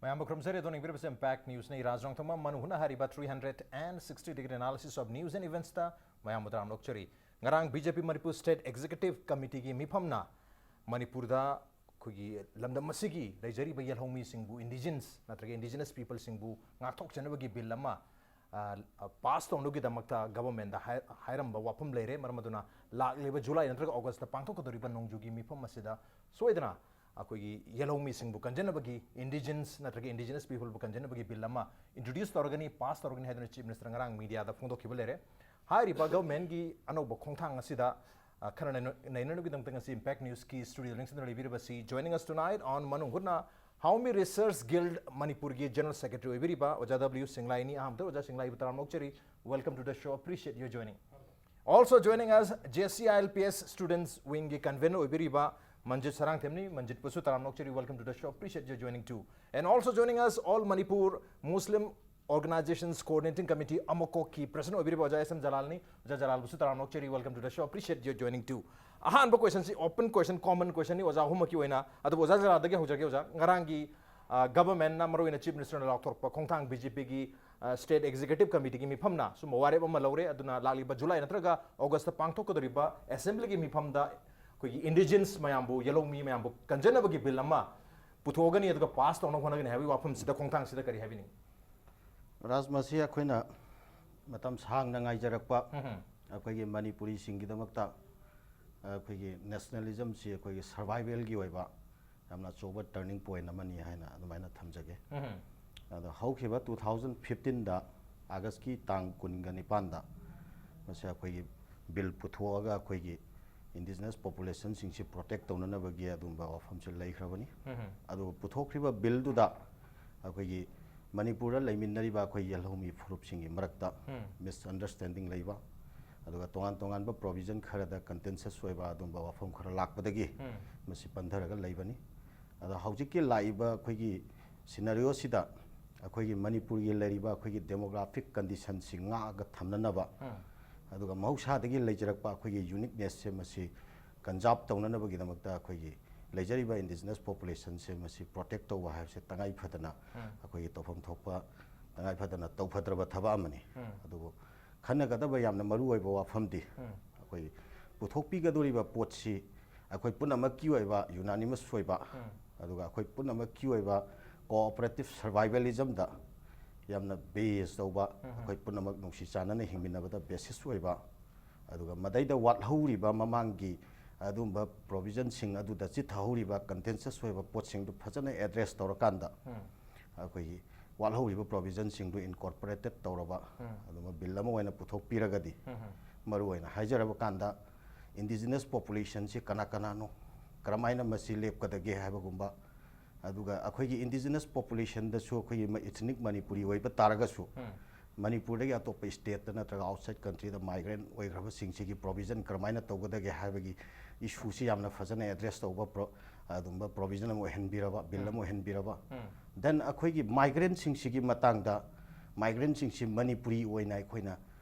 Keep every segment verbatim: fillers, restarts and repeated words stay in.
ꯃꯌꯥꯝꯕꯨ ꯈꯨꯔꯨꯝꯖꯔꯤ꯫ ꯑꯗꯣꯝꯅ ꯌꯦꯡꯕꯤꯔꯤꯕꯁꯤ Impact News ꯅꯤ꯫ ꯔꯥꯖ ꯔꯣꯡꯊꯣꯡꯕꯝ ꯃꯅꯨꯡ ꯍꯨꯠꯅ ꯍꯥꯏꯔꯤꯕ three hundred and sixty degree analysis of news and events ꯇ ꯃꯌꯥꯝꯕꯨ ꯇꯔꯥꯝꯅ ꯑꯣꯛꯆꯔꯤ꯫ ꯉꯔꯥꯡ B J P Manipur State Executive Committee ꯒꯤ ꯃꯤꯐꯝꯅ ꯃꯅꯤꯄꯨꯔꯗ ꯑꯩꯈꯣꯏꯒꯤ ꯂꯝꯗꯝ ꯑꯁꯤꯒꯤ ꯂꯩꯖꯔꯤꯕ ꯌꯦꯜꯍꯧꯃꯤꯁꯤꯡꯕꯨ, indigenous ꯅꯠꯇ꯭ꯔꯒ indigenous people ꯁꯤꯡꯕꯨ ꯉꯥꯛꯊꯣꯛꯆꯅꯕꯒꯤ bill ꯑꯃ, ꯑ, ꯑ, pass ꯇꯧꯅꯕꯒꯤꯗꯃꯛꯇ government ꯇ ꯍꯥꯏ-, ꯍꯥꯏꯔꯝꯕ ꯋꯥꯐꯝ ꯂꯩꯔꯦ꯫ ꯃꯔꯝ ꯑꯗꯨꯅ ꯂꯥꯛꯂꯤꯕ July ꯅꯠꯇ꯭ꯔꯒ August ꯇ ꯄꯥꯡꯊꯣꯛꯀꯗꯧꯔꯤꯕ ꯅꯣꯡꯖꯨꯒꯤ ꯃꯤꯐꯝ ꯑꯁꯤꯗ ꯁꯣꯏꯗꯅ ꯑꯩꯈꯣꯏꯒꯤ ꯌꯦꯜꯍꯧꯃꯤꯁꯤꯡꯕꯨ ꯀꯟꯖꯅꯕꯒꯤ, indigenous ꯅꯠꯇ꯭ꯔꯒ indigenous people ꯕꯨ ꯀꯟꯖꯅꯕꯒꯤ bill ꯑꯃ introduce ꯇꯧꯔꯒꯅꯤ, pass ꯇꯧꯔꯒꯅꯤ ꯍꯥꯏꯗꯨꯅ Chief Minister ꯉꯔꯥꯡ media ꯗ ꯐꯣꯡꯗꯣꯛꯈꯤꯕ ꯂꯩꯔꯦ꯫ ꯍꯥꯏꯔꯤꯕ government ꯀꯤ ꯑꯅꯧꯕ ꯈꯣꯡꯊꯥꯡ ꯑꯁꯤꯗ, ꯑ, ꯈꯟꯅ ꯅꯩꯅ-, ꯅꯩꯅꯅꯕꯒꯤꯗꯃꯛꯇ ꯉꯁꯤ Impact News ꯀꯤ studio the ꯂꯦꯡꯁꯤꯟꯗꯨꯅ ꯂꯩꯕꯤꯔꯤꯕꯁꯤ, joining us tonight on ꯃꯅꯨꯡ ꯍꯨꯠꯅ Haomi Research Guild ꯃꯅꯤꯄꯨꯔꯒꯤ General Secretary ꯑꯣꯏꯕꯤꯔꯤꯕ ꯑꯣꯖꯥ W ꯁꯤꯡꯂꯥꯏꯅꯤ꯫ ꯑꯍꯥꯟꯕꯗ ꯑꯣꯖꯥ ꯁꯤꯡꯂꯥꯏꯕꯨ ꯇꯔꯥꯝꯅ ꯑꯣꯛꯆꯔꯤ꯫ Welcome to the show, appreciate your joining. Also joining us, J C I L P S Students Wing ꯒꯤ convener ꯑꯣꯏꯕꯤꯔꯤꯕ ꯃꯟꯖꯤꯠ ꯁꯔꯥꯡꯊꯦꯝꯅꯤ꯫ ꯃꯟꯖꯤꯠꯄꯨꯁꯨ ꯇꯔꯥꯝꯅ ꯑꯣꯛꯆꯔꯤ, welcome to the show, appreciate your joining too. And also joining us, All Manipur Muslim Organizations Coordinating Committee, ꯑꯃꯣꯀꯣꯛꯀꯤ president ꯑꯣꯏꯕꯤꯔꯤꯕ ꯑꯣꯖꯥ S M ꯖꯂꯥꯜꯅꯤ꯫ ꯑꯣꯖꯥ ꯖꯂꯥꯜꯕꯨꯁꯨ ꯇꯔꯥꯝꯅ ꯑꯣꯛꯆꯔꯤ, welcome to the show, appreciate your joining too. ꯑꯍꯥꯟꯕ question ꯁꯤ open question, common question ꯅꯤ ꯑꯣꯖꯥ ꯑꯍꯨꯝꯃꯛꯀꯤ ꯑꯣꯏꯅ꯫ ꯑꯗꯨꯕꯨ ꯑꯣꯖꯥ ꯖꯂꯥꯜꯗꯒꯤ ꯍꯧꯖꯔꯒꯦ ꯑꯣꯖꯥ꯫ ꯉꯔꯥꯡꯒꯤ, ꯑ, government ꯅ, ꯃꯔꯨꯑꯣꯏꯅ Chief Minister ꯅ ꯂꯥꯎꯊꯣꯔꯛꯄ ꯈꯣꯡꯊꯥꯡ, B J P ꯒꯤ, ꯑ, State Executive Committee ꯒꯤ ꯃꯤꯐꯝꯅ ꯁꯨꯝꯕ ꯋꯥꯔꯦꯞ ꯑꯃ ꯂꯧꯔꯦ꯫ ꯑꯗꯨꯅ ꯂꯥꯛꯂꯤꯕ July ꯅꯠꯇ꯭ꯔꯒ August ꯇ ꯄꯥꯡꯊꯣꯛꯀꯗꯧꯔꯤꯕ assembly ꯒꯤ ꯃꯤꯐꯝꯗ ꯑꯩꯈꯣꯏꯒꯤ indigenous ꯃꯌꯥꯝꯕꯨ, ꯌꯦꯜꯍꯧꯃꯤ ꯃꯌꯥꯝꯕꯨ ꯀꯟꯖꯅꯕꯒꯤ bill ꯑꯃ ꯄꯨꯊꯣꯛꯑꯒꯅꯤ, ꯑꯗꯨꯒ pass ꯇꯧꯅꯕ ꯍꯣꯠꯅꯒꯅꯤ ꯍꯥꯏꯕꯒꯤ ꯋꯥꯐꯝꯁꯤꯗ, ꯈꯣꯡꯊꯥꯡꯁꯤꯗ ꯀꯔꯤ ꯍꯥꯏꯕꯤꯅꯤꯡꯉꯤ? ꯔꯥꯖ, ꯃꯁꯤ ꯑꯩꯈꯣꯏꯅ ꯃꯇꯝ ꯁꯥꯡꯅ ꯉꯥꯏꯖꯔꯛꯄ ꯎꯝ꯫ ꯑꯩꯈꯣꯏꯒꯤ ꯃꯅꯤꯄꯨꯔꯤꯁꯤꯡꯒꯤꯗꯃꯛꯇ ꯑꯩꯈꯣꯏꯒꯤ nationalism ꯁꯤ ꯑꯩꯈꯣꯏꯒꯤ survival ꯒꯤ ꯑꯣꯏꯕ ꯌꯥꯝꯅ ꯑꯆꯧꯕ turning point ꯑꯃꯅꯤ ꯍꯥꯏꯅ ꯑꯗꯨꯃꯥꯏꯅ ꯊꯝꯖꯒꯦ꯫ ꯎꯝ꯫ ꯑꯗꯣ ꯍꯧꯈꯤꯕ two thousand fifteen ꯗ August ꯀꯤ ꯇꯥꯡ ꯀꯨꯟꯒ ꯅꯤꯄꯥꯟꯗ ꯃꯁꯤ ꯑꯩꯈꯣꯏꯒꯤ bill ꯄꯨꯊꯣꯛꯑꯒ ꯑꯩꯈꯣꯏꯒꯤ indigenous population ꯁꯤꯡꯁꯤ protect ꯇꯧꯅꯅꯕꯒꯤ ꯑꯗꯨꯝꯕ ꯋꯥꯐꯝꯁꯨ ꯂꯩꯈ꯭ꯔꯕꯅꯤ꯫ ꯎꯝ꯫ ꯑꯗꯨꯒ ꯄꯨꯊꯣꯛꯈ꯭ꯔꯤꯕ bill ꯗꯨꯗ ꯑꯩꯈꯣꯏꯒꯤ ꯃꯅꯤꯄꯨꯔꯗ ꯂꯩꯃꯤꯟꯅꯔꯤꯕ ꯑꯩꯈꯣꯏ ꯌꯦꯜꯍꯧꯃꯤ ꯐꯨꯔꯨꯞꯁꯤꯡꯒꯤ ꯃꯔꯛꯇ ꯎꯝ꯫ misunderstanding ꯂꯩꯕ, ꯑꯗꯨꯒ ꯇꯣꯉꯥꯟ ꯇꯣꯉꯥꯟꯕ provision ꯈꯔꯗ contentious ꯑꯣꯏꯕ ꯑꯗꯨꯝꯕ ꯋꯥꯐꯝ ꯈꯔ ꯂꯥꯛꯄꯗꯒꯤ ꯎꯝ꯫ ꯃꯁꯤ ꯄꯟꯊꯔꯒ ꯂꯩꯕꯅꯤ꯫ ꯑꯗꯣ ꯍꯧꯖꯤꯛꯀꯤ ꯂꯥꯛꯏꯕ ꯑꯩꯈꯣꯏꯒꯤ scenario ꯁꯤꯗ ꯑꯩꯈꯣꯏꯒꯤ ꯃꯅꯤꯄꯨꯔꯒꯤ ꯂꯩꯔꯤꯕ ꯑꯩꯈꯣꯏꯒꯤ demographic condition ꯁꯤ ꯉꯥꯛꯑꯒ ꯊꯝꯅꯅꯕ, ꯎꯝ꯫ ꯑꯗꯨꯒ ꯃꯍꯧꯁꯥꯗꯒꯤ ꯂꯩꯖꯔꯛꯄ ꯑꯩꯈꯣꯏꯒꯤ uniqueness ꯁꯦ ꯃꯁꯤ conserve ꯇꯧꯅꯅꯕꯒꯤꯗꯃꯛꯇ ꯑꯩꯈꯣꯏꯒꯤ ꯂꯩꯖꯔꯤꯕ indigenous populationꯁꯦ ꯃꯁꯤ protect ꯇꯧꯕ ꯍꯥꯏꯕꯁꯦ ꯇꯉꯥꯏ ꯐꯗꯅ ꯑꯩꯈꯣꯏꯒꯤ ꯇꯧꯐꯝ ꯊꯣꯛꯄ, ꯇꯉꯥꯏ ꯐꯗꯅ ꯇꯧꯐꯗ꯭ꯔꯕ ꯊꯕꯛ ꯑꯃꯅꯤ꯫ ꯑꯗꯨꯕꯨ ꯈꯟꯅꯒꯗꯕ ꯌꯥꯝꯅ ꯃꯔꯨ ꯑꯣꯏꯕ ꯋꯥꯐꯝꯗꯤ ꯑꯩꯈꯣꯏ ꯄꯨꯊꯣꯛꯄꯤꯒꯗꯧꯔꯤꯕ ꯄꯣꯠꯁꯤ ꯑꯩꯈꯣꯏ ꯄꯨꯝꯅꯃꯛꯀꯤ ꯑꯣꯏꯕ unanimous ꯑꯣꯏꯕ, ꯑꯗꯨꯒ ꯑꯩꯈꯣꯏ ꯄꯨꯝꯅꯃꯛꯀꯤ ꯑꯣꯏꯕ cooperative survivalismꯗ ꯌꯥꯝꯅ base ꯇꯧꯕ, ꯑꯩꯈꯣꯏ ꯄꯨꯝꯅꯃꯛ ꯅꯨꯡꯁꯤ ꯆꯥꯟꯅꯅ ꯍꯤꯡꯃꯤꯟꯅꯕꯗ basis ꯑꯣꯏꯕ, ꯑꯗꯨꯒ ꯃꯗꯩꯗ ꯋꯥꯠꯍꯧꯔꯤꯕ ꯃꯃꯥꯡꯒꯤ ꯑꯗꯨꯝꯕ provisionꯁꯤꯡ ꯑꯗꯨꯗ ꯆꯤꯊꯍꯧꯔꯤꯕ contentious ꯑꯣꯏꯕ ꯄꯣꯠꯁꯤꯡꯗꯨ ꯐꯖꯅ address ꯇꯧꯔꯀꯥꯟꯗ ꯑꯩꯈꯣꯏꯒꯤ ꯋꯥꯠꯍꯧꯔꯤꯕ provisionꯁꯤꯡꯗꯨ incorporated ꯇꯧꯔꯕ ꯑꯗꯨꯝꯕ bill ꯑꯃ ꯑꯣꯏꯅ ꯄꯨꯊꯣꯛꯄꯤꯔꯒꯗꯤ ꯃꯔꯨ ꯑꯣꯏꯅ ꯍꯥꯏꯖꯔꯕ ꯀꯥꯟꯗ indigenous populationꯁꯤ ꯀꯅꯥ ꯀꯅꯥꯅꯣ, ꯀꯔꯝꯍꯥꯏꯅ ꯃꯁꯤ ꯂꯦꯞꯀꯗꯒꯦ ꯍꯥꯏꯕꯒꯨꯝꯕ, ꯑꯗꯨꯒ ꯑꯩꯈꯣꯏꯒꯤ indigenous populationꯗꯁꯨ ꯑꯩꯈꯣꯏꯒꯤ ꯃ-, ethnic ꯃꯅꯤꯄꯨꯔꯤ ꯑꯣꯏꯕ ꯇꯥꯔꯒꯁꯨ ꯃꯅꯤꯄꯨꯔꯗꯒꯤ ꯑꯇꯣꯞꯄ stateꯇ ꯅꯠꯇ꯭ꯔꯒ outside countryꯗ migrant ꯑꯣꯏꯈ꯭ꯔꯕꯁꯤꯡꯁꯤꯒꯤ provision ꯀꯔꯝꯍꯥꯏꯅ ꯇꯧꯒꯗꯒꯦ ꯍꯥꯏꯕꯒꯤ issueꯁꯤ ꯌꯥꯝꯅ ꯐꯖꯅ address ꯇꯧꯕ pro-, ꯑꯗꯨꯝꯕ provision ꯑꯃ ꯑꯣꯏꯍꯟꯕꯤꯔꯕ, bill ꯑꯃ ꯑꯣꯏꯍꯟꯕꯤꯔꯕ, then ꯑꯩꯈꯣꯏꯒꯤ migrantꯁꯤꯡꯁꯤꯒꯤ ꯃꯇꯥꯡꯗ, migrantꯁꯤꯡꯁꯤ ꯃꯅꯤꯄꯨꯔꯤ ꯑꯣꯏꯅ ꯑꯩꯈꯣꯏꯅ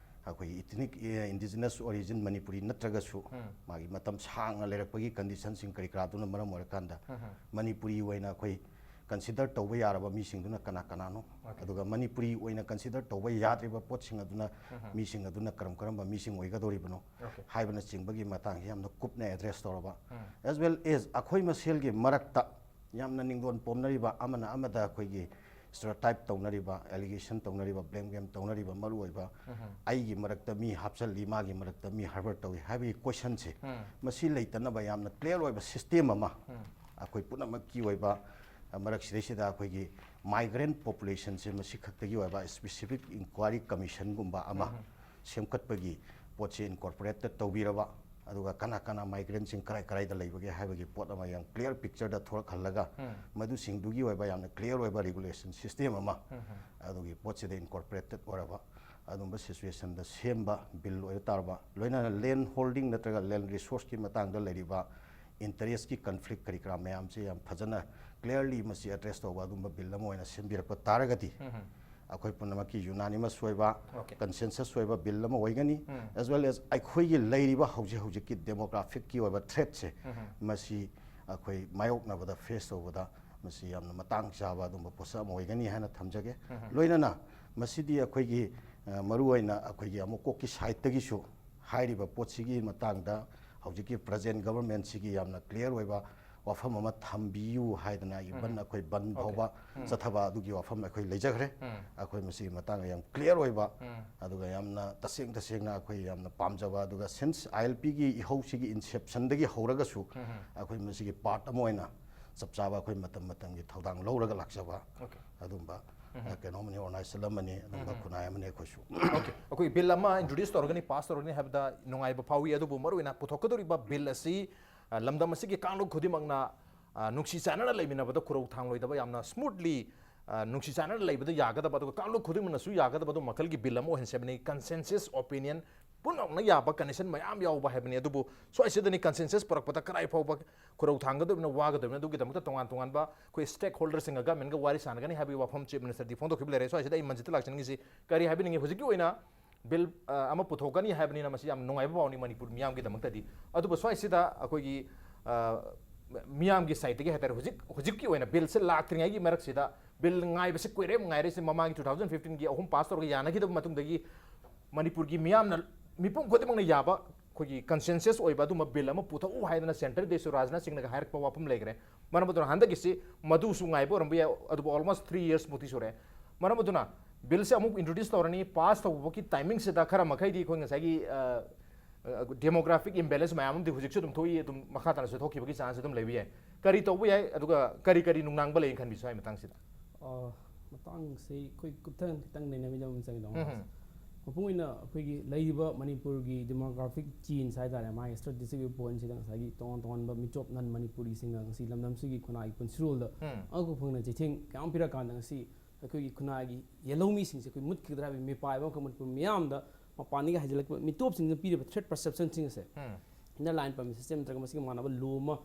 ꯑꯩꯈꯣꯏꯒꯤ ethnic, ꯑꯦ, indigenous origin ꯃꯅꯤꯄꯨꯔꯤ ꯅꯠꯇ꯭ꯔꯒꯁꯨ ꯃꯥꯒꯤ ꯃꯇꯝ ꯁꯥꯡꯅ ꯂꯩꯔꯛꯄꯒꯤ conditionꯁꯤꯡ ꯀꯔꯤ ꯀꯔꯥꯗꯨꯅ ꯃꯔꯝ ꯑꯣꯏꯔꯀꯥꯟꯗ ꯃꯅꯤꯄꯨꯔꯤ ꯑꯣꯏꯅ ꯑꯩꯈꯣꯏ consider ꯇꯧꯕ ꯌꯥꯔꯕ ꯃꯤꯁꯤꯡꯗꯨꯅ ꯀꯅꯥ ꯀꯅꯥꯅꯣ, ꯑꯗꯨꯒ ꯃꯅꯤꯄꯨꯔꯤ ꯑꯣꯏꯅ consider ꯇꯧꯕ ꯌꯥꯗ꯭ꯔꯤꯕ ꯄꯣꯠꯁꯤꯡ ꯑꯗꯨꯅ, ꯃꯤꯁꯤꯡ ꯑꯗꯨꯅ ꯀꯔꯝ ꯀꯔꯝꯕ ꯃꯤꯁꯤꯡ ꯑꯣꯏꯒꯗꯧꯔꯤꯕꯅꯣ ꯍꯥꯏꯕꯅꯆꯤꯡꯕꯒꯤ ꯃꯇꯥꯡꯁꯤ ꯌꯥꯝꯅ ꯀꯨꯞꯅ address ꯇꯧꯔꯕ, as well as ꯑꯩꯈꯣꯏ ꯃꯁꯦꯜꯒꯤ ꯃꯔꯛꯇ ꯌꯥꯝꯅ ꯅꯤꯡꯗꯣꯟ ꯄꯣꯝꯅꯔꯤꯕ, ꯑꯃꯅ ꯑꯃꯗ ꯑꯩꯈꯣꯏꯒꯤ stereotype ꯇꯧꯅꯔꯤꯕ, allegation ꯇꯧꯅꯔꯤꯕ, blame game ꯇꯧꯅꯔꯤꯕ, ꯃꯔꯨ ꯑꯣꯏꯕ ꯑꯩꯒꯤ ꯃꯔꯛꯇ ꯃꯤ ꯍꯥꯞꯆꯜꯂꯤ, ꯃꯥꯒꯤ ꯃꯔꯛꯇ ꯃꯤ harbor ꯇꯧꯏ ꯍꯥꯏꯕꯒꯤ questionꯁꯦ, ꯃꯁꯤ ꯂꯩꯇꯅꯕ ꯌꯥꯝꯅ clear ꯑꯣꯏꯕ system ꯑꯃ ꯑꯩꯈꯣꯏ ꯄꯨꯝꯅꯃꯛꯀꯤ ꯑꯣꯏꯕ, ꯃꯔꯛꯁꯤꯗꯩꯁꯤꯗ ꯑꯩꯈꯣꯏꯒꯤ migrant populationꯁꯦ ꯃꯁꯤ ꯈꯛꯇꯒꯤ ꯑꯣꯏꯕ specific inquiry commissionꯒꯨꯝꯕ ꯑꯃ ꯁꯦꯝꯒꯠꯄꯒꯤ ꯄꯣꯠꯁꯦ incorporated ꯇꯧꯕꯤꯔꯕ, ꯑꯗꯨꯒ ꯀꯅꯥ ꯀꯅꯥ migrantꯁꯤꯡ ꯀꯔꯥꯏ ꯀꯔꯥꯏꯗ ꯂꯩꯕꯒꯦ ꯍꯥꯏꯕꯒꯤ ꯄꯣꯠ ꯑꯃ ꯌꯥꯝ clear pictureꯗ ꯊꯣꯔꯛꯍꯜꯂꯒ, ꯃꯗꯨꯁꯤꯡꯗꯨꯒꯤ ꯑꯣꯏꯕ ꯌꯥꯝꯅ clear ꯑꯣꯏꯕ regulation system ꯑꯃ ꯑꯗꯨꯒꯤ ꯄꯣꯠꯁꯤꯗ incorporated ꯑꯣꯏꯔꯕ ꯑꯗꯨꯝꯕ situationꯗ ꯁꯦꯝꯕ bill ꯑꯣꯏꯕ ꯇꯥꯔꯕ, ꯂꯣꯏꯅꯅ land holding ꯅꯠꯇ꯭ꯔꯒ land resourceꯀꯤ ꯃꯇꯥꯡꯗ ꯂꯩꯔꯤꯕ interestꯀꯤ conflict ꯀꯔꯤ ꯀꯔꯥ ꯃꯌꯥꯝꯁꯦ ꯌꯥꯝ ꯐꯖꯅ clearly ꯃꯁꯤ address ꯇꯧꯕ ꯑꯗꯨꯝꯕ bill ꯑꯃ ꯑꯣꯏꯅ ꯁꯦꯝꯕꯤꯔꯛꯄ ꯇꯥꯔꯒꯗꯤ, ꯑꯩꯈꯣꯏ ꯄꯨꯝꯅꯃꯛꯀꯤ unanimous ꯑꯣꯏꯕ, Okay. consensus ꯑꯣꯏꯕ bill ꯑꯃ ꯑꯣꯏꯒꯅꯤ, as well as ꯑꯩꯈꯣꯏꯒꯤ ꯂꯩꯔꯤꯕ ꯍꯧꯖꯤꯛ ꯍꯧꯖꯤꯛꯀꯤ demographicꯀꯤ ꯑꯣꯏꯕ threatꯁꯦ, ꯃꯁꯤ ꯑꯩꯈꯣꯏ ꯃꯥꯌꯣꯛꯅꯕꯗ, ꯐꯦꯁ ꯇꯧꯕꯗ ꯃꯁꯤ ꯌꯥꯝꯅ ꯃꯇꯥꯡ ꯆꯥꯕ ꯑꯗꯨꯝꯕ ꯄꯣꯠꯁꯛ ꯑꯃ ꯑꯣꯏꯒꯅꯤ ꯍꯥꯏꯅ ꯊꯝꯖꯒꯦ꯫ ꯂꯣꯏꯅꯅ ꯃꯁꯤꯗꯤ ꯑꯩꯈꯣꯏꯒꯤ, ꯑ, ꯃꯔꯨꯑꯣꯏꯅ ꯑꯩꯈꯣꯏꯒꯤ ꯑꯃꯨꯛ ꯀꯣꯛꯀꯤ ꯁꯥꯏꯠꯇꯒꯤꯁꯨ ꯍꯥꯏꯔꯤꯕ ꯄꯣꯠꯁꯤꯒꯤ ꯃꯇꯥꯡꯗ ꯍꯧꯖꯤꯛꯀꯤ ꯄ꯭ꯔꯖꯦꯟ ꯒꯕꯔꯃꯦꯟꯁꯤꯒꯤ ꯌꯥꯝꯅ ꯀ꯭ꯂꯤꯌꯥꯔ ꯑꯣꯏꯕ ꯋꯥꯐꯝ ꯑꯃ ꯊꯝꯕꯤꯌꯨ ꯍꯥꯏꯗꯅ, ꯏꯚꯟ ꯑꯩꯈꯣꯏ ꯕꯟ ꯐꯥꯎꯕ ꯆꯠꯊꯕ ꯑꯗꯨꯒꯤ ꯋꯥꯐꯝ ꯑꯩꯈꯣꯏ ꯂꯩꯖꯈ꯭ꯔꯦ꯫ ꯑꯩꯈꯣꯏ ꯃꯁꯤꯒꯤ ꯃꯇꯥꯡꯗ ꯌꯥꯝ ꯀ꯭ꯂꯤꯌꯥꯔ ꯑꯣꯏꯕ, ꯑꯗꯨꯒ ꯌꯥꯝꯅ ꯇꯁꯦꯡ ꯇꯁꯦꯡꯅ ꯑꯩꯈꯣꯏ ꯌꯥꯝꯅ ꯄꯥꯝꯖꯕ, ꯑꯗꯨꯒ ꯁꯤꯟꯁ ꯑꯥꯏ ꯑꯦꯜ ꯄꯤꯒꯤ ꯏꯍꯧꯁꯤꯒꯤ ꯏꯟꯁꯦꯞꯁꯟꯗꯒꯤ ꯍꯧꯔꯒꯁꯨ ꯑꯩꯈꯣꯏ ꯃꯁꯤꯒꯤ ꯄꯥꯔꯠ ꯑꯃ ꯑꯣꯏꯅ ꯆꯞ ꯆꯥꯕ ꯑꯩꯈꯣꯏ ꯃꯇꯝ ꯃꯇꯝꯒꯤ ꯊꯧꯗꯥꯡ ꯂꯧꯔꯒ ꯂꯥꯛꯆꯕ ꯑꯗꯨꯝꯕ, ꯑ, ꯀꯩꯅꯣ ꯑꯃꯅꯤ, ꯑꯣꯔꯒꯅꯥꯏꯖꯦꯁꯟ ꯑꯃꯅꯤ, ꯑꯗꯨꯝꯕ ꯈꯨꯟꯅꯥꯏ ꯑꯃꯅꯤ ꯑꯩꯈꯣꯏꯁꯨ꯫ ꯑꯣꯀꯦ, ꯑꯩꯈꯣꯏ ꯕꯤꯜ ꯑꯃ ꯏꯟꯇ꯭ꯔꯣꯗ꯭ꯌꯨꯁ ꯇꯧꯔꯒꯅꯤ, ꯄꯥꯁ ꯇꯧꯔꯒꯅꯤ ꯍꯥꯏꯕꯗ ꯅꯨꯡꯉꯥꯏꯕ ꯐꯥꯎꯏ꯫ ꯑꯗꯨꯕꯨ ꯃꯔꯨꯑꯣꯏꯅ ꯄꯨꯊꯣꯛꯀꯗꯧꯔꯤꯕ ꯕꯤꯜ ꯑꯁꯤ, ꯑ, ꯂꯝꯗꯝ ꯑꯁꯤꯒꯤ ꯀꯥꯡꯂꯨꯞ ꯈꯨꯗꯤꯡꯃꯛꯅ, ꯑ, ꯅꯨꯡꯁꯤ ꯆꯥꯟꯅꯅ ꯂꯩꯃꯤꯟꯅꯕꯗ ꯈꯨꯔꯧ ꯊꯥꯡꯂꯣꯏꯗꯕ, ꯌꯥꯝꯅ ꯁ꯭ꯃꯨꯠꯂꯤ, ꯑ, ꯅꯨꯡꯁꯤ ꯆꯥꯟꯅꯅ ꯂꯩꯕꯗ ꯌꯥꯒꯗꯕ, ꯑꯗꯨꯒ ꯀꯥꯡꯂꯨꯞ ꯈꯨꯗꯤꯡꯃꯛꯅꯁꯨ ꯌꯥꯒꯗꯕ ꯑꯗꯨ ꯃꯈꯜꯒꯤ ꯕꯤꯜ ꯑꯃ ꯑꯣꯏꯍꯟꯁꯦ ꯍꯥꯏꯕꯅꯤ꯫ ꯀꯟꯁꯦꯟꯁꯁ ꯑꯣꯄꯤꯅꯤꯌꯟ ꯄꯨꯝꯅꯃꯛꯅ ꯌꯥꯕ ꯀꯟꯗꯤꯁꯟ ꯃꯌꯥꯝ ꯌꯥꯎꯕ ꯍꯥꯏꯕꯅꯤ꯫ ꯑꯗꯨꯕꯨ ꯁ꯭ꯋꯥꯏꯁꯤꯗꯅꯤ ꯀꯟꯁꯦꯟꯁꯁ ꯄꯨꯔꯛꯄꯗ ꯀꯗꯥꯏ ꯐꯥꯎꯕ ꯈꯨꯔꯧ ꯊꯥꯡꯒꯗꯧꯔꯤꯕꯅꯣ, ꯋꯥꯒꯗꯧꯔꯤꯕꯅꯣ, ꯑꯗꯨꯒꯤꯗꯃꯛꯇ ꯇꯣꯉꯥꯟ ꯇꯣꯉꯥꯟꯕ ꯑꯩꯈꯣꯏ ꯁ꯭ꯇꯦꯛ ꯍꯣꯜꯗꯔꯁꯤꯡꯒ ꯒꯃꯦꯟꯒ ꯋꯥꯔꯤ ꯁꯥꯟꯅꯒꯅꯤ ꯍꯥꯏꯕꯒꯤ ꯋꯥꯐꯝ ꯆꯤꯐ ꯃꯤꯅꯤꯁꯇꯔꯗꯤ ꯐꯣꯡꯗꯣꯛꯈꯤꯕ ꯂꯩꯔꯦ꯫ ꯁ꯭ꯋꯥꯏꯁꯤꯗ ꯑꯩ ꯃꯟꯖꯤꯠꯇ ꯂꯥꯛꯆꯅꯤꯡꯉꯤꯁꯤ ꯀꯔꯤ ꯍꯥꯏꯕꯤꯅꯤꯡꯉꯤ? ꯍꯧꯖꯤꯛꯀꯤ ꯑꯣꯏꯅ ꯕꯤꯜ, ꯑ, ꯑꯃ ꯄꯨꯊꯣꯛꯀꯅꯤ ꯍꯥꯏꯕꯅꯤꯅ ꯃꯁꯤ ꯌꯥꯝ ꯅꯨꯡꯉꯥꯏꯕ ꯄꯥꯎꯅꯤ ꯃꯅꯤꯄꯨꯔ ꯃꯤꯌꯥꯝꯒꯤꯗꯃꯛꯇꯗꯤ꯫ ꯑꯗꯨꯕꯨ ꯁ꯭ꯋꯥꯏꯁꯤꯗ ꯑꯩꯈꯣꯏꯒꯤ, ꯑ, ꯃꯤꯌꯥꯝꯒꯤ ꯁꯥꯏꯠꯇꯒꯤ ꯍꯥꯏꯇꯥꯔꯦ, ꯍꯧꯖꯤꯛ, ꯍꯧꯖꯤꯛꯀꯤ ꯑꯣꯏꯅ ꯕꯤꯜꯁꯦ ꯂꯥꯛꯇ꯭ꯔꯤꯉꯩꯒꯤ ꯃꯔꯛꯁꯤꯗ ꯕꯤꯜ ꯉꯥꯏꯕꯁꯤ ꯀꯨꯏꯔꯦ, ꯉꯥꯏꯔꯤꯁꯦ ꯃꯃꯥꯡꯒꯤ two thousand fifteenꯒꯤ ꯑꯍꯨꯝ ꯄꯥꯁ ꯇꯧꯔꯒ ꯌꯥꯅꯈꯤꯗꯕ ꯃꯇꯨꯡꯗꯒꯤ ꯃꯅꯤꯄꯨꯔꯒꯤ ꯃꯤꯌꯥꯝꯅ, ꯃꯤꯄꯨꯝ ꯈꯨꯗꯤꯡꯃꯛꯅ ꯌꯥꯕ ꯑꯩꯈꯣꯏꯒꯤ ꯀꯟꯁꯦꯟꯁꯁ ꯑꯣꯏꯕ ꯑꯗꯨꯝꯕ ꯕꯤꯜ ꯑꯃ ꯄꯨꯊꯣꯛꯎ ꯍꯥꯏꯗꯅ ꯁꯦꯟꯇꯔꯗꯩꯁꯨ ꯔꯥꯖꯅꯥꯊ ꯁꯤꯡꯅꯒ ꯍꯥꯏꯔꯛꯄ ꯋꯥꯐꯝ ꯂꯩꯈ꯭ꯔꯦ꯫ ꯃꯔꯝ ꯑꯗꯨꯅ ꯍꯟꯗꯛꯀꯤꯁꯤ ꯃꯗꯨꯁꯨ ꯉꯥꯏꯕ ꯑꯣꯏꯔꯝꯕ ꯌꯥꯏ, ꯑꯗꯨꯕꯨ almost three years ꯃꯨꯛꯇꯤ ꯁꯨꯔꯦ꯫ ꯃꯔꯝ ꯑꯗꯨꯅ ꯕꯤꯜꯁꯦ ꯑꯃꯨꯛ ꯏꯟꯇ꯭ꯔꯣꯗ꯭ꯌꯨꯁ ꯇꯧꯔꯅꯤ, ꯄꯥꯁ ꯇꯧꯕꯒꯤ ꯇꯥꯏꯃꯤꯡꯁꯤꯗ ꯈꯔ ꯃꯈꯩꯗꯤ ꯑꯩꯈꯣꯏ ꯉꯁꯥꯏꯒꯤ, ꯑ, ꯑ, ꯗꯦꯃꯣꯒ꯭ꯔꯥꯐꯤꯛ ꯏꯝꯕꯦꯂꯦꯟꯁ ꯃꯌꯥꯝ ꯑꯃꯗꯤ ꯍꯧꯖꯤꯛꯁꯨ ꯑꯗꯨꯝ ꯊꯣꯛꯏ, ꯑꯗꯨꯝ ꯃꯈꯥ ꯇꯥꯅꯁꯨ ꯊꯣꯛꯈꯤꯕꯒꯤ ꯆꯥꯟꯁ ꯑꯗꯨꯝ ꯂꯩꯕ ꯌꯥꯏ꯫ ꯀꯔꯤ ꯇꯧꯕ ꯌꯥꯏ, ꯑꯗꯨꯒ ꯀꯔꯤ ꯀꯔꯤ ꯅꯨꯡꯅꯥꯡꯕ ꯂꯩ ꯈꯟꯕꯤ ꯁ꯭ꯋꯥꯏ ꯃꯇꯥꯡꯁꯤꯗ? ꯑ, ꯃꯇꯥꯡꯁꯤ ꯑꯩꯈꯣꯏ ꯀꯨꯞꯊꯅ ꯈꯤꯇꯪ ꯅꯩꯅꯕꯤꯅꯕ ꯑꯃ ꯆꯪꯉꯤꯗꯣ, ꯎꯝ꯫ ꯃꯄꯨꯡ ꯑꯣꯏꯅ ꯑꯩꯈꯣꯏꯒꯤ ꯂꯩꯔꯤꯕ ꯃꯅꯤꯄꯨꯔꯒꯤ ꯗꯦꯃꯣꯒ꯭ꯔꯥꯐꯤꯛ ꯆꯦꯟꯖ ꯍꯥꯏꯇꯥꯔꯦ, ꯃꯥꯒꯤ ꯁ꯭ꯇꯦꯇꯤꯁꯇꯤꯛ ꯄꯣꯏꯟꯠꯁꯤꯗ ꯉꯁꯥꯏꯒꯤ ꯇꯣꯉꯥꯟ ꯇꯣꯉꯥꯟꯕ ꯃꯤꯆꯣꯞ ꯅꯟ ꯃꯅꯤꯄꯨꯔꯤꯁꯤꯡꯅ ꯉꯁꯤ ꯂꯝꯗꯝꯁꯤꯒꯤ ꯈꯨꯟꯅꯥꯏꯒꯤ ꯄꯨꯟꯁꯤꯔꯣꯜꯗ ꯎꯝ꯫ ꯑꯉꯛꯄ ꯐꯪꯅ ꯆꯩꯊꯦꯡ ꯀꯌꯥ ꯑꯃ ꯄꯤꯔꯀꯥꯟꯗ ꯉꯁꯤ ꯑꯩꯈꯣꯏꯒꯤ ꯈꯨꯟꯅꯥꯏꯒꯤ ꯌꯦꯜꯍꯧꯃꯤꯁꯤꯡꯁꯦ ꯑꯩꯈꯣꯏ ꯃꯨꯠꯈꯤꯒꯗ꯭ꯔꯥ ꯍꯥꯏꯕꯒꯤ ꯃꯤꯄꯥꯏꯕ ꯑꯃꯈꯛ ꯃꯅꯤꯄꯨꯔ ꯃꯤꯌꯥꯝꯗ ꯃꯄꯥꯟꯗꯒꯤ ꯍꯥꯏꯖꯤꯜꯂꯛꯄ ꯃꯤꯇꯣꯞꯁꯤꯡꯁꯤꯅ ꯄꯤꯔꯤꯕ ꯊ꯭ꯔꯦꯠ ꯄꯔꯁꯦꯞꯁꯟꯁꯤꯡ ꯑꯁꯦ ꯎꯝ꯫ ꯏꯟꯅꯔ ꯂꯥꯏꯟ ꯄꯔꯃꯤꯠ ꯁꯤꯁꯇꯦꯝ ꯅꯠꯇ꯭ꯔꯒ ꯃꯁꯤꯒ ꯃꯥꯟꯅꯕ ꯂꯣ ꯑꯃ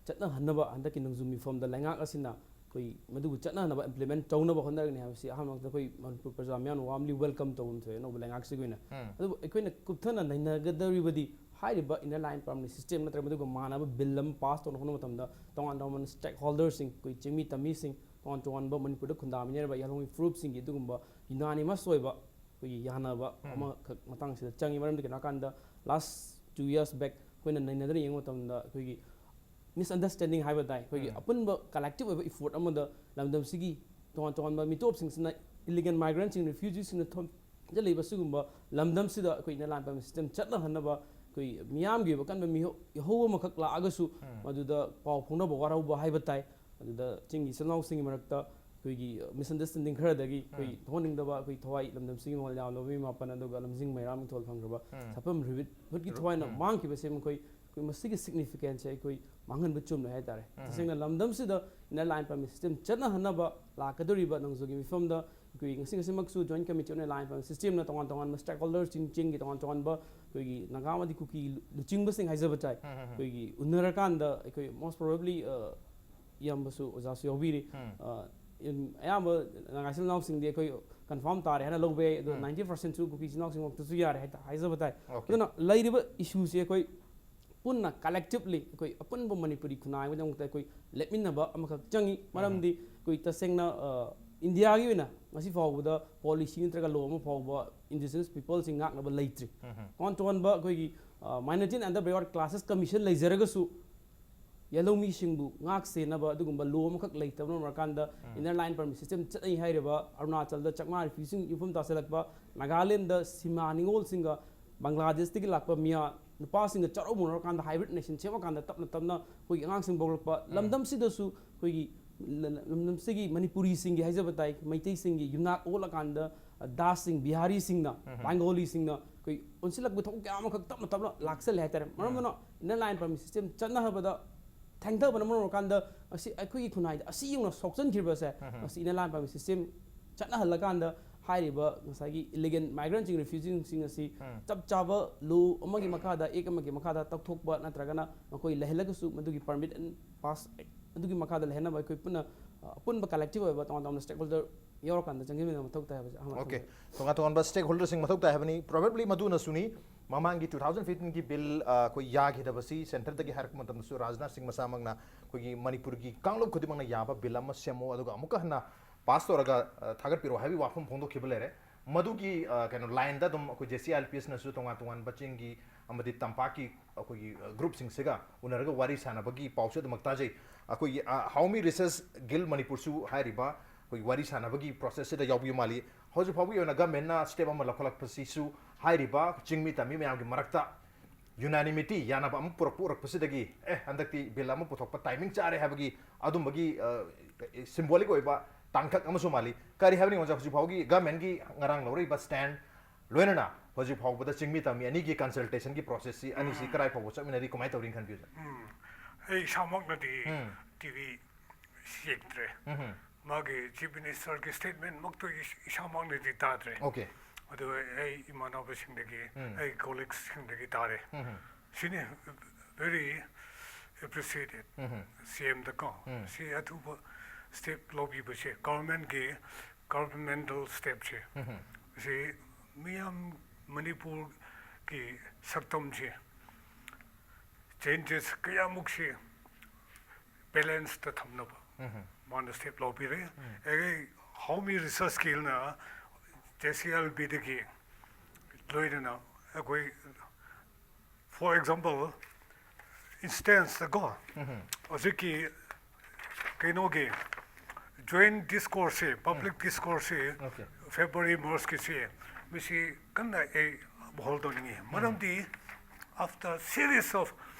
ꯆꯠꯅꯍꯟꯅꯕ ꯍꯟꯗꯛꯀꯤ ꯅꯣꯡꯖꯨ ꯃꯤꯐꯝꯗ ꯂꯩꯉꯥꯛ ꯑꯁꯤꯅ ꯑꯩꯈꯣꯏ ꯃꯗꯨꯕꯨ ꯆꯠꯅꯍꯟꯅꯕ, ꯏꯝꯄ꯭ꯂꯤꯃꯦꯟꯠ ꯇꯧꯅꯕ ꯍꯣꯠꯅꯔꯒꯅꯤ ꯍꯥꯏꯕꯁꯤ ꯑꯍꯥꯟꯕꯃꯛꯇ ꯑꯩꯈꯣꯏ ꯃꯅꯤꯄꯨꯔ ꯄ꯭ꯔꯖꯥ ꯃꯤꯌꯥꯝꯅ ꯋꯥꯔꯝꯂꯤ ꯋꯦꯜꯀꯝ ꯇꯧꯕ ꯑꯃ ꯊꯣꯛꯑꯦ ꯑꯅꯧꯕ ꯂꯩꯉꯥꯛꯁꯤꯒꯤ ꯑꯣꯏꯅ꯫ ꯎꯝ꯫ ꯑꯗꯨꯕꯨ ꯑꯩꯈꯣꯏꯅ ꯀꯨꯞꯊꯅ ꯅꯩꯅꯒꯗꯧꯔꯤꯕꯗꯤ ꯍꯥꯏꯔꯤꯕ inner line permit system ꯅꯠꯇ꯭ꯔꯒ ꯃꯗꯨꯒ ꯃꯥꯟꯅꯕ ꯕꯤꯜ ꯑꯃ ꯄꯥꯁ ꯇꯧꯅꯕ ꯍꯣꯠꯅꯕ ꯃꯇꯝꯗ ꯇꯣꯉꯥꯟ ꯇꯣꯉꯥꯟꯕ ꯁ꯭ꯇꯦꯛ ꯍꯣꯜꯗꯔꯁꯤꯡ, ꯑꯩꯈꯣꯏ ꯆꯤꯡꯃꯤ ꯇꯝꯃꯤꯁꯤꯡ, ꯇꯣꯉꯥꯟ ꯇꯣꯉꯥꯟꯕ ꯃꯅꯤꯄꯨꯔꯗ ꯈꯨꯟꯗꯥꯃꯤꯟꯅꯔꯤꯕ ꯌꯥꯂꯣꯡꯒꯤ ꯐꯨꯔꯨꯞꯁꯤꯡꯒꯤ ꯑꯗꯨꯒꯨꯝꯕ unanimous ꯑꯣꯏꯕ ꯑꯩꯈꯣꯏꯒꯤ ꯌꯥꯅꯕ ꯑꯃꯈꯛ ꯃꯇꯥꯡꯁꯤꯗ ꯆꯪꯉꯤ꯫ ꯃꯔꯝꯗꯤ ꯀꯩꯅꯣ ꯍꯥꯏꯀꯥꯟꯗ last two years back ꯑꯩꯈꯣꯏꯅ ꯅꯩꯅꯗꯅ ꯌꯦꯡꯕ ꯃꯇꯝꯗ ꯑꯩꯈꯣꯏꯒꯤ misunderstanding ꯍꯥꯏꯕ ꯇꯥꯏ, ꯑꯩꯈꯣꯏꯒꯤ ꯑꯄꯨꯟꯕ collective ꯑꯣꯏꯕ effort ꯑꯃꯗ ꯂꯝꯗꯝꯁꯤꯒꯤ ꯇꯣꯉꯥꯟ ꯇꯣꯉꯥꯟꯕ ꯃꯤꯇꯣꯞꯁꯤꯡꯁꯤꯅ, illegal migrantꯁꯤꯡ, refugeeꯁꯤꯡꯅ ꯊꯣꯝꯖꯤꯜꯂꯛꯏꯕ ꯁꯤꯒꯨꯝꯕ ꯂꯝꯗꯝꯁꯤꯗ ꯑꯩꯈꯣꯏ inner line permit system ꯆꯠꯅꯍꯟꯅꯕ ꯑꯩꯈꯣꯏ ꯃꯤꯌꯥꯝꯒꯤ ꯑꯣꯏꯕ ꯑꯀꯟꯕ ꯃꯤꯍꯧ ꯏꯍꯧ ꯑꯃꯈꯛ ꯂꯥꯛꯑꯒꯁꯨ ꯃꯗꯨꯗ ꯄꯥꯎ ꯐꯥꯎꯅꯕ ꯋꯥꯔꯧꯕ ꯍꯥꯏꯕ ꯇꯥꯏ꯫ ꯑꯗꯨꯗ ꯆꯤꯡꯒꯤ ꯏꯆꯤꯜ ꯏꯅꯥꯎꯁꯤꯡꯒꯤ ꯃꯔꯛꯇ ꯑꯩꯈꯣꯏꯒꯤ misunderstanding ꯈꯔꯗꯒꯤ ꯑꯩꯈꯣꯏ ꯊꯣꯛꯍꯟꯅꯤꯡꯗꯕ ꯑꯩꯈꯣꯏ ꯊꯋꯥꯏ ꯂꯝꯗꯝꯁꯤꯒꯤ ꯃꯉꯣꯟ ꯌꯥꯝꯂꯕ ꯃꯤ ꯃꯥꯄꯟ ꯑꯗꯨꯒ ꯂꯝꯖꯤꯡ ꯃꯩꯔꯥ ꯃꯤꯡꯊꯣꯜ ꯐꯪꯈ꯭ꯔꯕ ꯁꯛꯐꯝ ꯔꯤꯕꯤꯠ ꯍꯨꯠꯀꯤ ꯊꯋꯥꯏꯅ ꯃꯥꯡꯈꯤꯕꯁꯦ ꯃꯈꯣꯏ ꯑꯩꯈꯣꯏ ꯃꯁꯤꯒꯤ significanceꯁꯦ ꯑꯩꯈꯣꯏ ꯃꯥꯡꯍꯟꯕ ꯆꯨꯝꯂꯣꯏ ꯍꯥꯏꯇꯥꯔꯦ꯫ ꯇꯁꯦꯡꯅ ꯂꯝꯗꯝꯁꯤꯗ inner line permit system ꯆꯠꯅꯍꯟꯅꯕ ꯂꯥꯛꯀꯗꯧꯔꯤꯕ ꯅꯣꯡꯖꯨꯒꯤ ꯃꯤꯐꯝꯗ ꯑꯩꯈꯣꯏ ꯉꯁꯤ ꯉꯁꯤꯃꯛꯁꯨ Joint Committee on Inner Line Permit Systemꯅ ꯇꯣꯉꯥꯟ ꯇꯣꯉꯥꯟꯕ stakeholderꯁꯤꯡ, ꯆꯤꯡꯒꯤ ꯇꯣꯉꯥꯟ ꯇꯣꯉꯥꯟꯕ ꯑꯩꯈꯣꯏꯒꯤ ꯅꯥꯒꯥ ꯑꯃꯗꯤ ꯀꯨꯀꯤ ꯂꯨꯆꯤꯡꯕꯁꯤꯡ ꯍꯥꯏꯖꯕ ꯇꯥꯏ, ꯑꯩꯈꯣꯏꯒꯤ ꯎꯅꯔꯀꯥꯟꯗ ꯑꯩꯈꯣꯏ most probably, ꯑ, ꯏꯌꯥꯝꯕꯁꯨ ꯑꯣꯖꯥꯁꯨ ꯌꯥꯎꯕꯤꯔꯤ꯫ ꯑ, ꯏꯝ-, ꯑꯌꯥꯝꯕ ꯅꯥꯒꯥ ꯏꯆꯤꯜ ꯏꯅꯥꯎꯁꯤꯡꯗꯤ ꯑꯩꯈꯣꯏ confirm ꯇꯥꯔꯦ ꯍꯥꯏꯅ ꯂꯧꯕ ꯌꯥꯏ, ꯑꯗꯣ ninety percentꯁꯨ ꯀꯨꯀꯤ ꯏꯆꯤꯜ ꯏꯅꯥꯎꯁꯤꯡꯃꯛꯇꯁꯨ ꯌꯥꯔꯦ ꯍꯥꯏ ꯇ-, ꯍꯥꯏꯖꯕ ꯇꯥꯏ꯫ ꯑꯗꯨꯅ ꯂꯩꯔꯤꯕ issueꯁꯦ ꯑꯩꯈꯣꯏ ꯄꯨꯟꯅ collectively ꯑꯩꯈꯣꯏ ꯑꯄꯨꯟꯕ ꯃꯅꯤꯄꯨꯔꯤ ꯈꯨꯟꯅꯥꯏ ꯑꯃꯒꯤꯗꯃꯛꯇ ꯑꯩꯈꯣꯏ ꯂꯦꯞꯃꯤꯟꯅꯕ ꯑꯃꯈꯛ ꯆꯪꯉꯤ꯫ ꯃꯔꯝꯗꯤ ꯑꯩꯈꯣꯏ ꯇꯁꯦꯡꯅ, ꯑ, ꯏꯟꯗꯤꯌꯥꯒꯤ ꯑꯣꯏꯅ ꯉꯁꯤ ꯐꯥꯎꯕꯗ policy ꯅꯠꯇ꯭ꯔꯒ law ꯑꯃ ꯐꯥꯎꯕ indigenous peopleꯁꯤꯡ ꯉꯥꯛꯅꯕ ꯂꯩꯇ꯭ꯔꯤ꯫ ꯇꯣꯉꯥꯟ ꯇꯣꯉꯥꯟꯕ ꯑꯩꯈꯣꯏꯒꯤ, ꯑ, Minority and Underprivileged Classes Commission ꯂꯩꯖꯔꯒꯁꯨ ꯌꯦꯜꯍꯧꯃꯤꯁꯤꯡꯕꯨ ꯉꯥꯛ ꯁꯦꯟꯅꯕ ꯑꯗꯨꯒꯨꯝꯕ law ꯑꯃꯈꯛ ꯂꯩꯇꯕꯅ ꯃꯔꯝ ꯑꯣꯏꯔꯀꯥꯟꯗ inner line permit system ꯆꯠꯅꯩ ꯍꯥꯏꯔꯤꯕ ꯑꯔꯨꯅꯥꯆꯜꯗ ꯆꯥꯝꯃꯉꯥ refugeeꯁꯤꯡ ꯌꯨꯝꯐꯝ ꯇꯥꯁꯤꯜꯂꯛꯄ, ꯅꯥꯒꯥꯂꯦꯟꯗ ꯁꯤꯃꯥ ꯅꯤꯉꯣꯜꯁꯤꯡꯒ ꯕꯪꯒ꯭ꯂꯥꯗꯦꯁꯇꯒꯤ ꯂꯥꯛꯄ ꯃꯤꯌꯥ ꯅꯨꯄꯥꯁꯤꯡꯒ ꯆꯥꯔꯧ ꯃꯨꯅꯔꯀꯥꯟꯗ hybrid nation ꯁꯦꯝꯃꯀꯥꯟꯗ ꯇꯞꯅ ꯇꯞꯅ ꯑꯩꯈꯣꯏꯒꯤ ꯑꯉꯥꯡꯁꯤꯡ ꯄꯣꯛꯂꯛꯄ ꯂꯝꯗꯝꯁꯤꯗꯁꯨ ꯑꯩꯈꯣꯏꯒꯤ ꯂ-, ꯂ-, ꯂꯝꯗꯝꯁꯤꯒꯤ ꯃꯅꯤꯄꯨꯔꯤꯁꯤꯡꯒꯤ ꯍꯥꯏꯖꯕ ꯇꯥꯏ, ꯃꯩꯇꯩꯁꯤꯡꯒꯤ ꯌꯨꯝꯅꯥꯛ ꯑꯣꯜꯂꯀꯥꯟꯗ ꯗꯥꯁꯁꯤꯡ, ꯕꯤꯍꯥꯔꯤꯁꯤꯡꯅ, ꯕꯦꯡꯒꯣꯂꯤꯁꯤꯡꯅ ꯑꯩꯈꯣꯏ ꯑꯣꯟꯁꯤꯜꯂꯛꯄ ꯊꯕꯛ ꯀꯌꯥ ꯑꯃꯈꯛ ꯇꯞꯅ ꯇꯞꯅ ꯂꯥꯛꯆꯜꯂꯦ ꯍꯥꯏꯇꯥꯔꯦ꯫ ꯃꯔꯝ ꯑꯗꯨꯅ inner line permit system ꯆꯠꯅꯍꯟꯕꯗ ꯊꯦꯡꯊꯕꯅ ꯃꯔꯝ ꯑꯣꯏꯔꯀꯥꯟꯗ ꯑꯁꯤ ꯑꯩꯈꯣꯏꯒꯤ ꯈꯨꯟꯅꯥꯏꯗ ꯑꯁꯤ ꯌꯧꯅ ꯁꯣꯛꯆꯟꯈ꯭ꯔꯤꯕꯁꯦ, ꯃꯁꯤ inner line permit system ꯆꯠꯅꯍꯜꯂꯀꯥꯟꯗ ꯍꯥꯏꯔꯤꯕ ꯉꯁꯥꯏꯒꯤ illegal migrantꯁꯤꯡ, refugeeꯁꯤꯡ ꯑꯁꯤ ꯆꯞ ꯆꯥꯕ law ꯑꯃꯒꯤ ꯃꯈꯥꯗ, act ꯑꯃꯒꯤ ꯃꯈꯥꯗ ꯇꯧꯊꯣꯛꯄ ꯅꯠꯇ꯭ꯔꯒꯅ ꯃꯈꯣꯏ ꯂꯩꯍꯜꯂꯒꯁꯨ ꯃꯗꯨꯒꯤ permit and pass ꯑꯗꯨꯒꯤ ꯃꯈꯥꯗ ꯂꯩꯍꯟꯅꯕ ꯑꯩꯈꯣꯏ ꯄꯨꯟꯅ, ꯑ, ꯑꯄꯨꯟꯕ collective ꯑꯣꯏꯕ ꯇꯣꯉꯥꯟ ꯇꯣꯉꯥꯟꯕ stakeholder ꯌꯥꯎꯔꯀꯥꯟꯗ ꯆꯪꯁꯤꯟꯃꯤꯟꯅꯕ ꯃꯊꯧ ꯇꯥꯏ ꯍꯥꯏꯕꯁꯦ ꯑꯍꯥꯟꯕ Okay. ꯊꯝꯖꯒꯦ꯫ ꯇꯣꯉꯥꯟ ꯇꯣꯉꯥꯟꯕ stakeholderꯁꯤꯡ ꯃꯊꯧ ꯇꯥꯏ ꯍꯥꯏꯕꯅꯤ꯫ Probably ꯃꯗꯨꯅꯁꯨꯅꯤ ꯃꯃꯥꯡꯒꯤ ꯇꯨ ꯊꯥꯎꯖꯟ ꯐꯤꯐꯇꯤꯟꯒꯤ ꯕꯤꯜ ꯑꯩꯈꯣꯏ ꯌꯥꯈꯤꯗꯕꯁꯤ ꯁꯦꯟꯇꯔꯗꯒꯤ ꯍꯥꯏꯔꯛꯄ ꯃꯇꯝꯗꯁꯨ ꯔꯥꯖꯅꯥꯊ ꯁꯤꯡ ꯃꯁꯥꯃꯛꯅ ꯑꯩꯈꯣꯏꯒꯤ ꯃꯅꯤꯄꯨꯔꯒꯤ ꯀꯥꯡꯂꯨꯞ ꯈꯨꯗꯤꯡꯃꯛꯅ ꯌꯥꯕ ꯕꯤꯜ ꯑꯃ ꯁꯦꯝꯃꯣ, ꯑꯗꯨꯒ ꯑꯃꯨꯛꯀ ꯍꯟꯅ ꯄꯥꯁ ꯇꯧꯔꯒ ꯑ, ꯊꯥꯒꯠꯄꯤꯔꯛꯑꯣ ꯍꯥꯏꯕꯒꯤ ꯋꯥꯐꯝ ꯐꯣꯡꯗꯣꯛꯈꯤꯕ ꯂꯩꯔꯦ꯫ ꯃꯗꯨꯒꯤ ꯑ, ꯀꯩꯅꯣ ꯂꯥꯏꯟꯗ ꯑꯗꯨꯝ ꯑꯩꯈꯣꯏ J C I L P ꯑꯦꯁꯅꯁꯨ ꯇꯣꯉꯥꯟ ꯇꯣꯉꯥꯟꯕ ꯆꯤꯡꯒꯤ ꯑꯃꯗꯤ ꯇꯝꯄꯥꯛꯀꯤ ꯑꯩꯈꯣꯏꯒꯤ ꯑ, ꯒ꯭ꯔꯨꯞꯁꯤꯡꯁꯤꯒ ꯎꯅꯔꯒ ꯋꯥꯔꯤ ꯁꯥꯟꯅꯕꯒꯤ ꯄꯥꯎꯁꯨ ꯑꯗꯨꯃꯛ ꯇꯥꯖꯩ꯫ ꯑꯩꯈꯣꯏꯒꯤ ꯑ, ꯍꯥꯎꯃꯤ ꯔꯤꯁꯔꯁ ꯒꯤꯜ ꯃꯅꯤꯄꯨꯔꯁꯨ ꯍꯥꯏꯔꯤꯕ ꯑꯩꯈꯣꯏꯒꯤ ꯋꯥꯔꯤ ꯁꯥꯟꯅꯕꯒꯤ ꯄ꯭ꯔꯣꯁꯦꯁꯁꯤꯗ ꯌꯥꯎꯕꯤꯕ ꯃꯥꯜꯂꯤ꯫ ꯍꯧꯖꯤꯛ ꯐꯥꯎꯕꯒꯤ ꯑꯣꯏꯅ ꯒꯃꯦꯟꯅ ꯁ꯭ꯇꯦꯞ ꯑꯃ ꯂꯧꯈꯠꯂꯛꯄꯁꯤꯁꯨ ꯍꯥꯏꯔꯤꯕ ꯆꯤꯡꯃꯤ ꯇꯝꯃꯤ ꯃꯌꯥꯝꯒꯤ ꯃꯔꯛꯇ ꯌꯨꯅꯥꯅꯤꯃꯤꯇꯤ, ꯌꯥꯅꯕ ꯑꯃ ꯄꯨꯔꯛꯄ ꯎꯔꯛꯄꯁꯤꯗꯒꯤ, "ꯑꯦ, ꯍꯟꯗꯛꯇꯤ ꯕꯤꯜ ꯑꯃ ꯄꯨꯊꯣꯛꯄ ꯇꯥꯏꯃꯤꯡ ꯆꯥꯔꯦ" ꯍꯥꯏꯕꯒꯤ ꯑꯗꯨꯝꯕꯒꯤ, ꯑ, ꯁꯤꯝꯕꯣꯂꯤꯛ ꯑꯣꯏꯕ ꯇꯥꯡꯀꯛ ꯑꯃꯁꯨ ꯃꯥꯜꯂꯤ꯫ ꯀꯔꯤ ꯍꯥꯏꯕꯅꯤ, ꯑꯣꯖꯥ, ꯍꯧꯖꯤꯛ ꯐꯥꯎꯒꯤ ꯒꯃꯦꯟꯒꯤ ꯉꯔꯥꯡ ꯂꯧꯔꯛꯏꯕ ꯁ꯭ꯇꯦꯟ, ꯂꯣꯏꯅꯅ ꯍꯧꯖꯤꯛ ꯐꯥꯎꯕꯗ ꯆꯤꯡꯃꯤ ꯇꯝꯃꯤ ꯑꯅꯤꯒꯤ ꯀꯟꯁꯜꯇꯦꯁꯟꯒꯤ ꯄ꯭ꯔꯣꯁꯦꯁꯁꯤ ꯑꯅꯤꯁꯤ ꯎꯝ꯫ ꯀꯗꯥꯏ ꯐꯥꯎꯕ ꯆꯠꯃꯤꯟꯅꯔꯤ, ꯀꯃꯥꯏꯅ ꯇꯧꯔꯤꯅ ꯈꯟꯕꯤ, ꯑꯣꯖꯥ? ꯎꯝ, ꯑꯩ ꯏꯁꯥꯃꯛꯅꯗꯤ ꯎꯝ꯫ ꯇꯤ ꯚꯤ ꯌꯦꯡꯗ꯭ꯔꯦ꯫ ꯎꯝ꯫ ꯃꯥꯒꯤ ꯆꯤꯐ ꯃꯤꯅꯤꯁꯇꯔꯒꯤ ꯁ꯭ꯇꯦꯠꯃꯦꯟꯃꯛꯇꯨ ꯏꯁ-, ꯏꯁꯥꯃꯛꯅꯗꯤ ꯇꯥꯗ꯭ꯔꯦ꯫ ꯑꯣꯀꯦ꯫ ꯑꯗꯨ ꯑꯩ ꯏꯃꯥꯟꯅꯕꯁꯤꯡꯗꯒꯤ, ꯎꯝ꯫ ꯑꯩ ꯀꯣꯂꯤꯛꯁꯁꯤꯡꯗꯒꯤ ꯇꯥꯔꯦ꯫ ꯎꯝ꯫ ꯁꯤꯅꯤ very appreciated ꯎꯝ꯫ ꯁꯤ ꯑꯦꯝꯗꯀꯣ꯫ ꯎꯝ꯫ ꯁꯤ ꯑꯊꯨꯕ ꯁ꯭ꯇꯦꯞ ꯂꯧꯕꯤꯕꯁꯦ, ꯒꯣꯔꯃꯦꯟꯒꯤ, ꯒꯣꯔꯃꯦꯟꯇꯦꯜ ꯁ꯭ꯇꯦꯞꯁꯦ꯫ ꯎꯝ꯫ ꯁꯤ ꯃꯤꯌꯥꯝ ꯃꯅꯤꯄꯨꯔꯒꯤ ꯁꯛꯇꯝꯁꯦ, ꯆꯦꯟꯖꯦꯁ ꯀꯌꯥꯃꯨꯛꯁꯤ ꯕꯦꯂꯦꯟꯁꯇ ꯊꯝꯅꯕ ꯎꯝ꯫ ꯃꯥꯅ ꯁ꯭ꯇꯦꯞ ꯂꯧꯕꯤꯔꯦ꯫ ꯎꯝ꯫ ꯑꯩ ꯍꯥꯎꯃꯤ ꯔꯤꯁꯔꯁ ꯁ꯭ꯀꯤꯜꯅ ꯖꯦ ꯁꯤ ꯑꯦꯜ ꯕꯤꯗꯒꯤ ꯂꯣꯏꯅꯅ ꯑꯩꯈꯣꯏ, for example, instance ꯀꯣ, ꯎꯝ꯫ ꯍꯧꯖꯤꯛꯀꯤ ꯀꯩꯅꯣꯒꯤ ꯖꯣꯏꯟ ꯗꯤꯁꯀꯣꯔꯁꯁꯦ, ꯄꯕ꯭ꯂꯤꯛ ꯗꯤꯁꯀꯣꯔꯁꯁꯦ ꯑꯣꯀꯦ꯫ ꯐꯦꯕ꯭ꯔꯨꯋꯥꯔꯤ ꯃꯥꯔꯆꯀꯤꯁꯦ, ꯃꯁꯤ ꯀꯟꯅ ꯑꯩ ꯑꯞꯍꯣꯜ ꯇꯧꯅꯤꯡꯉꯤ꯫ ꯎꯝ꯫ ꯃꯔꯝꯗꯤ after series of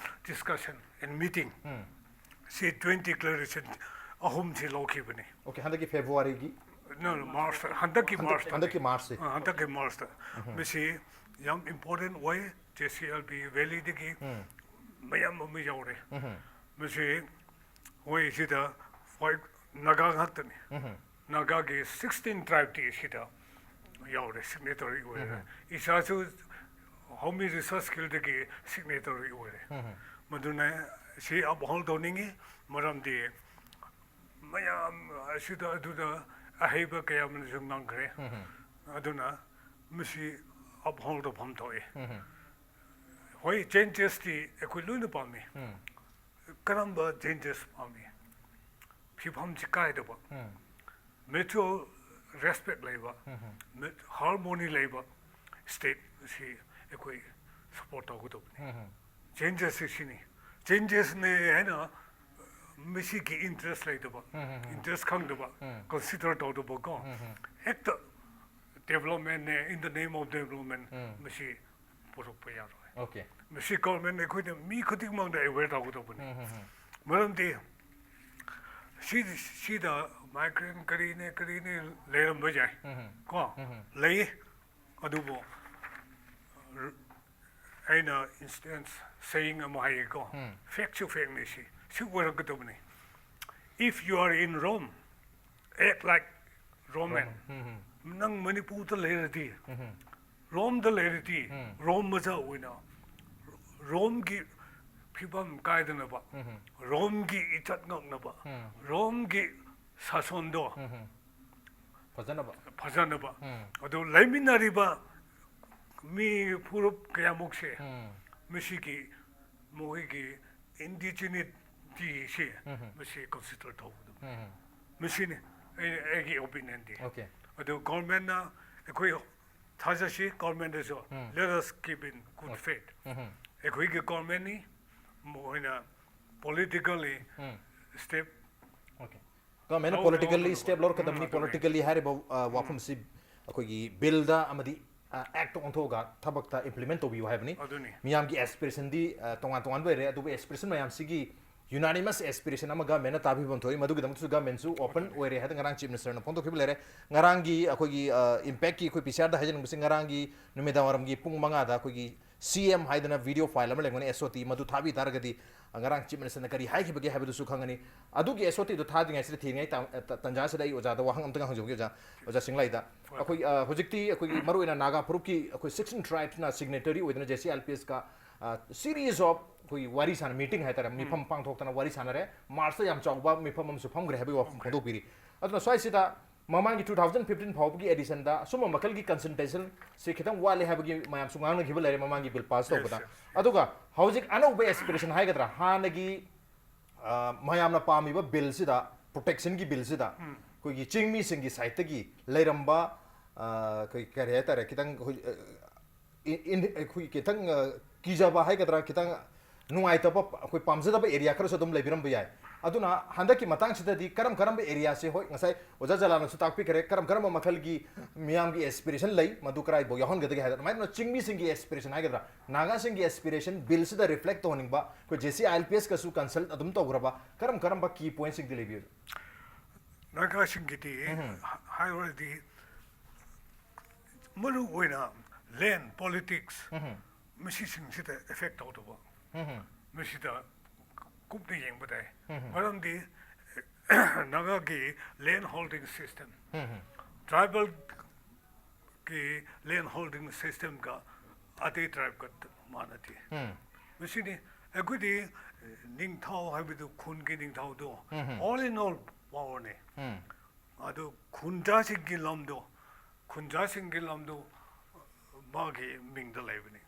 discussion and meeting, ꯎꯝ꯫ ꯁꯤ ꯖꯣꯏꯟ ꯗꯤꯀ꯭ꯂꯥꯔꯦꯁꯟ ꯑꯍꯨꯝꯁꯤ ꯂꯧꯈꯤꯕꯅꯤ꯫ ꯑꯣꯀꯦ, ꯍꯟꯗꯛꯀꯤ ꯐꯦꯕ꯭ꯔꯨꯋꯥꯔꯤꯒꯤ? No, no, ꯃꯥꯔꯆꯇ, ꯍꯟꯗꯛꯀꯤ ꯍꯟꯗꯛ-, ꯃꯥꯔꯆꯇ꯫ ꯍꯟꯗꯛꯀꯤ ꯃꯥꯔꯆꯁꯦ꯫ ꯑ, ꯍꯟꯗꯛꯀꯤ ꯃꯥꯔꯆꯇ꯫ ꯎꯝ꯫ ꯃꯁꯤ ꯌꯥꯝ ꯏꯝꯄꯣꯔꯇꯦꯟ ꯑꯣꯏ, ꯖꯦ ꯁꯤ ꯑꯦꯜ ꯕꯤ ꯚꯦꯂꯤꯗꯒꯤ ꯎꯝ꯫ ꯃꯌꯥꯝ ꯑꯃ ꯌꯥꯎꯔꯦ꯫ ꯎꯝ꯫ ꯃꯁꯤ ꯃꯣꯏꯁꯤꯗ ꯍꯣꯏ ꯅꯥꯒꯥ ꯉꯥꯛꯇꯅꯤ꯫ ꯎꯝ꯫ ꯅꯥꯒꯥꯒꯤ ꯁꯤꯛꯁꯇꯤꯟ ꯇ꯭ꯔꯥꯏꯕꯇꯤ ꯁꯤꯗ ꯌꯥꯎꯔꯦ, ꯁꯤꯒꯅꯦꯇꯔꯤ ꯑꯣꯏꯔꯦ꯫ ꯎꯝ꯫ ꯏꯁꯥꯁꯨ ꯍꯥꯎꯃꯤ ꯔꯤꯁꯔꯁ ꯁ꯭ꯀꯤꯜꯗꯒꯤ ꯁꯤꯒꯅꯦꯇꯔꯤ ꯑꯣꯏꯔꯦ꯫ ꯎꯝ꯫ ꯃꯗꯨꯅ ꯁꯤ ꯑꯞꯍꯣꯜ ꯇꯧꯅꯤꯡꯉꯤ, ꯃꯔꯝꯗꯤ ꯃꯌꯥꯝ ꯑꯁꯤꯗ ꯑꯗꯨꯗ ꯑꯍꯩꯕ ꯀꯌꯥ ꯑꯃꯅꯁꯨ ꯉꯥꯡꯈ꯭ꯔꯦ꯫ ꯎꯝ꯫ ꯑꯗꯨꯅ ꯃꯁꯤ ꯑꯞꯍꯣꯜ ꯇꯧꯐꯝ ꯊꯣꯛꯏ꯫ ꯎꯝ꯫ ꯍꯣꯏ, ꯆꯦꯟꯖꯦꯁꯇꯤ ꯑꯩꯈꯣꯏ ꯂꯣꯏꯅ ꯄꯥꯝꯃꯤ꯫ ꯀꯔꯝꯕ ꯆꯦꯟꯖꯦꯁ ꯄꯥꯝꯃꯤ? ꯐꯤꯕꯝꯁꯤ ꯀꯥꯏꯗꯕ, mutual respect ꯂꯩꯕ, harmony ꯂꯩꯕ state ꯑꯁꯤ ꯑꯩꯈꯣꯏ support ꯇꯧꯒꯗꯕꯅꯤ꯫ ꯆꯦꯟꯖꯦꯁꯁꯤ ꯁꯤꯅꯤ꯫ ꯆꯦꯟꯖꯦꯁꯅꯦ ꯍꯥꯏꯅ ꯃꯁꯤꯒꯤ interest ꯂꯩꯇꯕ, interest ꯈꯪꯗꯕ, consider ꯇꯧꯗꯕ ꯀꯣ, ꯍꯦꯛꯇ developmentꯅꯦ, in the name of development, ꯃꯁꯤ ꯄꯨꯔꯛꯄ ꯌꯥꯔꯣꯏ꯫ Okay. ꯃꯁꯤ government ꯑꯩꯈꯣꯏꯅ ꯃꯤ ꯈꯨꯗꯤꯡꯃꯛꯅ aware ꯇꯧꯒꯗꯧꯕꯅꯤ꯫ ꯃꯔꯝꯗꯤ ꯁꯤ, ꯁꯤꯗ migrant ꯀꯔꯤꯅꯦ ꯀꯔꯤꯅꯦ ꯂꯩꯔꯝꯕ ꯌꯥꯏ ꯀꯣ, ꯂꯩ꯫ ꯑꯗꯨꯕꯨ ꯑꯩꯅ instance saying ꯑꯃ ꯍꯥꯏꯒꯦꯀꯣ, factꯁꯨ factꯅꯤ ꯁꯤ, ꯁꯤ ꯑꯣꯏꯔꯛꯀꯗꯕꯅꯤ꯫ If you are in Rome, act like Roman. ꯅꯪ ꯃꯅꯤꯄꯨꯔꯗ ꯂꯩꯔꯗꯤ, ꯔꯣꯝꯗ ꯂꯩꯔꯗꯤ, ꯔꯣꯝ ꯃꯆꯥ ꯑꯣꯏꯅ, ꯔꯣꯝꯒꯤ ꯐꯤꯕꯝ ꯀꯥꯏꯗꯅꯕ, ꯔꯣꯝꯒꯤ ꯏꯖꯠ ꯉꯥꯛꯅꯕ, ꯔꯣꯝꯒꯤ ꯁꯥꯁꯣꯟꯗꯣ ꯐꯖꯅꯕ ꯐꯖꯅꯕ꯫ ꯑꯗꯨ ꯂꯩꯃꯤꯟꯅꯔꯤꯕ ꯃꯤ ꯐꯨꯔꯨꯞ ꯀꯌꯥꯃꯨꯛꯁꯦ ꯃꯁꯤꯒꯤ ꯃꯈꯣꯏꯒꯤ indigenityꯁꯦ ꯃꯁꯤ consider ꯇꯧꯒꯗꯕ꯫ ꯃꯁꯤꯅꯤ ꯑꯩ, ꯑꯩꯒꯤ opinionꯗꯤ꯫ Okay. ꯑꯗꯨ governmentꯅ ꯑꯩꯈꯣꯏ ꯊꯥꯖꯁꯤ, governmentꯗꯁꯨ let us keep in good faith꯫ ꯑꯩꯈꯣꯏꯒꯤ governmentꯅꯤ, ꯃꯈꯣꯏꯅ politically step Okay. Governmentꯅ ꯂꯧ-, politically ꯂꯧꯒꯗꯕ꯫ step ꯂꯧꯔꯛꯀꯗꯕꯅꯤ꯫ ꯎꯝ, ꯑꯗꯨꯅꯤ꯫ Politically ꯍꯥꯏꯔꯤꯕ ꯑ, ꯋꯥꯐꯝꯁꯤ ꯑꯩꯈꯣꯏꯒꯤ billꯗ ꯑꯃꯗꯤ ꯑ, actꯇ ꯑꯣꯟꯊꯣꯛꯑꯒ ꯊꯕꯛꯇ implement ꯇꯧꯕꯤꯌꯨ ꯍꯥꯏꯕꯅꯤ꯫ ꯑꯗꯨꯅꯤ꯫ ꯃꯤꯌꯥꯝꯒꯤ aspirationꯗꯤ ꯑ, ꯇꯣꯉꯥꯟ ꯇꯣꯉꯥꯟꯕ ꯂꯩꯔꯦ, ꯑꯗꯨꯕꯨ aspiration ꯃꯌꯥꯝꯁꯤꯒꯤ unanimous aspiration ꯑꯃ governmentꯅ ꯇꯥꯕꯤꯐꯝ ꯊꯣꯛꯏ꯫ ꯃꯗꯨꯒꯤꯗꯃꯛꯇꯁꯨ governmentꯁꯨ open ꯑꯣꯏꯔꯦ ꯍꯥꯏꯗꯅ ꯉꯔꯥꯡ Chief Ministerꯅ ꯐꯣꯡꯗꯣꯛꯈꯤꯕ ꯂꯩꯔꯦ꯫ ꯉꯔꯥꯡꯒꯤ ꯑꯩꯈꯣꯏꯒꯤ ꯑ, impactꯀꯤ ꯑꯩꯈꯣꯏ PCRꯗ ꯍꯥꯏꯖꯅꯤꯡꯕꯁꯤ, ꯉꯔꯥꯡꯒꯤ ꯅꯨꯃꯤꯗꯥꯡ ꯋꯥꯏꯔꯝꯒꯤ ꯄꯨꯡ ꯃꯉꯥꯗ ꯑꯩꯈꯣꯏꯒꯤ CM ꯍꯥꯏꯗꯅ video file ꯑꯃ ꯂꯩꯔꯝꯒꯅꯤ, SOT, ꯃꯗꯨ ꯊꯥꯕꯤ ꯇꯥꯔꯒꯗꯤ ꯉꯔꯥꯡ Chief Ministerꯅ ꯀꯔꯤ ꯍꯥꯏꯈꯤꯕꯒꯦ ꯍꯥꯏꯕꯗꯨꯁꯨ ꯈꯪꯒꯅꯤ꯫ ꯑꯗꯨꯒꯤ SOTꯗꯨ ꯊꯥꯗ꯭ꯔꯤꯉꯩꯁꯤꯗ, ꯊꯤꯔꯤꯉꯩ ꯇꯥ-, ꯇ-, ꯇꯟꯖꯥꯁꯤꯗ ꯑꯩ ꯑꯣꯖꯥꯗ ꯋꯥꯍꯪ ꯑꯝꯇꯪ ꯍꯪꯖꯍꯧꯒꯦ, ꯑꯣꯖꯥ, ꯑꯣꯖꯥ ꯁꯤꯡꯂꯥꯏꯗ꯫ ꯑꯩꯈꯣꯏ, ꯑ, ꯍꯧꯖꯤꯛꯇꯤ ꯑꯩꯈꯣꯏꯒꯤ ꯃꯔꯨꯑꯣꯏꯅ ꯅꯥꯒꯥ ꯐꯨꯔꯨꯞꯀꯤ ꯑꯩꯈꯣꯏ sixteen tribesꯅ signatory ꯑꯣꯏꯗꯨꯅ JCLPSꯀ, ꯑ, series of ꯑꯩꯈꯣꯏꯒꯤ ꯋꯥꯔꯤ ꯁꯥꯟꯅ, meeting ꯍꯥꯏꯇꯥꯔꯦ, ꯃꯤꯐꯝ ꯄꯥꯡꯊꯣꯛꯇꯅ ꯋꯥꯔꯤ ꯁꯥꯟꯅꯔꯦ꯫ Marchꯇ ꯌꯥꯝ ꯆꯥꯎꯕ ꯃꯤꯐꯝ ꯑꯃꯁꯨ ꯐꯝꯈ꯭ꯔꯦ ꯍꯥꯏꯕꯒꯤ ꯋꯥꯐꯝ ꯐꯣꯡꯗꯣꯛꯄꯤꯔꯤ꯫ ꯑꯗꯨꯅ ꯁ꯭ꯋꯥꯏꯁꯤꯗ ꯃꯃꯥꯡꯒꯤ two thousand fifteen ꯐꯥꯎꯕꯒꯤ ꯑꯦꯗꯤꯁꯟꯗ ꯑꯁꯨꯝꯕ ꯃꯈꯜꯒꯤ ꯀꯟꯁꯜꯇꯦꯁꯟꯁꯤ ꯈꯤꯇꯪ ꯋꯥꯠꯂꯦ ꯍꯥꯏꯕꯒꯤ ꯃꯌꯥꯝꯁꯨ ꯉꯥꯡꯅꯈꯤꯕ ꯂꯩꯔꯦ ꯃꯃꯥꯡꯒꯤ ꯕꯤꯜ ꯄꯥꯁ Yes, ꯇꯧꯕꯗ꯫ yes. ꯑꯗꯨꯒ ꯍꯧꯖꯤꯛ ꯑꯅꯧꯕ ꯑꯦꯁꯄꯤꯔꯦꯁꯟ ꯍꯥꯏꯒꯗ꯭ꯔꯥ, ꯍꯥꯟꯅꯒꯤ ꯑ, ꯃꯌꯥꯝꯅ ꯄꯥꯝꯃꯤꯕ ꯕꯤꯜꯁꯤꯗ, ꯄ꯭ꯔꯣꯇꯦꯛꯁꯟꯒꯤ ꯕꯤꯜꯁꯤꯗ ꯑꯩꯈꯣꯏꯒꯤ ꯆꯤꯡꯃꯤꯁꯤꯡꯒꯤ ꯁꯥꯏꯠꯇꯒꯤ ꯂꯩꯔꯝꯕ, ꯑ, ꯑꯩꯈꯣꯏ ꯀꯔꯤ ꯍꯥꯏꯇꯥꯔꯦ, ꯈꯤꯇꯪ ꯑꯩꯈꯣꯏ, ꯑ, in- in- ꯑꯩꯈꯣꯏ ꯈꯤꯇꯪ, ꯑ, ꯀꯤꯖꯕ ꯍꯥꯏꯒꯗ꯭ꯔꯥ, ꯈꯤꯇꯪ ꯅꯨꯡꯉꯥꯏꯇꯕ, ꯑꯩꯈꯣꯏ ꯄꯥꯝꯖꯗꯕ ꯑꯦꯔꯤꯌꯥ ꯈꯔꯁꯨ ꯑꯗꯨꯝ ꯂꯩꯕꯤꯔꯝꯕ ꯌꯥꯏ꯫ ꯑꯗꯨꯅ ꯍꯟꯗꯛꯀꯤ ꯃꯇꯥꯡꯁꯤꯗꯗꯤ ꯀꯔꯝ ꯀꯔꯝꯕ ꯑꯦꯔꯤꯌꯥꯁꯦ, ꯍꯣꯏ, ꯉꯁꯥꯏ ꯑꯣꯖꯥ ꯖꯂꯥꯜꯅꯁꯨ ꯇꯥꯛꯄꯤꯈ꯭ꯔꯦ, ꯀꯔꯝ ꯀꯔꯝꯕ ꯃꯈꯜꯒꯤ ꯃꯤꯌꯥꯝꯒꯤ ꯑꯦꯁꯄꯤꯔꯦꯁꯟ ꯂꯩ, ꯃꯗꯨ ꯀꯗꯥꯏꯐꯥꯎ ꯌꯥꯎꯍꯟꯒꯗꯒꯦ ꯍꯥꯏꯗꯅ꯫ ꯑꯗꯨꯃꯥꯏꯅ ꯆꯤꯡꯃꯤꯁꯤꯡꯒꯤ ꯑꯦꯁꯄꯤꯔꯦꯁꯟ ꯍꯥꯏꯒꯗ꯭ꯔꯥ, ꯅꯥꯒꯥꯁꯤꯡꯒꯤ ꯑꯦꯁꯄꯤꯔꯦꯁꯟ ꯕꯤꯜꯁꯤꯗ ꯔꯤꯐ꯭ꯂꯦꯛ ꯇꯧꯍꯟꯅꯤꯡꯕ ꯑꯩꯈꯣꯏ J C I L P ꯑꯦꯁꯀꯁꯨ consult ꯑꯗꯨꯝ ꯇꯧꯈ꯭ꯔꯕ, ꯀꯔꯝ ꯀꯔꯝꯕ ꯀꯤ ꯄꯣꯏꯟꯠꯁꯤꯡꯗꯤ ꯂꯩꯕꯤꯌꯨ? ꯅꯥꯒꯥꯁꯤꯡꯒꯤꯗꯤ ꯍꯥꯏꯔꯨꯔꯗꯤ ꯃꯔꯨ ꯑꯣꯏꯅ ꯂꯦꯟ ꯄꯣꯂꯤꯇꯤꯛꯁ ꯃꯁꯤꯁꯤꯡꯁꯤꯗ ꯑꯦꯐꯦꯛ ꯇꯧꯗꯕ, ꯃꯁꯤꯗ ꯀꯨꯞꯅ ꯌꯦꯡꯕ ꯇꯥꯏ꯫ ꯃꯔꯝꯗꯤ ꯅꯥꯒꯥꯒꯤ ꯂꯦꯟ ꯍꯣꯜꯗꯤꯡ ꯁꯤꯁꯇꯦꯝ, ꯇ꯭ꯔꯥꯏꯕꯦꯜꯒꯤ ꯂꯦꯟ ꯍꯣꯜꯗꯤꯡ ꯁꯤꯁꯇꯦꯝꯒ ꯑꯇꯩ ꯇ꯭ꯔꯥꯏꯕꯀ ꯃꯥꯟꯅꯗꯦ꯫ ꯃꯁꯤꯅꯤ ꯑꯩꯈꯣꯏꯗꯤ ꯅꯤꯡꯊꯧ ꯍꯥꯏꯕꯗꯨ, ꯈꯨꯟꯒꯤ ꯅꯤꯡꯊꯧꯗꯣ all in all ꯄꯋꯥꯔꯅꯤ꯫ ꯑꯗꯨ ꯈꯨꯟꯖꯥꯁꯤꯡꯒꯤ ꯂꯝꯗꯣ, ꯈꯨꯟꯖꯥꯁꯤꯡꯒꯤ ꯂꯝꯗꯣ ꯃꯥꯒꯤ ꯃꯤꯡꯗ ꯂꯩꯕꯅꯤ꯫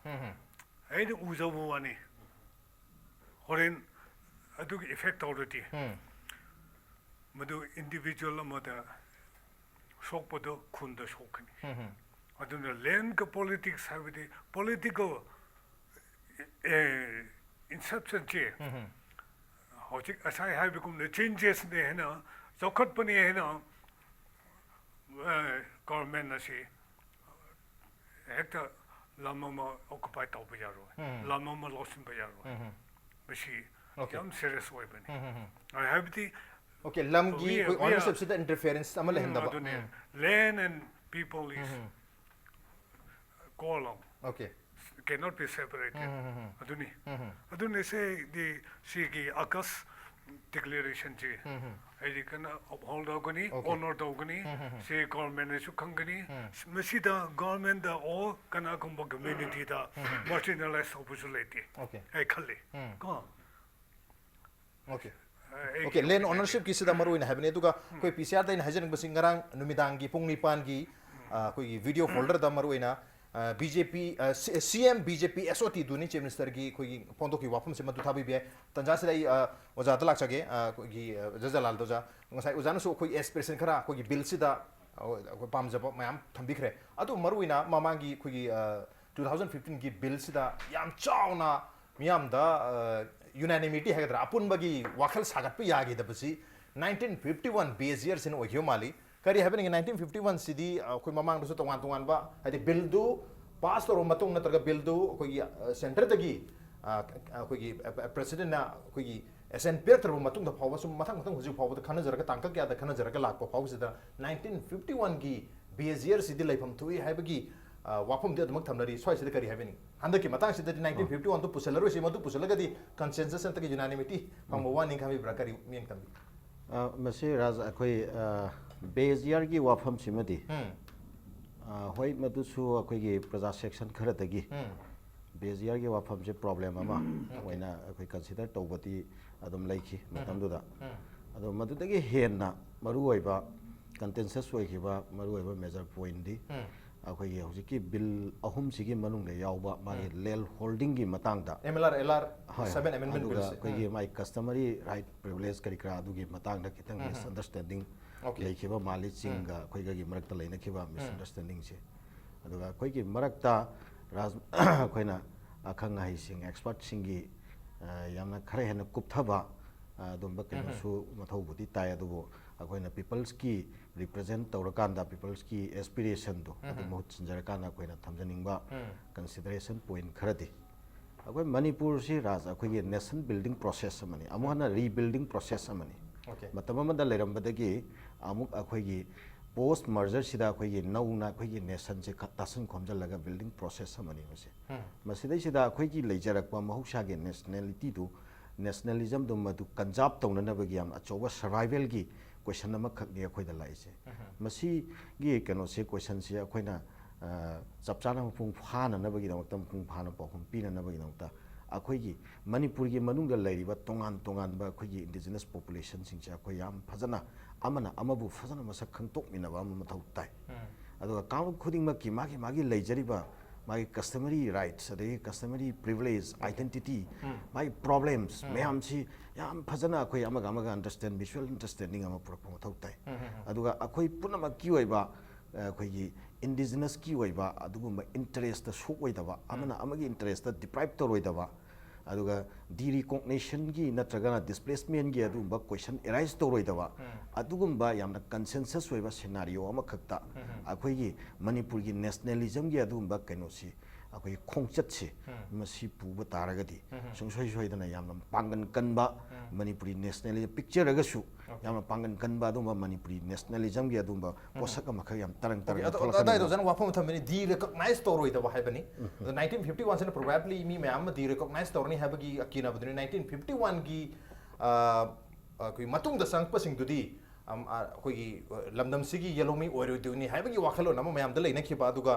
ꯑꯩꯅ ꯎꯖꯕ ꯋꯥꯅꯤ꯫ ꯍꯣꯔꯦꯟ ꯑꯗꯨꯒꯤ ꯏꯐꯦꯛ ꯇꯧꯔꯗꯤ ꯃꯗꯨ ꯏꯟꯗꯤꯕꯤꯖꯨꯋꯦꯜ ꯑꯃꯗ ꯁꯣꯛꯄꯗꯣ ꯈꯨꯟꯗ ꯁꯣꯛꯀꯅꯤ꯫ ꯑꯗꯨꯅ ꯂꯦꯟꯒ ꯄꯣꯂꯤꯇꯤꯛꯁ ꯍꯥꯏꯕꯗꯤ ꯄꯣꯂꯤꯇꯤꯀꯦꯜ ꯏꯟꯁꯦꯞꯁꯟꯁꯦ ꯍꯧꯖꯤꯛ ꯉꯁꯥꯏ ꯍꯥꯏꯕꯒꯨꯝꯅ ꯆꯦꯟꯖꯦꯁꯅꯦ ꯍꯥꯏꯅ, ꯆꯥꯎꯈꯠꯄꯅꯦ ꯍꯥꯏꯅ ꯒꯣꯔꯃꯦꯟ ꯑꯁꯤ ꯍꯦꯛꯇ ꯂꯝ ꯑꯃ ꯑꯣꯀꯨꯄꯥꯏ ꯇꯧꯕ ꯌꯥꯔꯣꯏ, ꯂꯝ ꯑꯃ ꯂꯧꯁꯤꯟꯕ ꯌꯥꯔꯣꯏ꯫ ꯃꯁꯤ Okay. ꯌꯥꯝ ꯁꯤꯔꯤꯌꯁ ꯑꯣꯏꯕꯅꯤ꯫ ꯑꯩ ꯍꯥꯏꯕꯗꯤ ꯑꯣꯀꯦ, ꯂꯝꯒꯤ We- ꯑꯩꯈꯣꯏ we are- ꯑꯣꯅꯔꯁꯤꯞꯁꯤꯗ ꯏꯟꯇꯔꯐꯤꯌꯔꯦꯟꯁ ꯑꯃ ꯎꯝ, ꯂꯩꯍꯟꯗꯕ꯫ ꯑꯗꯨꯅꯤ um. Land and people is column okay. Cannot be separate. Um, um, um. ꯑꯗꯨꯅꯤ ꯎꯝ, ꯎꯝ. ꯑꯗꯨꯅꯤ ꯁꯤꯗꯤ ꯁꯤꯒꯤ ꯑꯥꯒꯁ ꯗꯤꯀ꯭ꯂꯦꯔꯦꯁꯟꯁꯤ ꯎꯝ, ꯎꯝ. ꯑꯩꯗꯤ ꯀꯟꯅ ꯑꯞꯍꯣꯜ ꯇꯧꯒꯅꯤ, Okay. ꯑꯣꯅꯔ ꯇꯧꯒꯅꯤ꯫ ꯎꯝ, ꯎꯝ, ꯎꯝ. ꯁꯤ ꯒꯣꯔꯃꯦꯟꯅꯁꯨ ꯈꯪꯒꯅꯤ꯫ ꯎꯝ. ꯃꯁꯤꯗ ꯒꯣꯔꯃꯦꯟꯗ ꯑꯣ ꯀꯅꯥꯒꯨꯝꯕ ꯀꯝꯃ꯭ꯌꯨꯅꯤꯇꯤꯗ ꯃꯥꯔꯖꯤꯅꯦꯂꯥꯏꯁ ꯇꯧꯕꯁꯨ ꯂꯩꯇꯦ Okay. ꯑꯩ ꯈꯜꯂꯤ꯫ ꯎꯝ. ꯀꯣ ꯑꯣꯀꯦ. Okay, land ownership ꯀꯤꯁꯤꯗ ꯃꯔꯨ ꯑꯣꯏꯅ ꯍꯥꯏꯕꯅꯦ꯫ ꯑꯗꯨꯒ ꯑꯩꯈꯣꯏ ꯄꯤ ꯁꯤ ꯑꯥꯔꯗ ꯑꯩꯅ ꯍꯥꯏꯖꯅꯤꯡꯕꯁꯤ, ꯉꯔꯥꯡ ꯅꯨꯃꯤꯗꯥꯡꯒꯤ ꯄꯨꯡ ꯅꯤꯄꯥꯟꯒꯤ, ꯑ, ꯑꯩꯈꯣꯏꯒꯤ video folder ꯗ ꯃꯔꯨ ꯑꯣꯏꯅ, ꯑ, ꯕꯤ ꯖꯦ ꯄꯤ, uh, C-, C M B J P S O T ꯗꯨꯅꯤ Chief Minister ꯒꯤ ꯑꯩꯈꯣꯏꯒꯤ ꯐꯣꯡꯗꯣꯛꯈꯤꯕ ꯋꯥꯐꯝꯁꯦ ꯃꯗꯨ ꯊꯥꯕꯤꯕ ꯌꯥꯏ꯫ ꯇꯟꯖꯥꯁꯤꯗ ꯑꯩ, ꯑ, ꯑꯣꯖꯥꯗ ꯂꯥꯛꯆꯒꯦ꯫ ꯑ, ꯑꯩꯈꯣꯏꯒꯤ, ꯑ, ꯖꯖꯥꯂꯥꯜꯗ ꯑꯣꯖꯥ, ꯉꯁꯥꯏ ꯑꯣꯖꯥꯅꯁꯨ ꯑꯩꯈꯣꯏ aspiration ꯈꯔ ꯑꯩꯈꯣꯏꯒꯤ bill ꯁꯤꯗ, ꯑ, ꯑꯩꯈꯣꯏ ꯄꯥꯝꯖꯕ ꯃꯌꯥꯝ ꯊꯝꯕꯤꯈ꯭ꯔꯦ꯫ ꯑꯗꯨ ꯃꯔꯨ ꯑꯣꯏꯅ ꯃꯃꯥꯡꯒꯤ ꯑꯩꯈꯣꯏꯒꯤ, ꯑ, two thousand fifteen ꯒꯤ bill ꯁꯤꯗ ꯌꯥꯝ ꯆꯥꯎꯅ ꯃꯤꯌꯥꯝꯗ, ꯑ, unanimity ꯍꯥꯏꯒꯗ꯭ꯔꯥ, ꯑꯄꯨꯟꯕꯒꯤ ꯋꯥꯈꯜ ꯁꯥꯒꯠꯄ ꯌꯥꯈꯤꯗꯕꯁꯤ nineteen fifty one base year ꯁꯤꯅ ꯑꯣꯏꯈꯤꯕ ꯃꯥꯜꯂꯤ꯫ ꯀꯔꯤ ꯍꯥꯏꯕꯅꯤꯒꯦ, nineteen fifty one ꯁꯤꯗꯤ, ꯑ, ꯑꯩꯈꯣꯏ ꯃꯃꯥꯡꯗꯁꯨ ꯇꯣꯉꯥꯟ ꯇꯣꯉꯥꯟꯕ, ꯍꯥꯏꯗꯤ, bill ꯗꯨ pass ꯇꯧꯔꯕ ꯃꯇꯨꯡ ꯅꯠꯇ꯭ꯔꯒ bill ꯗꯨ ꯑꯩꯈꯣꯏꯒꯤ, ꯑ, centre ꯗꯒꯤ, ꯑ, ꯑꯩꯈꯣꯏꯒꯤ, ꯑ, president ꯅ ꯑꯩꯈꯣꯏꯒꯤ assent ꯄꯤꯔꯛꯇ꯭ꯔꯕ ꯃꯇꯨꯡꯗ ꯐꯥꯎꯕ, ꯁꯨꯝ ꯃꯊꯪ ꯃꯊꯪ ꯍꯧꯖꯤꯛ ꯐꯥꯎꯕꯗ ꯈꯟꯅꯖꯔꯒ, ꯇꯥꯡꯀꯛ ꯀꯌꯥꯗ ꯈꯟꯅꯖꯔꯒ ꯂꯥꯛꯄ ꯐꯥꯎꯕꯁꯤꯗ, nineteen fifty one ꯒꯤ base year ꯁꯤꯗꯤ ꯂꯩꯐꯝ ꯊꯣꯛꯏ ꯍꯥꯏꯕꯒꯤ, ꯑ, ꯋꯥꯐꯝꯗꯤ ꯑꯗꯨꯃꯛ ꯊꯝꯅꯔꯤ꯫ ꯁ꯭ꯋꯥꯏꯁꯤꯗ ꯀꯔꯤ ꯍꯥꯏꯕꯤꯅꯤꯡ? ꯍꯟꯗꯛꯀꯤ ꯃꯇꯥꯡꯁꯤꯗꯗꯤ nineteen fifty one ꯗꯨ ꯄꯨꯁꯜꯂꯔꯣꯏꯁꯤ, ꯃꯗꯨ ꯄꯨꯁꯜꯂꯒꯗꯤ consensus ꯅꯠꯇ꯭ꯔꯒ unanimity ꯐꯪꯕ ꯋꯥꯅꯤ ꯈꯟꯕꯤꯕ꯭ꯔꯥ? ꯀꯔꯤ ꯃꯤꯠꯌꯦꯡ ꯊꯝꯕꯤ? ꯑ, ꯃꯁꯤ ꯔꯥꯖ, ꯑꯩꯈꯣꯏ, ꯑ, base year ꯒꯤ ꯋꯥꯐꯝꯁꯤꯃꯗꯤ, ꯎꯝ꯫ ꯑ, ꯍꯣꯏ, ꯃꯗꯨꯁꯨ ꯑꯩꯈꯣꯏꯒꯤ ꯄ꯭ꯔꯖꯥ section ꯈꯔꯗꯒꯤ ꯎꯝ꯫ Base year ꯒꯤ ꯋꯥꯐꯝꯁꯦ problem ꯑꯃ ꯎꯝ꯫ ꯑꯣꯏꯅ ꯑꯩꯈꯣꯏ consider ꯇꯧꯕꯗꯤ ꯑꯗꯨꯝ ꯂꯩꯈꯤ ꯎꯝ꯫ ꯃꯇꯝꯗꯨꯗ꯫ ꯎꯝ꯫ ꯑꯗꯣ ꯃꯗꯨꯗꯒꯤ ꯍꯦꯟꯅ ꯃꯔꯨꯑꯣꯏꯕ contentious ꯑꯣꯏꯈꯤꯕ ꯃꯔꯨꯑꯣꯏꯕ major point ꯗꯤ ꯎꯝ꯫ ꯑꯩꯈꯣꯏꯒꯤ ꯍꯧꯖꯤꯛꯀꯤ bill ꯑꯍꯨꯝꯁꯤꯒꯤ ꯃꯅꯨꯡꯗ ꯌꯥꯎꯕ ꯃꯥꯒꯤ ꯎꯝ꯫ land holding ꯒꯤ ꯃꯇꯥꯡꯗ, M L R, L R ꯍꯣꯏ, seven amendment ꯑꯗꯨꯒ bill ꯁꯦ꯫ ꯑꯩꯈꯣꯏꯒꯤ ꯎꯝ꯫ ꯃꯥꯒꯤ customary right privilege ꯀꯔꯤ ꯀꯔꯥ ꯑꯗꯨꯒꯤ ꯃꯇꯥꯡꯗ ꯈꯤꯇꯪ ꯎꯝ꯫ Misunderstanding Okay꯫ ꯂꯩꯈꯤꯕ ꯃꯥꯜꯂꯤ, ꯎꯝ꯫ ꯆꯤꯡꯒ ꯑꯩꯈꯣꯏꯒꯒꯤ ꯃꯔꯛꯇ ꯂꯩꯅꯈꯤꯕ ꯎꯝ꯫ Misunderstanding ꯁꯦ꯫ ꯑꯗꯨꯒ ꯑꯩꯈꯣꯏꯒꯤ ꯃꯔꯛꯇ ꯔꯥꯖ-, ꯑꯩꯈꯣꯏꯅ ꯑꯈꯪ ꯑꯍꯩꯁꯤꯡ, expert ꯁꯤꯡꯒꯤ, ꯑ, ꯌꯥꯝꯅ ꯈꯔ ꯍꯦꯟꯅ ꯀꯨꯞꯊꯕ, ꯑ, ꯑꯗꯨꯝꯕ ꯎꯝ꯫ ꯀꯩꯅꯣꯁꯨ ꯃꯊꯧꯕꯨꯗꯤ ꯇꯥꯏ, ꯑꯗꯨꯕꯨ ꯑꯩꯈꯣꯏꯅ peoples ꯀꯤ represent ꯇꯧꯔꯀꯥꯟꯗ peoples ꯀꯤ aspiration ꯗꯣ ꯑꯗꯨ ꯎꯝ꯫ ꯃꯍꯨꯠ ꯁꯤꯟꯖꯔꯀꯥꯟꯗ ꯑꯩꯈꯣꯏꯅ ꯊꯝꯖꯅꯤꯡꯕ ꯎꯝ꯫ Consideration point ꯈꯔꯗꯤ, ꯑꯩꯈꯣꯏ ꯃꯅꯤꯄꯨꯔꯁꯤ ꯔꯥꯖ, ꯑꯩꯈꯣꯏꯒꯤ nation building process ꯑꯃꯅꯤ, ꯑꯃꯨꯛ ꯍꯟꯅ rebuilding process ꯑꯃꯅꯤ꯫ Okay꯫ ꯃꯇꯝ ꯑꯃꯗ ꯂꯩꯔꯝꯕꯗꯒꯤ ꯑꯃꯨꯛ ꯑꯩꯈꯣꯏꯒꯤ post merger ꯁꯤꯗ ꯑꯩꯈꯣꯏꯒꯤ ꯅꯧꯅ ꯑꯩꯈꯣꯏꯒꯤ nation ꯁꯦ ꯈ-, ꯇꯥꯁꯤꯟ ꯈꯣꯝꯖꯤꯜꯂꯒ building process ꯑꯃꯅꯤ ꯃꯁꯤ꯫ ꯎꯝ꯫ ꯃꯁꯤꯗꯩꯁꯤꯗ ꯑꯩꯈꯣꯏꯒꯤ ꯂꯩꯖꯔꯛꯄ ꯃꯍꯧꯁꯥꯒꯤ nationality ꯗꯨ, nationalism ꯗꯨ ꯃꯗꯨ conserve ꯇꯧꯅꯅꯕꯒꯤ ꯌꯥꯝ ꯑꯆꯧꯕ survival ꯒꯤ question ꯑꯃꯈꯛꯅꯤ ꯑꯩꯈꯣꯏꯗ ꯂꯥꯛꯏꯁꯦ꯫ ꯎꯝ꯫ ꯃꯁꯤꯒꯤ ꯀꯩꯅꯣꯁꯦ, question ꯁꯦ ꯑꯩꯈꯣꯏꯅ, ꯑ, ꯆꯞ ꯆꯥꯅ ꯃꯄꯨꯡ ꯐꯥꯅꯅꯕꯒꯤꯗꯃꯛꯇ, ꯃꯄꯨꯡ ꯐꯥꯅ ꯄꯥꯎꯈꯨꯝ ꯄꯤꯅꯅꯕꯒꯤꯗꯃꯛꯇ ꯑꯩꯈꯣꯏꯒꯤ ꯃꯅꯤꯄꯨꯔꯒꯤ ꯃꯅꯨꯡꯗ ꯂꯩꯔꯤꯕ ꯇꯣꯉꯥꯟ ꯇꯣꯉꯥꯟꯕ ꯑꯩꯈꯣꯏꯒꯤ indigenous populationꯁꯤꯡꯁꯦ ꯑꯩꯈꯣꯏ ꯌꯥꯝ ꯐꯖꯅ, ꯑꯃꯅ ꯑꯃꯕꯨ ꯐꯖꯅ ꯃꯁꯛ ꯈꯪꯗꯣꯛꯃꯤꯟꯅꯕ ꯑꯃ ꯃꯊꯧ ꯇꯥꯏ꯫ ꯑꯗꯨꯒ ꯀꯥꯡꯂꯨꯞ ꯈꯨꯗꯤꯡꯃꯛꯀꯤ ꯃꯥꯒꯤ ꯃꯥꯒꯤ ꯂꯩꯖꯔꯤꯕ ꯃꯥꯒꯤ customary rights, ꯑꯗꯒꯤ customary privilege, identity, ꯃꯥꯒꯤ problems ꯃꯌꯥꯝꯁꯤ ꯌꯥꯝ ꯐꯖꯅ ꯑꯩꯈꯣꯏ ꯑꯃꯒ ꯑꯃꯒ understand, mutual understanding ꯑꯃ ꯄꯨꯔꯛꯄ ꯃꯊꯧ ꯇꯥꯏ꯫ ꯑꯗꯨꯒ ꯑꯩꯈꯣꯏ ꯄꯨꯝꯅꯃꯛꯀꯤ ꯑꯣꯏꯕ, ꯑꯩꯈꯣꯏꯒꯤ indigenousꯀꯤ ꯑꯣꯏꯕ ꯑꯗꯨꯒꯨꯝꯕ interestꯇ ꯁꯣꯛꯑꯣꯏꯗꯕ, ꯑꯃꯅ ꯑꯃꯒꯤ interestꯇ deprive ꯇꯧꯔꯣꯏꯗꯕ, ꯑꯗꯨꯒ derecognitionꯒꯤ ꯅꯠꯇ꯭ꯔꯒꯅ displacementꯒꯤ ꯑꯗꯨꯒꯨꯝꯕ question arise ꯇꯧꯔꯣꯏꯗꯕ, ꯑꯗꯨꯒꯨꯝꯕ ꯌꯥꯝꯅ consensus ꯑꯣꯏꯕ scenario ꯑꯃꯈꯛꯇ ꯑꯩꯈꯣꯏꯒꯤ ꯃꯅꯤꯄꯨꯔꯒꯤ nationalismꯒꯤ ꯑꯗꯨꯒꯨꯝꯕ ꯀꯩꯅꯣꯁꯤ, ꯑꯩꯈꯣꯏꯒꯤ ꯈꯣꯡꯆꯠꯁꯤ, ꯃꯁꯤ ꯄꯨꯕ ꯇꯥꯔꯒꯗꯤ ꯁꯨꯡꯁꯣꯏ ꯁꯣꯏꯗꯅ ꯌꯥꯝꯅ ꯄꯥꯡꯒꯟ ꯀꯟꯕ ꯃꯅꯤꯄꯨꯔꯤ nationalism ꯄꯤꯛꯆꯔꯒꯁꯨ, ꯌꯥꯝꯅ ꯄꯥꯡꯒꯟ ꯀꯟꯕ ꯑꯗꯨꯒꯨꯝꯕ ꯃꯅꯤꯄꯨꯔꯤ nationalismꯒꯤ ꯑꯗꯨꯒꯨꯝꯕ ꯄꯣꯠꯁꯛ ꯑꯃꯈꯛ ꯌꯥꯝ ꯇꯔꯪ ꯇꯔꯪ ꯑꯗꯣ ꯊꯣꯛꯂꯛꯀꯅꯤ꯫ ꯑꯗꯥꯏꯗ ꯑꯣꯖꯥꯅ ꯋꯥꯐꯝ ꯑꯃ ꯊꯝꯕꯅꯤ, derecognize ꯇꯧꯔꯣꯏꯗꯕ ꯍꯥꯏꯕꯅꯤ꯫ ꯑꯗꯣ nineteen fifty one ꯁꯤꯅ probably ꯃꯤ ꯃꯌꯥꯝ ꯑꯃ derecognize ꯇꯧꯔꯅꯤ ꯍꯥꯏꯕꯒꯤ ꯑꯀꯤꯅꯕꯗꯨꯅꯤ꯫ nineteen fifty one ꯒꯤ, ꯑ, ꯑꯩꯈꯣꯏ ꯃꯇꯨꯡꯗ ꯆꯪꯉꯛꯄꯁꯤꯡꯗꯨꯗꯤ, ꯑꯝ, ꯑ, ꯑꯩꯈꯣꯏꯒꯤ, ꯑ, ꯂꯝꯗꯝꯁꯤꯒꯤ ꯌꯦꯜꯍꯧꯃꯤ ꯑꯣꯏꯔꯣꯏꯗꯣꯏꯅꯤ ꯍꯥꯏꯕꯒꯤ ꯋꯥꯈꯜꯂꯣꯟ ꯑꯃ ꯃꯌꯥꯝꯗ ꯂꯩꯅꯈꯤꯕ꯫ ꯑꯗꯨꯒ,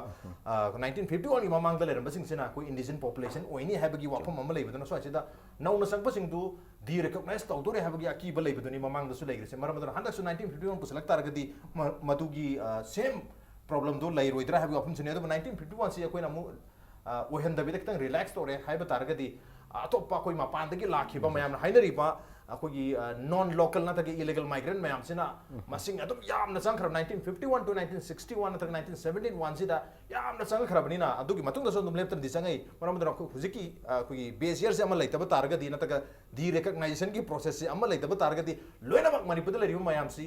ꯑ, nineteen fifty one ꯒꯤ ꯃꯃꯥꯡꯗ ꯂꯩꯔꯝꯕꯁꯤꯡꯁꯤꯅ ꯑꯩꯈꯣꯏ indigent population ꯑꯣꯏꯅꯤ ꯍꯥꯏꯕꯒꯤ ꯋꯥꯐꯝ ꯑꯃ ꯂꯩꯕꯗꯨꯅ ꯁ꯭ꯋꯥꯏꯁꯤꯗ ꯅꯧꯅ ꯆꯪꯉꯛꯄꯁꯤꯡꯗꯨ derecognize ꯇꯧꯗꯣꯔꯦ ꯍꯥꯏꯕꯒꯤ ꯑꯀꯤꯕ ꯂꯩꯕꯗꯨꯅꯤ ꯃꯃꯥꯡꯗꯁꯨ ꯂꯩꯔꯤꯁꯦ꯫ ꯃꯔꯝ ꯑꯗꯨꯅ ꯍꯟꯗꯛꯁꯨ nineteen fifty one ꯄꯨꯁꯤꯜꯂꯛ ꯇꯥꯔꯒꯗꯤ ꯃ-, ꯃꯗꯨꯒꯤ, ꯑ, same problemꯗꯨ ꯂꯩꯔꯣꯏꯗ꯭ꯔꯥ ꯍꯥꯏꯕꯒꯤ ꯋꯥꯐꯝꯁꯤꯅꯤ꯫ ꯑꯗꯨꯕꯨ nineteen fifty one ꯁꯤ ꯑꯩꯈꯣꯏꯅ ꯑꯃꯨꯛ, ꯑ, ꯑꯣꯏꯍꯟꯗꯕꯤꯗ ꯈꯤꯇꯪ relax ꯇꯧꯔꯦ ꯍꯥꯏꯕ ꯇꯥꯔꯒꯗꯤ, ꯑ, ꯑꯇꯣꯞꯄ ꯑꯩꯈꯣꯏ ꯃꯄꯥꯟꯗꯒꯤ ꯂꯥꯛꯈꯤꯕ ꯃꯌꯥꯝꯅ ꯍꯥꯏꯅꯔꯤꯕ ꯑꯩꯈꯣꯏꯒꯤ, ꯑ, non local ꯅꯠꯇ꯭ꯔꯒ illegal migrant ꯃꯌꯥꯝꯁꯤꯅ ꯃꯁꯤꯡ ꯑꯗꯨꯝ ꯌꯥꯝꯅ ꯆꯪꯈ꯭ꯔꯕ꯫ nineteen fifty one to nineteen sixty one ꯅꯠꯇ꯭ꯔꯒ nineteen seventy one ꯁꯤꯗ ꯌꯥꯝꯅ ꯆꯪꯈ꯭ꯔꯕꯅꯤꯅ, ꯑꯗꯨꯒꯤ ꯃꯇꯨꯡꯗꯁꯨ ꯑꯗꯨꯝ ꯂꯦꯞꯇꯅꯗꯤ ꯆꯪꯉꯛꯏ꯫ ꯃꯔꯝ ꯑꯗꯨꯅ ꯑꯩꯈꯣꯏ ꯍꯧꯖꯤꯛꯀꯤ, ꯑ, ꯑꯩꯈꯣꯏꯒꯤ base year ꯁꯦ ꯑꯃ ꯂꯩꯇꯕ ꯇꯥꯔꯒꯗꯤ, ꯅꯠꯇ꯭ꯔꯒ derecognition ꯒꯤ process ꯁꯦ ꯑꯃ ꯂꯩꯇꯕ ꯇꯥꯔꯒꯗꯤ, ꯂꯣꯏꯅꯃꯛ ꯃꯅꯤꯄꯨꯔꯗ ꯂꯩꯔꯤꯕ ꯃꯌꯥꯝꯁꯤ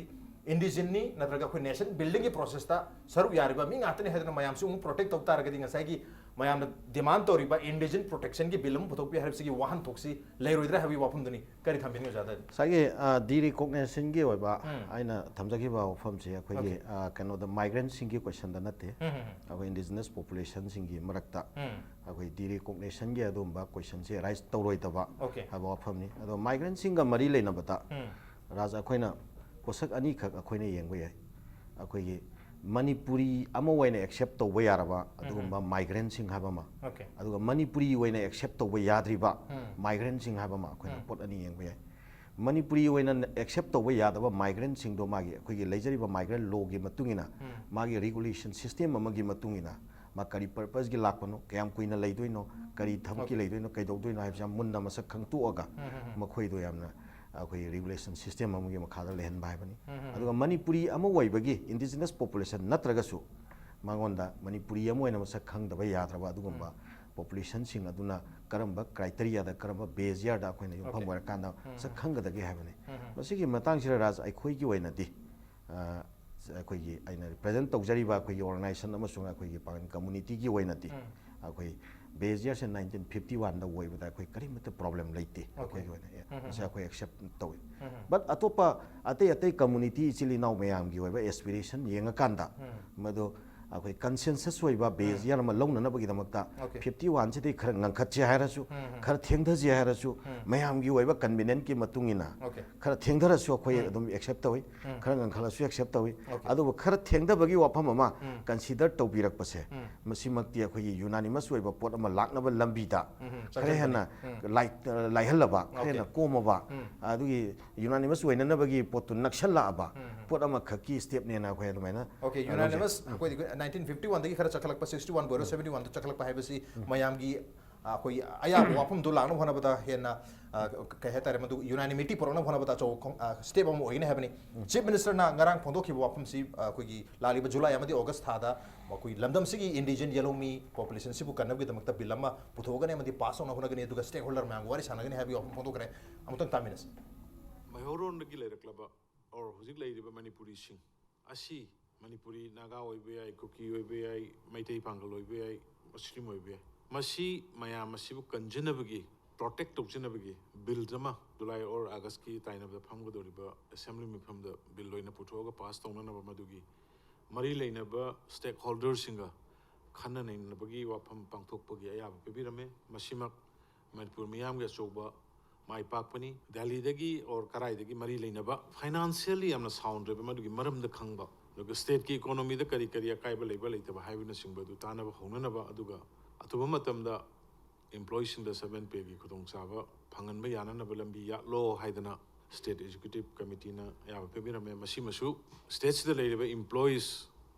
indigene ꯅꯤ, ꯅꯠꯇ꯭ꯔꯒ ꯑꯩꯈꯣꯏ nation building ꯒꯤ process ꯇ ꯁꯔꯨꯛ ꯌꯥꯔꯤꯕ ꯃꯤ ꯉꯥꯛꯇꯅꯤ ꯍꯥꯏꯗꯨꯅ ꯃꯌꯥꯝꯁꯤ ꯑꯃꯨꯛ protect ꯇꯧ ꯇꯥꯔꯒꯗꯤ, ꯉꯁꯥꯏꯒꯤ ꯃꯌꯥꯝꯅ demand ꯇꯧꯔꯤꯕ indigent protection ꯒꯤ bill ꯑꯃ ꯄꯨꯊꯣꯛꯄꯤ ꯍꯥꯏꯕꯁꯤꯒꯤ ꯋꯥꯍꯟꯊꯣꯛꯁꯤ ꯂꯩꯔꯣꯏꯗ꯭ꯔꯥ ꯍꯥꯏꯕꯒꯤ ꯋꯥꯐꯝꯗꯨꯅꯤ꯫ ꯀꯔꯤ ꯊꯝꯕꯤꯅꯤꯡꯉꯤ ꯑꯣꯖꯥꯗ? ꯉꯁꯥꯏꯒꯤ, ꯑ, derecognition ꯒꯤ ꯑꯣꯏꯕ ꯎꯝ꯫ ꯑꯩꯅ ꯊꯝꯖꯈꯤꯕ ꯋꯥꯐꯝꯁꯤ ꯑꯩꯈꯣꯏꯒꯤ, OK꯫ ꯑ, ꯀꯩꯅꯣꯗ, migrant ꯁꯤꯡꯒꯤ question ꯗ ꯅꯠꯇꯦ꯫ ꯎꯝ, ꯎꯝ, ꯎꯝ꯫ ꯑꯩꯈꯣꯏ indigenous population ꯁꯤꯡꯒꯤ ꯃꯔꯛꯇ ꯎꯝ꯫ ꯑꯩꯈꯣꯏ derecognition ꯒꯤ ꯑꯗꯨꯒꯨꯝꯕ question ꯁꯦ raise ꯇꯧꯔꯣꯏꯗꯕ OK꯫ ꯍꯥꯏꯕ ꯋꯥꯐꯝꯅꯤ꯫ ꯑꯗꯣ migrant ꯁꯤꯡꯒ ꯃꯔꯤ ꯂꯩꯅꯕꯗ ꯎꯝ꯫ ꯔꯥꯖ, ꯑꯩꯈꯣꯏꯅ ꯄꯣꯠꯁꯛ ꯑꯅꯤꯈꯛ ꯑꯩꯈꯣꯏꯅ ꯌꯦꯡꯕ ꯌꯥꯏ꯫ ꯑꯩꯈꯣꯏꯒꯤ ꯃꯅꯤꯄꯨꯔꯤ ꯑꯃ ꯑꯣꯏꯅ ꯑꯦꯛꯁꯦꯞ ꯇꯧꯕ ꯌꯥꯔꯕ ꯑꯗꯨꯒꯨꯝꯕ ꯃꯥꯏꯒ꯭ꯔꯦꯟꯁꯤꯡ ꯍꯥꯏꯕ ꯑꯃ, Okay. ꯑꯗꯨꯒ ꯃꯅꯤꯄꯨꯔꯤ ꯑꯣꯏꯅ ꯑꯦꯛꯁꯦꯞ ꯇꯧꯕ ꯌꯥꯗ꯭ꯔꯤꯕ ꯃꯥꯏꯒ꯭ꯔꯦꯟꯁꯤꯡ ꯍꯥꯏꯕ ꯑꯃ, ꯑꯩꯈꯣꯏꯅ ꯄꯣꯠ ꯑꯅꯤ ꯌꯦꯡꯕ ꯌꯥꯏ꯫ ꯃꯅꯤꯄꯨꯔꯤ ꯑꯣꯏꯅ ꯑꯦꯛꯁꯦꯞ ꯇꯧꯕ ꯌꯥꯗꯕ ꯃꯥꯏꯒ꯭ꯔꯦꯟꯁꯤꯡꯗꯣ ꯃꯥꯒꯤ, ꯑꯩꯈꯣꯏꯒꯤ ꯂꯩꯖꯔꯤꯕ ꯃꯥꯏꯒ꯭ꯔꯦꯟ ꯂꯣꯒꯤ ꯃꯇꯨꯡ ꯏꯟꯅ, ꯃꯥꯒꯤ ꯔꯤꯒꯨꯂꯦꯁꯟ ꯁꯤꯁꯇꯦꯝ ꯑꯃꯒꯤ ꯃꯇꯨꯡ ꯏꯟꯅ, ꯃꯥ ꯀꯔꯤ ꯄꯔꯄꯁꯀꯤ ꯂꯥꯛꯄꯅꯣ, ꯀꯌꯥꯝ ꯀꯨꯏꯅ ꯂꯩꯗꯣꯏꯅꯣ, ꯀꯔꯤ ꯊꯕꯛꯀꯤ ꯂꯩꯗꯣꯏꯅꯣ, ꯀꯩꯗꯧꯗꯣꯏꯅꯣ ꯍꯥꯏꯕꯁꯦ ꯌꯥꯝ ꯃꯨꯟꯅ ꯃꯁꯛ ꯈꯪꯇꯣꯛꯑꯒ ꯃꯈꯣꯏꯗꯣ ꯌꯥꯝꯅ ꯑꯩꯈꯣꯏ ꯔꯤꯒꯨꯂꯦꯁꯟ ꯁꯤꯁꯇꯦꯝ ꯑꯃꯒꯤ ꯃꯈꯥꯗ ꯂꯩꯍꯟꯕ ꯍꯥꯏꯕꯅꯤ꯫ ꯑꯗꯨꯒ ꯃꯅꯤꯄꯨꯔꯤ ꯑꯃ ꯑꯣꯏꯕꯒꯤ, ꯏꯟꯗꯤꯖꯤꯅꯁ ꯄꯣꯄꯨꯂꯦꯁꯟ ꯅꯠꯇ꯭ꯔꯒꯁꯨ, ꯃꯉꯣꯟꯗ ꯃꯅꯤꯄꯨꯔꯤ ꯑꯃ ꯑꯣꯏꯅ ꯃꯁꯛ ꯈꯪꯗꯕ ꯌꯥꯗ꯭ꯔꯕ ꯑꯗꯨꯒꯨꯝꯕ ꯄꯣꯄꯨꯂꯦꯁꯟꯁꯤꯡ ꯑꯗꯨꯅ ꯀꯔꯝꯕ ꯀ꯭ꯔꯥꯏꯇꯦꯔꯤꯌꯥꯗ, ꯀꯔꯝꯕ ꯕꯦꯁ ꯌꯥꯔꯗ ꯑꯩꯈꯣꯏꯅ ꯌꯨꯝꯐꯝ Okay. ꯑꯣꯏꯔꯀꯥꯟꯗ ꯃꯁꯛ ꯈꯪꯒꯗꯒꯦ ꯍꯥꯏꯕꯅꯤ꯫ ꯃꯁꯤꯒꯤ ꯃꯇꯥꯡꯁꯤꯗ ꯔꯥꯖ, ꯑꯩꯈꯣꯏꯒꯤ ꯑꯣꯏꯅꯗꯤ, ꯑ, ꯑꯩꯈꯣꯏꯒꯤ, ꯑꯩꯅ ꯔꯤꯄ꯭ꯔꯖꯦꯟ ꯇꯧꯖꯔꯤꯕ ꯑꯩꯈꯣꯏꯒꯤ ꯑꯣꯔꯒꯅꯥꯏꯖꯦꯁꯟ ꯑꯃꯁꯨꯡ ꯑꯩꯈꯣꯏꯒꯤ ꯄꯥꯡꯒꯜ ꯀꯝꯃꯨꯅꯤꯇꯤꯒꯤ ꯑꯣꯏꯅꯗꯤ, ꯑꯩꯈꯣꯏ ꯕꯦꯁ ꯌꯥꯔꯁꯦ ꯅꯥꯏꯟꯇꯤꯟ ꯐꯤꯐꯇꯤ ꯋꯥꯟꯗ ꯑꯣꯏꯕꯗ ꯑꯩꯈꯣꯏ ꯀꯔꯤꯃꯠꯇ ꯄ꯭ꯔꯣꯕ꯭ꯂꯦꯝ ꯂꯩꯇꯦ꯫ ꯑꯩꯈꯣꯏꯒꯤ ꯑꯣꯏꯅ ꯑꯦ, ꯃꯁꯤ ꯑꯩꯈꯣꯏ ꯑꯦꯛꯁꯦꯞ ꯇꯧꯏ꯫ ꯕꯠ ꯑꯇꯣꯞꯄ ꯑꯇꯩ ꯑꯇꯩ ꯀꯝꯃꯨꯅꯤꯇꯤ ꯏꯆꯤꯜ ꯏꯅꯥꯎ ꯃꯌꯥꯝꯒꯤ ꯑꯣꯏꯕ ꯑꯦꯁꯄꯤꯔꯦꯁꯟ ꯌꯦꯡꯉꯀꯥꯟꯗ, ꯃꯗꯨ ꯑꯩꯈꯣꯏ ꯀꯟꯁꯦꯟꯁꯁ ꯑꯣꯏꯕ ꯕꯦꯁ ꯌꯥꯔ ꯑꯃ ꯂꯧꯅꯅꯕꯒꯤꯗꯃꯛꯇ, Okay. ꯐꯤꯐꯇꯤ ꯋꯥꯟꯁꯤꯗꯩ ꯈꯔ ꯉꯟꯈꯠꯁꯦ ꯍꯥꯏꯔꯁꯨ, ꯈꯔ ꯊꯦꯡꯊꯁꯦ ꯍꯥꯏꯔꯁꯨ, ꯃꯌꯥꯝꯒꯤ ꯑꯣꯏꯕ ꯀꯟꯚꯤꯅꯦꯟꯁꯀꯤ ꯃꯇꯨꯡ ꯏꯟꯅ, Okay. ꯈꯔ ꯊꯦꯡꯊꯔꯁꯨ ꯑꯩꯈꯣꯏ ꯑꯗꯨꯝ ꯑꯦꯛꯁꯦꯞ ꯇꯧꯏ, ꯈꯔ ꯉꯟꯈꯠꯂꯁꯨ ꯑꯦꯛꯁꯦꯞ ꯇꯧꯏ꯫ ꯑꯗꯨꯕꯨ ꯈꯔ ꯊꯦꯡꯊꯕꯒꯤ ꯋꯥꯐꯝ ꯑꯃ ꯀꯟꯁꯤꯗꯔ ꯇꯧꯕꯤꯔꯛꯄꯁꯦ, ꯃꯁꯤꯃꯛꯇꯤ ꯑꯩꯈꯣꯏꯒꯤ ꯌꯨꯅꯥꯅꯤꯃꯁ ꯑꯣꯏꯕ ꯄꯣꯠ ꯑꯃ ꯂꯥꯛꯅꯕ ꯂꯝꯕꯤꯗ ꯈꯔ ꯍꯦꯟꯅ ꯂꯥꯏ-, ꯂꯥꯏꯍꯜꯂꯕ, ꯈꯔ ꯍꯦꯟꯅ ꯀꯣꯝꯃꯕ, ꯑꯗꯨꯒꯤ ꯌꯨꯅꯥꯅꯤꯃꯁ ꯑꯣꯏꯅꯅꯕꯒꯤ ꯄꯣꯠꯇꯨ ꯅꯛꯁꯜꯂꯛꯑꯕ ꯄꯣꯠ ꯑꯃꯈꯛꯀꯤ ꯁ꯭ꯇꯦꯞꯅꯦꯅ ꯑꯩꯈꯣꯏ ꯑꯗꯨꯃꯥꯏꯅ Okay, ꯂꯧꯖꯩ꯫ ꯌꯨꯅꯥꯅꯤꯃꯁ ꯑꯩꯈꯣꯏꯗꯤ ꯅꯥꯏꯟꯇꯤꯟ ꯐꯤꯐꯇꯤ ꯋꯥꯟꯗꯒꯤ ꯈꯔ ꯆꯈꯠꯂꯛꯄ, ꯁꯤꯛꯁꯇꯤ ꯋꯥꯟꯕꯨ ꯑꯣꯏꯔꯣ, ꯁꯕꯦꯟꯇꯤ ꯋꯥꯟꯗ ꯆꯈꯠꯂꯛꯄ ꯍꯥꯏꯕꯁꯤ ꯃꯌꯥꯝꯒꯤ, ꯑ, ꯑꯩꯈꯣꯏꯒꯤ ꯑꯌꯥꯕ ꯋꯥꯐꯝꯗꯨ ꯂꯥꯛꯅꯕ ꯍꯣꯠꯅꯕꯗ ꯍꯦꯟꯅ, ꯑ, ꯀꯩ ꯍꯥꯏꯇꯥꯔꯦ, ꯃꯗꯨ ꯌꯨꯅꯥꯅꯤꯃꯤꯇꯤ ꯄꯨꯔꯛꯅꯕ ꯍꯣꯠꯅꯕꯗ ꯑꯆꯧꯕ ꯈꯣꯡ-, ꯑ, ꯁ꯭ꯇꯦꯞ ꯑꯃ ꯑꯣꯏꯒꯅꯤ ꯍꯥꯏꯕꯅꯤ꯫ ꯆꯤꯐ ꯃꯤꯅꯤꯁꯇꯔꯅ ꯉꯔꯥꯡ ꯐꯣꯡꯗꯣꯛꯈꯤꯕ ꯋꯥꯐꯝꯁꯤ, ꯑ, ꯑꯩꯈꯣꯏꯒꯤ ꯂꯥꯛꯂꯤꯕ ꯖꯨꯂꯥꯏ ꯑꯃꯗꯤ ꯑꯣꯒꯁ ꯊꯥꯗ ꯑꯩꯈꯣꯏ ꯂꯝꯗꯝꯁꯤꯒꯤ ꯏꯟꯗꯤꯖꯤꯟ ꯌꯦꯜꯍꯧꯃꯤ ꯄꯣꯄꯨꯂꯦꯁꯟꯁꯤꯕꯨ ꯀꯟꯅꯕꯒꯤꯗꯃꯛꯇ ꯕꯤꯜ ꯑꯃ ꯄꯨꯊꯣꯛꯀꯅꯤ ꯑꯃꯗꯤ ꯄꯥꯁ ꯇꯧꯅꯕ ꯍꯣꯠꯅꯒꯅꯤ, ꯑꯗꯨꯒ ꯁ꯭ꯇꯦꯛ ꯍꯣꯜꯗꯔ ꯃꯌꯥꯝꯒ ꯋꯥꯔꯤ ꯁꯥꯟꯅꯒꯅꯤ ꯍꯥꯏꯕꯒꯤ ꯋꯥꯐꯝ ꯐꯣꯡꯗꯣꯛꯈ꯭ꯔꯦ꯫ ꯑꯃꯨꯛꯇꯪ ꯇꯥꯃꯤꯟꯅꯁꯤ꯫ ꯃꯩꯍꯧꯔꯣꯟꯗꯒꯤ ꯂꯩꯔꯛꯂꯕ ꯑꯣꯔ ꯍꯧꯖꯤꯛ ꯂꯩꯔꯤꯕ ꯃꯅꯤꯄꯨꯔꯤꯁꯤꯡ ꯑꯁꯤ ꯃꯅꯤꯄꯨꯔꯤ ꯅꯥꯒꯥ ꯑꯣꯏꯕ ꯌꯥꯏ, ꯀꯨꯀꯤ ꯑꯣꯏꯕ ꯌꯥꯏ, ꯃꯩꯇꯩ ꯄꯥꯡꯒꯜ ꯑꯣꯏꯕ ꯌꯥꯏ, ꯃꯨꯁꯂꯤꯝ ꯑꯣꯏꯕ ꯌꯥꯏ, ꯃꯁꯤ ꯃꯌꯥꯝ ꯑꯁꯤꯕꯨ ꯀꯟꯖꯅꯕꯒꯤ, ꯄ꯭ꯔꯣꯇꯦꯛ ꯇꯧꯖꯅꯕꯒꯤ ꯕꯤꯜ ꯑꯃ ꯖꯨꯂꯥꯏ ꯑꯣꯔ ꯑꯥꯒꯁꯀꯤ ꯇꯥꯏꯅꯕꯗ ꯐꯝꯒꯗꯧꯔꯤꯕ ꯑꯦꯁꯦꯝꯕ꯭ꯂꯤ ꯃꯤꯐꯝꯗ ꯕꯤꯜ ꯑꯣꯏꯅ ꯄꯨꯊꯣꯛꯑꯒ ꯄꯥꯁ ꯇꯧꯅꯅꯕ ꯃꯗꯨꯒꯤ ꯃꯔꯤ ꯂꯩꯅꯕ ꯁ꯭ꯇꯦꯛ ꯍꯣꯜꯗꯔꯁꯤꯡꯒ ꯈꯟꯅ ꯅꯩꯅꯕꯒꯤ ꯋꯥꯐꯝ ꯄꯥꯡꯊꯣꯛꯄꯒꯤ ꯑꯌꯥꯕ ꯄꯤꯕꯤꯔꯝꯃꯦ꯫ ꯃꯁꯤꯃꯛ ꯃꯅꯤꯄꯨꯔ ꯃꯤꯌꯥꯝꯒꯤ ꯑꯆꯧꯕ ꯃꯥꯏ ꯄꯥꯛꯄꯅꯤ꯫ ꯗꯦꯜꯂꯤꯗꯒꯤ ꯑꯣꯔ ꯀꯔꯥꯏꯗꯒꯤ ꯃꯔꯤ ꯂꯩꯅꯕ, ꯐꯥꯏꯅꯥꯟꯁꯤꯌꯦꯜꯂꯤ ꯌꯥꯝꯅ ꯁꯥꯎꯟꯗ꯭ꯔꯕ ꯃꯗꯨꯒꯤ ꯃꯔꯝꯗ ꯈꯪꯕ ꯑꯗꯨꯒ ꯁ꯭ꯇꯦꯠꯀꯤ ꯏꯀꯣꯅꯣꯃꯤꯗ ꯀꯔꯤ ꯀꯔꯤ ꯑꯀꯥꯏꯕ ꯂꯩꯕ ꯂꯩꯇꯕ ꯍꯥꯏꯕꯅꯆꯤꯡꯕ ꯑꯗꯨ ꯇꯥꯟꯅꯕ ꯍꯧꯅꯅꯕ, ꯑꯗꯨꯒ ꯑꯊꯨꯕ ꯃꯇꯝꯗ ꯏꯝꯄ꯭ꯂꯣꯌꯤꯁꯤꯡꯗ ꯁꯕꯦꯟ ꯄꯦꯒꯤ ꯈꯨꯗꯣꯡꯆꯥꯕ ꯐꯪꯍꯟꯕ ꯌꯥꯅꯅꯕ ꯂꯝꯕꯤ ꯌꯥꯠꯂꯣ ꯍꯥꯏꯗꯅ ꯁ꯭ꯇꯦꯠ ꯑꯦꯛꯖꯤꯀ꯭ꯌꯨꯇꯤꯚ ꯀꯃꯤꯇꯤꯅ ꯑꯌꯥꯕ ꯄꯤꯕꯤꯔꯝꯃꯦ꯫ ꯃꯁꯤꯃꯁꯨ ꯁ꯭ꯇꯦꯠꯁꯤꯗ ꯂꯩꯔꯤꯕ ꯏꯝꯄ꯭ꯂꯣꯌꯤꯁ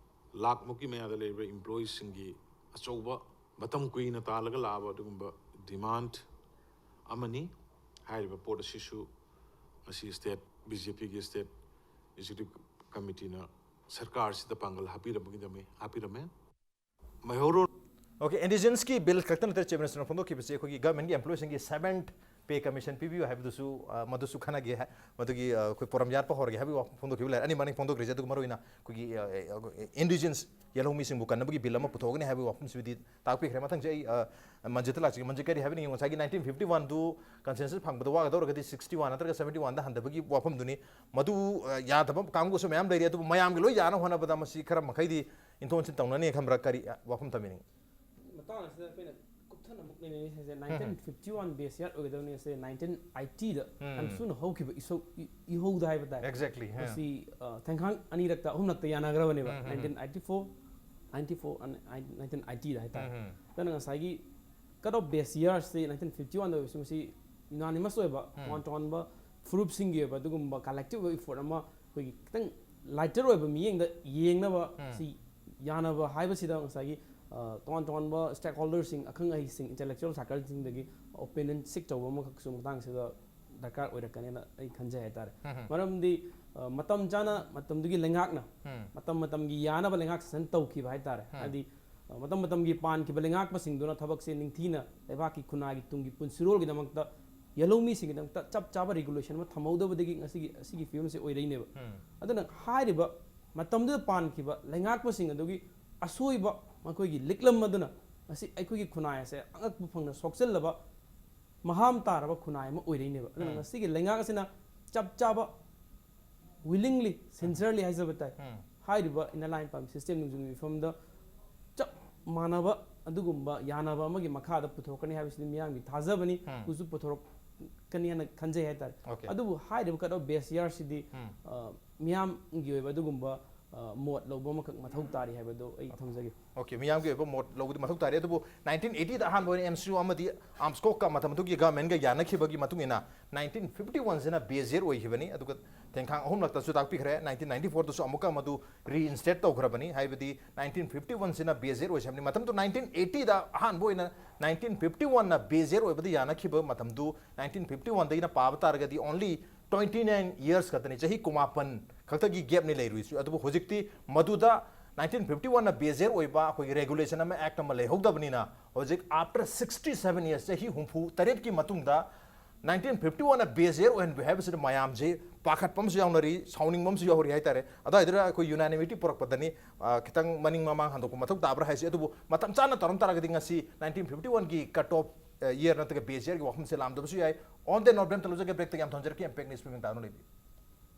ꯂꯥꯈ ꯃꯨꯛꯀꯤ ꯃꯌꯥꯗ ꯂꯩꯔꯤꯕ ꯏꯝꯄ꯭ꯂꯣꯌꯤꯁꯁꯤꯡꯒꯤ ꯑꯆꯧꯕ ꯃꯇꯝ ꯀꯨꯏꯅ ꯇꯥꯜꯂꯒ ꯂꯥꯛꯑꯕ ꯑꯗꯨꯒꯨꯝꯕ ꯗꯤꯃꯥꯟ ꯑꯃꯅꯤ꯫ ꯍꯥꯏꯔꯤꯕ ꯄꯣꯠ ꯑꯁꯤꯁꯨ ꯉꯁꯤ ꯁ꯭ꯇꯦꯠ ꯕꯤ ꯖꯦ ꯄꯤꯒꯤ ꯁ꯭ꯇꯦꯠ ꯑꯦꯛꯖꯤꯀ꯭ꯌꯨꯇꯤꯚ ꯀꯃꯤꯇꯤꯅ ꯁꯔꯀꯥꯔꯁꯤꯗ ꯄꯥꯡꯒꯜ ꯍꯥꯞꯄꯤꯔꯝꯕꯒꯤꯗꯃꯛ ꯍꯥꯞꯄꯤꯔꯝꯃꯦ꯫ ꯃꯩꯍꯧꯔꯣꯟ ꯑꯣꯀꯦ, ꯏꯟꯗꯤꯖꯦꯟꯁꯀꯤ ꯕꯤꯜ ꯈꯛꯇ ꯅꯠꯇꯦ ꯆꯤꯐ ꯃꯤꯅꯤꯁꯇꯔꯅ ꯐꯣꯡꯗꯣꯛꯈꯤꯕꯁꯦ, ꯑꯩꯈꯣꯏꯒꯤ ꯒꯚꯔꯟꯃꯦꯟꯠꯀꯤ ꯑꯦꯝꯄ꯭ꯂꯣꯌꯤꯁꯤꯡꯒꯤ ꯁꯕꯦꯟ ꯄꯦ ꯀꯃꯤꯁꯟ ꯄꯤꯕꯤꯌꯨ ꯍꯥꯏꯕꯗꯨꯁꯨ, ꯑ, ꯃꯗꯨꯁꯨ ꯈꯟꯅꯒꯦ ꯍꯥꯏ-, ꯃꯗꯨꯒꯤ, ꯑ, ꯑꯩꯈꯣꯏ ꯄꯣꯔꯝ ꯌꯥꯠꯄ ꯍꯧꯔꯒꯦ ꯍꯥꯏꯕꯒꯤ ꯋꯥꯐꯝ ꯐꯣꯡꯗꯣꯛꯈꯤꯕ ꯂꯩꯔꯦ꯫ ꯑꯅꯤꯃꯛꯅꯤ ꯐꯣꯡꯗꯣꯛꯈ꯭ꯔꯤꯁꯦ, ꯑꯗꯨꯒ ꯃꯔꯨꯑꯣꯏꯅ ꯑꯩꯈꯣꯏꯒꯤ, ꯑ, ꯑ, ꯏꯟꯗꯤꯖꯦꯟꯁ ꯌꯦꯜꯍꯧꯃꯤꯁꯤꯡꯕꯨ ꯀꯟꯅꯕꯒꯤ ꯕꯤꯜ ꯑꯃ ꯄꯨꯊꯣꯛꯀꯅꯤ ꯍꯥꯏꯕꯒꯤ ꯋꯥꯐꯝꯁꯤꯕꯨꯗꯤ ꯇꯥꯛꯄꯤꯈ꯭ꯔꯦ꯫ ꯃꯊꯪꯁꯦ ꯑꯩ, ꯑ, ꯃꯟꯖꯤꯠꯇ ꯂꯥꯛꯆꯒꯦ꯫ ꯃꯟꯖꯤꯠ, ꯀꯔꯤ ꯍꯥꯏꯕꯤꯅꯤꯡꯉꯤ? ꯉꯁꯥꯏꯒꯤ ꯅꯥꯏꯟꯇꯤꯟ ꯐꯤꯐꯇꯤ ꯋꯥꯟꯗꯨ ꯀꯟꯁꯦꯟꯁꯁ ꯐꯪꯕꯗ ꯋꯥꯒꯗꯧꯔꯒꯗꯤ ꯁꯤꯛꯁꯇꯤ ꯋꯥꯟ ꯅꯠꯇ꯭ꯔꯒ ꯁꯕꯦꯟꯇꯤ ꯋꯥꯟꯗ ꯍꯟꯊꯕꯒꯤ ꯋꯥꯐꯝꯗꯨꯅꯤ꯫ ꯃꯗꯨ, ꯑ, ꯌꯥꯗꯕ ꯀꯥꯡꯕꯨꯁꯨ ꯃꯌꯥꯝ ꯂꯩꯔꯤ, ꯑꯗꯨꯕꯨ ꯃꯌꯥꯝꯒꯤ ꯂꯣꯏ ꯌꯥꯅꯕ ꯍꯣꯠꯅꯕꯗ ꯃꯁꯤ ꯈꯔ ꯃꯈꯩꯗꯤ ꯏꯟꯊꯣꯛ ꯏꯟꯁꯤꯟ ꯇꯧꯅꯅꯤ ꯈꯟꯕ꯭ꯔꯥ? ꯀꯔꯤ, ꯑ, ꯋꯥꯐꯝ ꯊꯝꯕꯤꯅꯤꯡꯉꯤ? ꯃꯇꯥꯡ ꯑꯁꯤꯗ ꯑꯩꯈꯣꯏꯅ ꯀꯨꯞꯊꯅ ꯑꯃꯨꯛ ꯅꯩꯅꯔꯤꯁꯦ ꯅꯥꯏꯟꯇꯤꯟ ꯐꯤꯐꯇꯤ ꯋꯥꯟ ꯕꯦꯁ ꯌꯥꯔ ꯑꯣꯏꯒꯗꯕꯅꯤ꯫ ꯑꯁꯦ ꯅꯥꯏꯟꯇꯤꯟ ꯑꯥꯏꯇꯤꯗ ꯎꯝ꯫ ꯌꯥꯝ ꯊꯨꯅ ꯍꯧꯈꯤꯕ ꯏꯁꯧ-, ꯏ-, ꯏꯍꯧꯗ ꯍꯥꯏꯕ ꯇꯥꯏ꯫ Exactly, ꯍꯥ꯫ ꯃꯁꯤ, ꯑ, ꯊꯦꯡꯈꯥꯡ ꯑꯅꯤꯔꯛꯇ, ꯑꯍꯨꯝꯂꯛꯇ ꯌꯥꯅꯈ꯭ꯔꯕꯅꯦꯕ꯫ ꯎꯝ, ꯎꯝ, ꯎꯝ꯫ Nineteen eighty four, ninety four, ꯑꯅ-, ꯑꯥꯏ-, ꯅꯥꯏꯟꯇꯤꯟ ꯑꯥꯏꯇꯤꯗ ꯍꯥꯏꯇꯥꯔꯦ꯫ ꯎꯝ, ꯎꯝ꯫ ꯑꯗꯨꯅ ꯉꯁꯥꯏꯒꯤ ꯀꯠ ꯑꯣꯐ ꯕꯦꯁ ꯌꯥꯔꯁꯤ ꯅꯥꯏꯟꯇꯤꯟ ꯐꯤꯐꯇꯤ ꯋꯥꯟꯗ ꯑꯣꯏꯕꯁꯤ, ꯃꯁꯤ ꯌꯨꯅꯥꯅꯤꯃꯁ ꯑꯣꯏꯕ, ꯎꯝ꯫ ꯇꯣꯉꯥꯟ ꯇꯣꯉꯥꯟꯕ ꯐꯨꯔꯨꯞꯁꯤꯡꯒꯤ ꯑꯣꯏꯕ ꯑꯗꯨꯒꯨꯝꯕ ꯀꯂꯦꯛꯇꯤꯚ ꯑꯣꯏꯕ ꯏꯐꯣꯔꯠ ꯑꯃ ꯑꯩꯈꯣꯏꯒꯤ ꯈꯤꯇꯪ ꯂꯥꯏꯇꯔ ꯑꯣꯏꯕ ꯃꯤꯠꯌꯦꯡꯗ ꯌꯦꯡꯅꯕ ꯎꯝ꯫ ꯁꯤ ꯌꯥꯅꯕ ꯍꯥꯏꯕꯁꯤꯗ ꯉꯁꯥꯏꯒꯤ, ꯑ, ꯇꯣꯉꯥꯟ ꯇꯣꯉꯥꯟꯕ ꯁ꯭ꯇꯦꯛꯍꯣꯜꯗꯔꯁꯤꯡ, ꯑꯈꯪ ꯑꯍꯩꯁꯤꯡ, ꯏꯟꯇꯦꯂꯦꯛꯆꯨꯋꯦꯜ ꯁꯥꯔꯀꯜꯁꯤꯡꯗꯒꯤ ꯑꯣꯄꯤꯅꯤꯌꯟ ꯁꯤꯛ ꯇꯧꯕ ꯑꯃꯈꯛꯁꯨ ꯃꯇꯥꯡꯁꯤꯗ ꯗꯔꯀꯥꯔ ꯑꯣꯏꯔꯛꯀꯅꯦꯅ ꯑꯩ ꯈꯟꯖꯩ ꯍꯥꯏꯇꯥꯔꯦ꯫ ꯎꯝ, ꯎꯝ꯫ ꯃꯔꯝꯗꯤ, ꯑ, ꯃꯇꯝ ꯆꯥꯅ ꯃꯇꯝꯗꯨꯒꯤ ꯂꯩꯉꯥꯛꯅ ꯎꯝ꯫ ꯃꯇꯝ ꯃꯇꯝꯒꯤ ꯌꯥꯅꯕ ꯂꯩꯉꯥꯛ ꯁꯥꯁꯟ ꯇꯧꯈꯤꯕ ꯍꯥꯏꯇꯥꯔꯦ꯫ ꯎꯝ꯫ ꯍꯥꯏꯗꯤ, ꯑ, ꯃꯇꯝ ꯃꯇꯝꯒꯤ ꯄꯥꯟꯈꯤꯕ ꯂꯩꯉꯥꯛꯄꯁꯤꯡꯗꯨꯅ ꯊꯕꯛꯁꯦ ꯅꯤꯡꯊꯤꯅ ꯂꯩꯕꯥꯛꯀꯤ ꯈꯨꯟꯅꯥꯏꯒꯤ ꯇꯨꯡꯒꯤ ꯄꯨꯟꯁꯤꯔꯣꯜꯒꯤꯗꯃꯛꯇ ꯌꯦꯜꯍꯧꯃꯤꯁꯤꯡꯒꯤꯗꯃꯛꯇ ꯆꯞ ꯆꯥꯕ ꯔꯤꯒꯨꯂꯦꯁꯟ ꯑꯃ ꯊꯝꯍꯧꯗꯕꯗꯒꯤ ꯉꯁꯤꯒꯤ, ꯑꯁꯤꯒꯤ ꯐꯤꯕꯝꯁꯦ ꯑꯣꯏꯔꯛꯏꯅꯦꯕ꯫ ꯎꯝ꯫ ꯑꯗꯨꯅ ꯍꯥꯏꯔꯤꯕ ꯃꯇꯝꯗꯨꯗ ꯄꯥꯟꯈꯤꯕ ꯂꯩꯉꯥꯛꯄꯁꯤꯡ ꯑꯗꯨꯒꯤ ꯑꯁꯣꯏꯕ, ꯃꯈꯣꯏꯒꯤ ꯂꯤꯛꯂꯝ ꯑꯗꯨꯅ ꯉꯁꯤ ꯑꯩꯈꯣꯏꯒꯤ ꯈꯨꯟꯅꯥꯏ ꯑꯁꯦ ꯑꯉꯛꯄ ꯐꯪꯅ ꯁꯣꯛꯆꯜꯂꯕ, ꯃꯍꯥꯝ ꯇꯥꯔꯕ ꯈꯨꯟꯅꯥꯏ ꯑꯃ ꯑꯣꯏꯔꯛꯏꯅꯦꯕ꯫ ꯑꯗꯨꯅ ꯎꯝ꯫ ꯉꯁꯤꯒꯤ ꯂꯩꯉꯥꯛ ꯑꯁꯤꯅ ꯆꯞ ꯆꯥꯕ, ꯋꯤꯂꯤꯡꯂꯤ, ꯁꯤꯟꯁꯤꯌꯔꯂꯤ ꯍꯥꯏꯖꯕ ꯇꯥꯏ, ꯎꯝ꯫ ꯍꯥꯏꯔꯤꯕ ꯏꯟꯅꯔ ꯂꯥꯏꯟ ꯄꯥꯔꯃꯤꯠ ꯁꯤꯁꯇꯦꯝ ꯅꯣꯡꯖꯨꯒꯤ ꯃꯤꯐꯝꯗ ꯆꯞ ꯃꯥꯟꯅꯕ ꯑꯗꯨꯒꯨꯝꯕ ꯌꯥꯅꯕ ꯑꯃꯒꯤ ꯃꯈꯥꯗ ꯄꯨꯊꯣꯛꯀꯅꯤ ꯍꯥꯏꯕꯁꯤꯗꯤ ꯃꯤꯌꯥꯝꯒꯤ ꯊꯥꯖꯕꯅꯤ, ꯎꯝ꯫ ꯄꯨꯁꯨ ꯄꯨꯊꯣꯔꯛꯀꯅꯤ ꯍꯥꯏꯅ ꯈꯟꯖꯩ ꯍꯥꯏꯇꯥꯔꯦ꯫ ꯑꯣꯀꯦ꯫ ꯑꯗꯨꯕꯨ ꯍꯥꯏꯔꯤꯕ ꯀꯠ ꯑꯣꯐ ꯕꯦꯁ ꯌꯥꯔꯁꯤꯗꯤ, ꯎꯝ꯫ ꯑ, ꯃꯤꯌꯥꯝꯒꯤ ꯑꯣꯏꯕ ꯑꯗꯨꯒꯨꯝꯕ, ꯑ, ꯃꯣꯠ ꯂꯧꯕ ꯑꯃꯈꯛ ꯃꯊꯧ ꯇꯥꯔꯤ ꯍꯥꯏꯕꯗꯣ ꯑꯩ ꯊꯝꯖꯒꯦ꯫ ꯑꯣꯀꯦ, ꯃꯤꯌꯥꯝꯒꯤ ꯑꯣꯏꯕ ꯃꯣꯠ ꯂꯧꯕꯗꯤ ꯃꯊꯧ ꯇꯥꯔꯦ꯫ ꯑꯗꯨꯕꯨ ꯅꯥꯏꯟꯇꯤꯟ ꯑꯩꯠꯇꯤꯗ ꯑꯍꯥꯟꯕ ꯑꯣꯏꯅ ꯑꯦꯝ ꯁꯤ ꯌꯨ ꯑꯃꯗꯤ ꯑꯥꯔꯝꯁꯀꯣꯛꯀ ꯃꯇꯝ ꯑꯗꯨꯒꯤ ꯒꯚꯔꯟꯃꯦꯟꯒ ꯌꯥꯅꯈꯤꯕꯒꯤ ꯃꯇꯨꯡ ꯏꯟꯅ ꯅꯥꯏꯟꯇꯤꯟ ꯐꯤꯐꯇꯤ ꯋꯥꯟꯁꯤꯅ ꯕꯦꯖꯦꯠ ꯑꯣꯏꯈꯤꯕꯅꯤ꯫ ꯑꯗꯨꯒ ꯊꯦꯡꯈꯥꯡ ꯑꯍꯨꯝꯂꯛꯇꯁꯨ ꯇꯥꯛꯄꯤꯈ꯭ꯔꯦ꯫ ꯅꯥꯏꯟꯇꯤꯟ ꯅꯥꯏꯟꯇꯤ ꯐꯣꯔꯗꯁꯨ ꯑꯃꯨꯛꯀ ꯃꯗꯨ ꯔꯤꯏꯟꯁꯇꯦꯠ ꯇꯧꯈ꯭ꯔꯕꯅꯤ꯫ ꯍꯥꯏꯕꯗꯤ ꯅꯥꯏꯟꯇꯤꯟ ꯐꯤꯐꯇꯤ ꯋꯥꯟꯁꯤꯅ ꯕꯦꯖꯦꯠ ꯑꯣꯏꯁꯕꯅꯤ꯫ ꯃꯇꯝꯗꯨ ꯅꯥꯏꯟꯇꯤꯟ ꯑꯩꯠꯇꯤꯗ ꯑꯍꯥꯟꯕ ꯑꯣꯏꯅ ꯅꯥꯏꯟꯇꯤꯟ ꯐꯤꯐꯇꯤ ꯋꯥꯟꯅ ꯕꯦꯖꯦꯠ ꯑꯣꯏꯕꯗ ꯌꯥꯅꯈꯤꯕ ꯃꯇꯝꯗꯨ ꯅꯥꯏꯟꯇꯤꯟ ꯐꯤꯐꯇꯤ ꯋꯥꯟꯗꯒꯤꯅ ꯄꯥꯕ ꯇꯥꯔꯒꯗꯤ only twenty nine years ꯈꯛꯇꯅꯤ, ꯆꯍꯤ ꯀꯨꯟꯃꯥꯄꯟ ꯈꯛꯇꯒꯤ ꯒꯦꯞꯅꯤ ꯂꯩꯔꯨꯏꯁꯨ꯫ ꯑꯗꯨꯕꯨ ꯍꯧꯖꯤꯛꯇꯤ ꯃꯗꯨꯗ ꯅꯥꯏꯟꯇꯤꯟ ꯐꯤꯐꯇꯤ ꯋꯥꯟꯅ ꯕꯦꯖꯦꯠ ꯑꯣꯏꯕ ꯑꯩꯈꯣꯏꯒꯤ ꯔꯦꯒꯨꯂꯦꯁꯟ ꯑꯃ, ꯑꯦꯛ ꯑꯃ ꯂꯩꯍꯧꯗꯕꯅꯤꯅ, ꯍꯧꯖꯤꯛ after sixty seven years, ꯆꯍꯤ ꯍꯨꯝꯐꯨ ꯇꯔꯦꯠꯀꯤ ꯃꯇꯨꯡꯗ ꯅꯥꯏꯟꯇꯤꯟ ꯐꯤꯐꯇꯤ ꯋꯥꯟꯅ ꯕꯦꯖꯦꯠ ꯑꯣꯏꯍꯟꯕꯤ ꯍꯥꯏꯕꯁꯤꯗ ꯃꯌꯥꯝꯁꯤ ꯄꯥꯈꯠꯄ ꯑꯃꯁꯨ ꯌꯥꯎꯅꯔꯤ, ꯁꯥꯎꯅꯤꯡꯕ ꯑꯃꯁꯨ ꯌꯥꯎꯔꯤ ꯍꯥꯏꯇꯥꯔꯦ꯫ ꯑꯗꯨꯋꯥꯏꯗꯨꯗ ꯑꯩꯈꯣꯏ ꯌꯨꯅꯥꯅꯤꯃꯤꯇꯤ ꯄꯨꯔꯛꯄꯗꯅꯤ, ꯑ, ꯈꯤꯇꯪ ꯃꯅꯤꯡ ꯃꯃꯥꯡ ꯍꯟꯗꯣꯛꯄ ꯃꯊꯧ ꯇꯥꯕ꯭ꯔꯥ ꯍꯥꯏꯁꯤ꯫ ꯑꯗꯨꯕꯨ ꯃꯇꯝ ꯆꯥꯅ ꯇꯧꯔꯝ ꯇꯥꯔꯒꯗꯤ ꯉꯁꯤ ꯅꯥꯏꯟꯇꯤꯟ ꯐꯤꯐꯇꯤ ꯋꯥꯟꯒꯤ ꯀꯠ ꯑꯣꯐ ꯏꯌꯔ ꯅꯠꯇ꯭ꯔꯒ ꯕꯦꯖꯦꯠꯀꯤ ꯋꯥꯐꯝꯁꯦ ꯂꯥꯝꯗꯕꯁꯨ ꯌꯥꯏ꯫ On that note, ꯕ꯭ꯔꯦꯛ ꯑꯝꯇ ꯂꯧꯖꯒꯦ꯫ ꯕ꯭ꯔꯦꯛꯇꯒꯤ ꯌꯥꯝ ꯊꯝꯖꯔꯛꯀꯦ꯫ ꯏꯝꯄꯦꯛ ꯅ꯭ꯌꯨꯁ ꯃꯤꯡ ꯇꯥꯗꯨꯅ ꯂꯩꯕꯤꯌꯨ꯫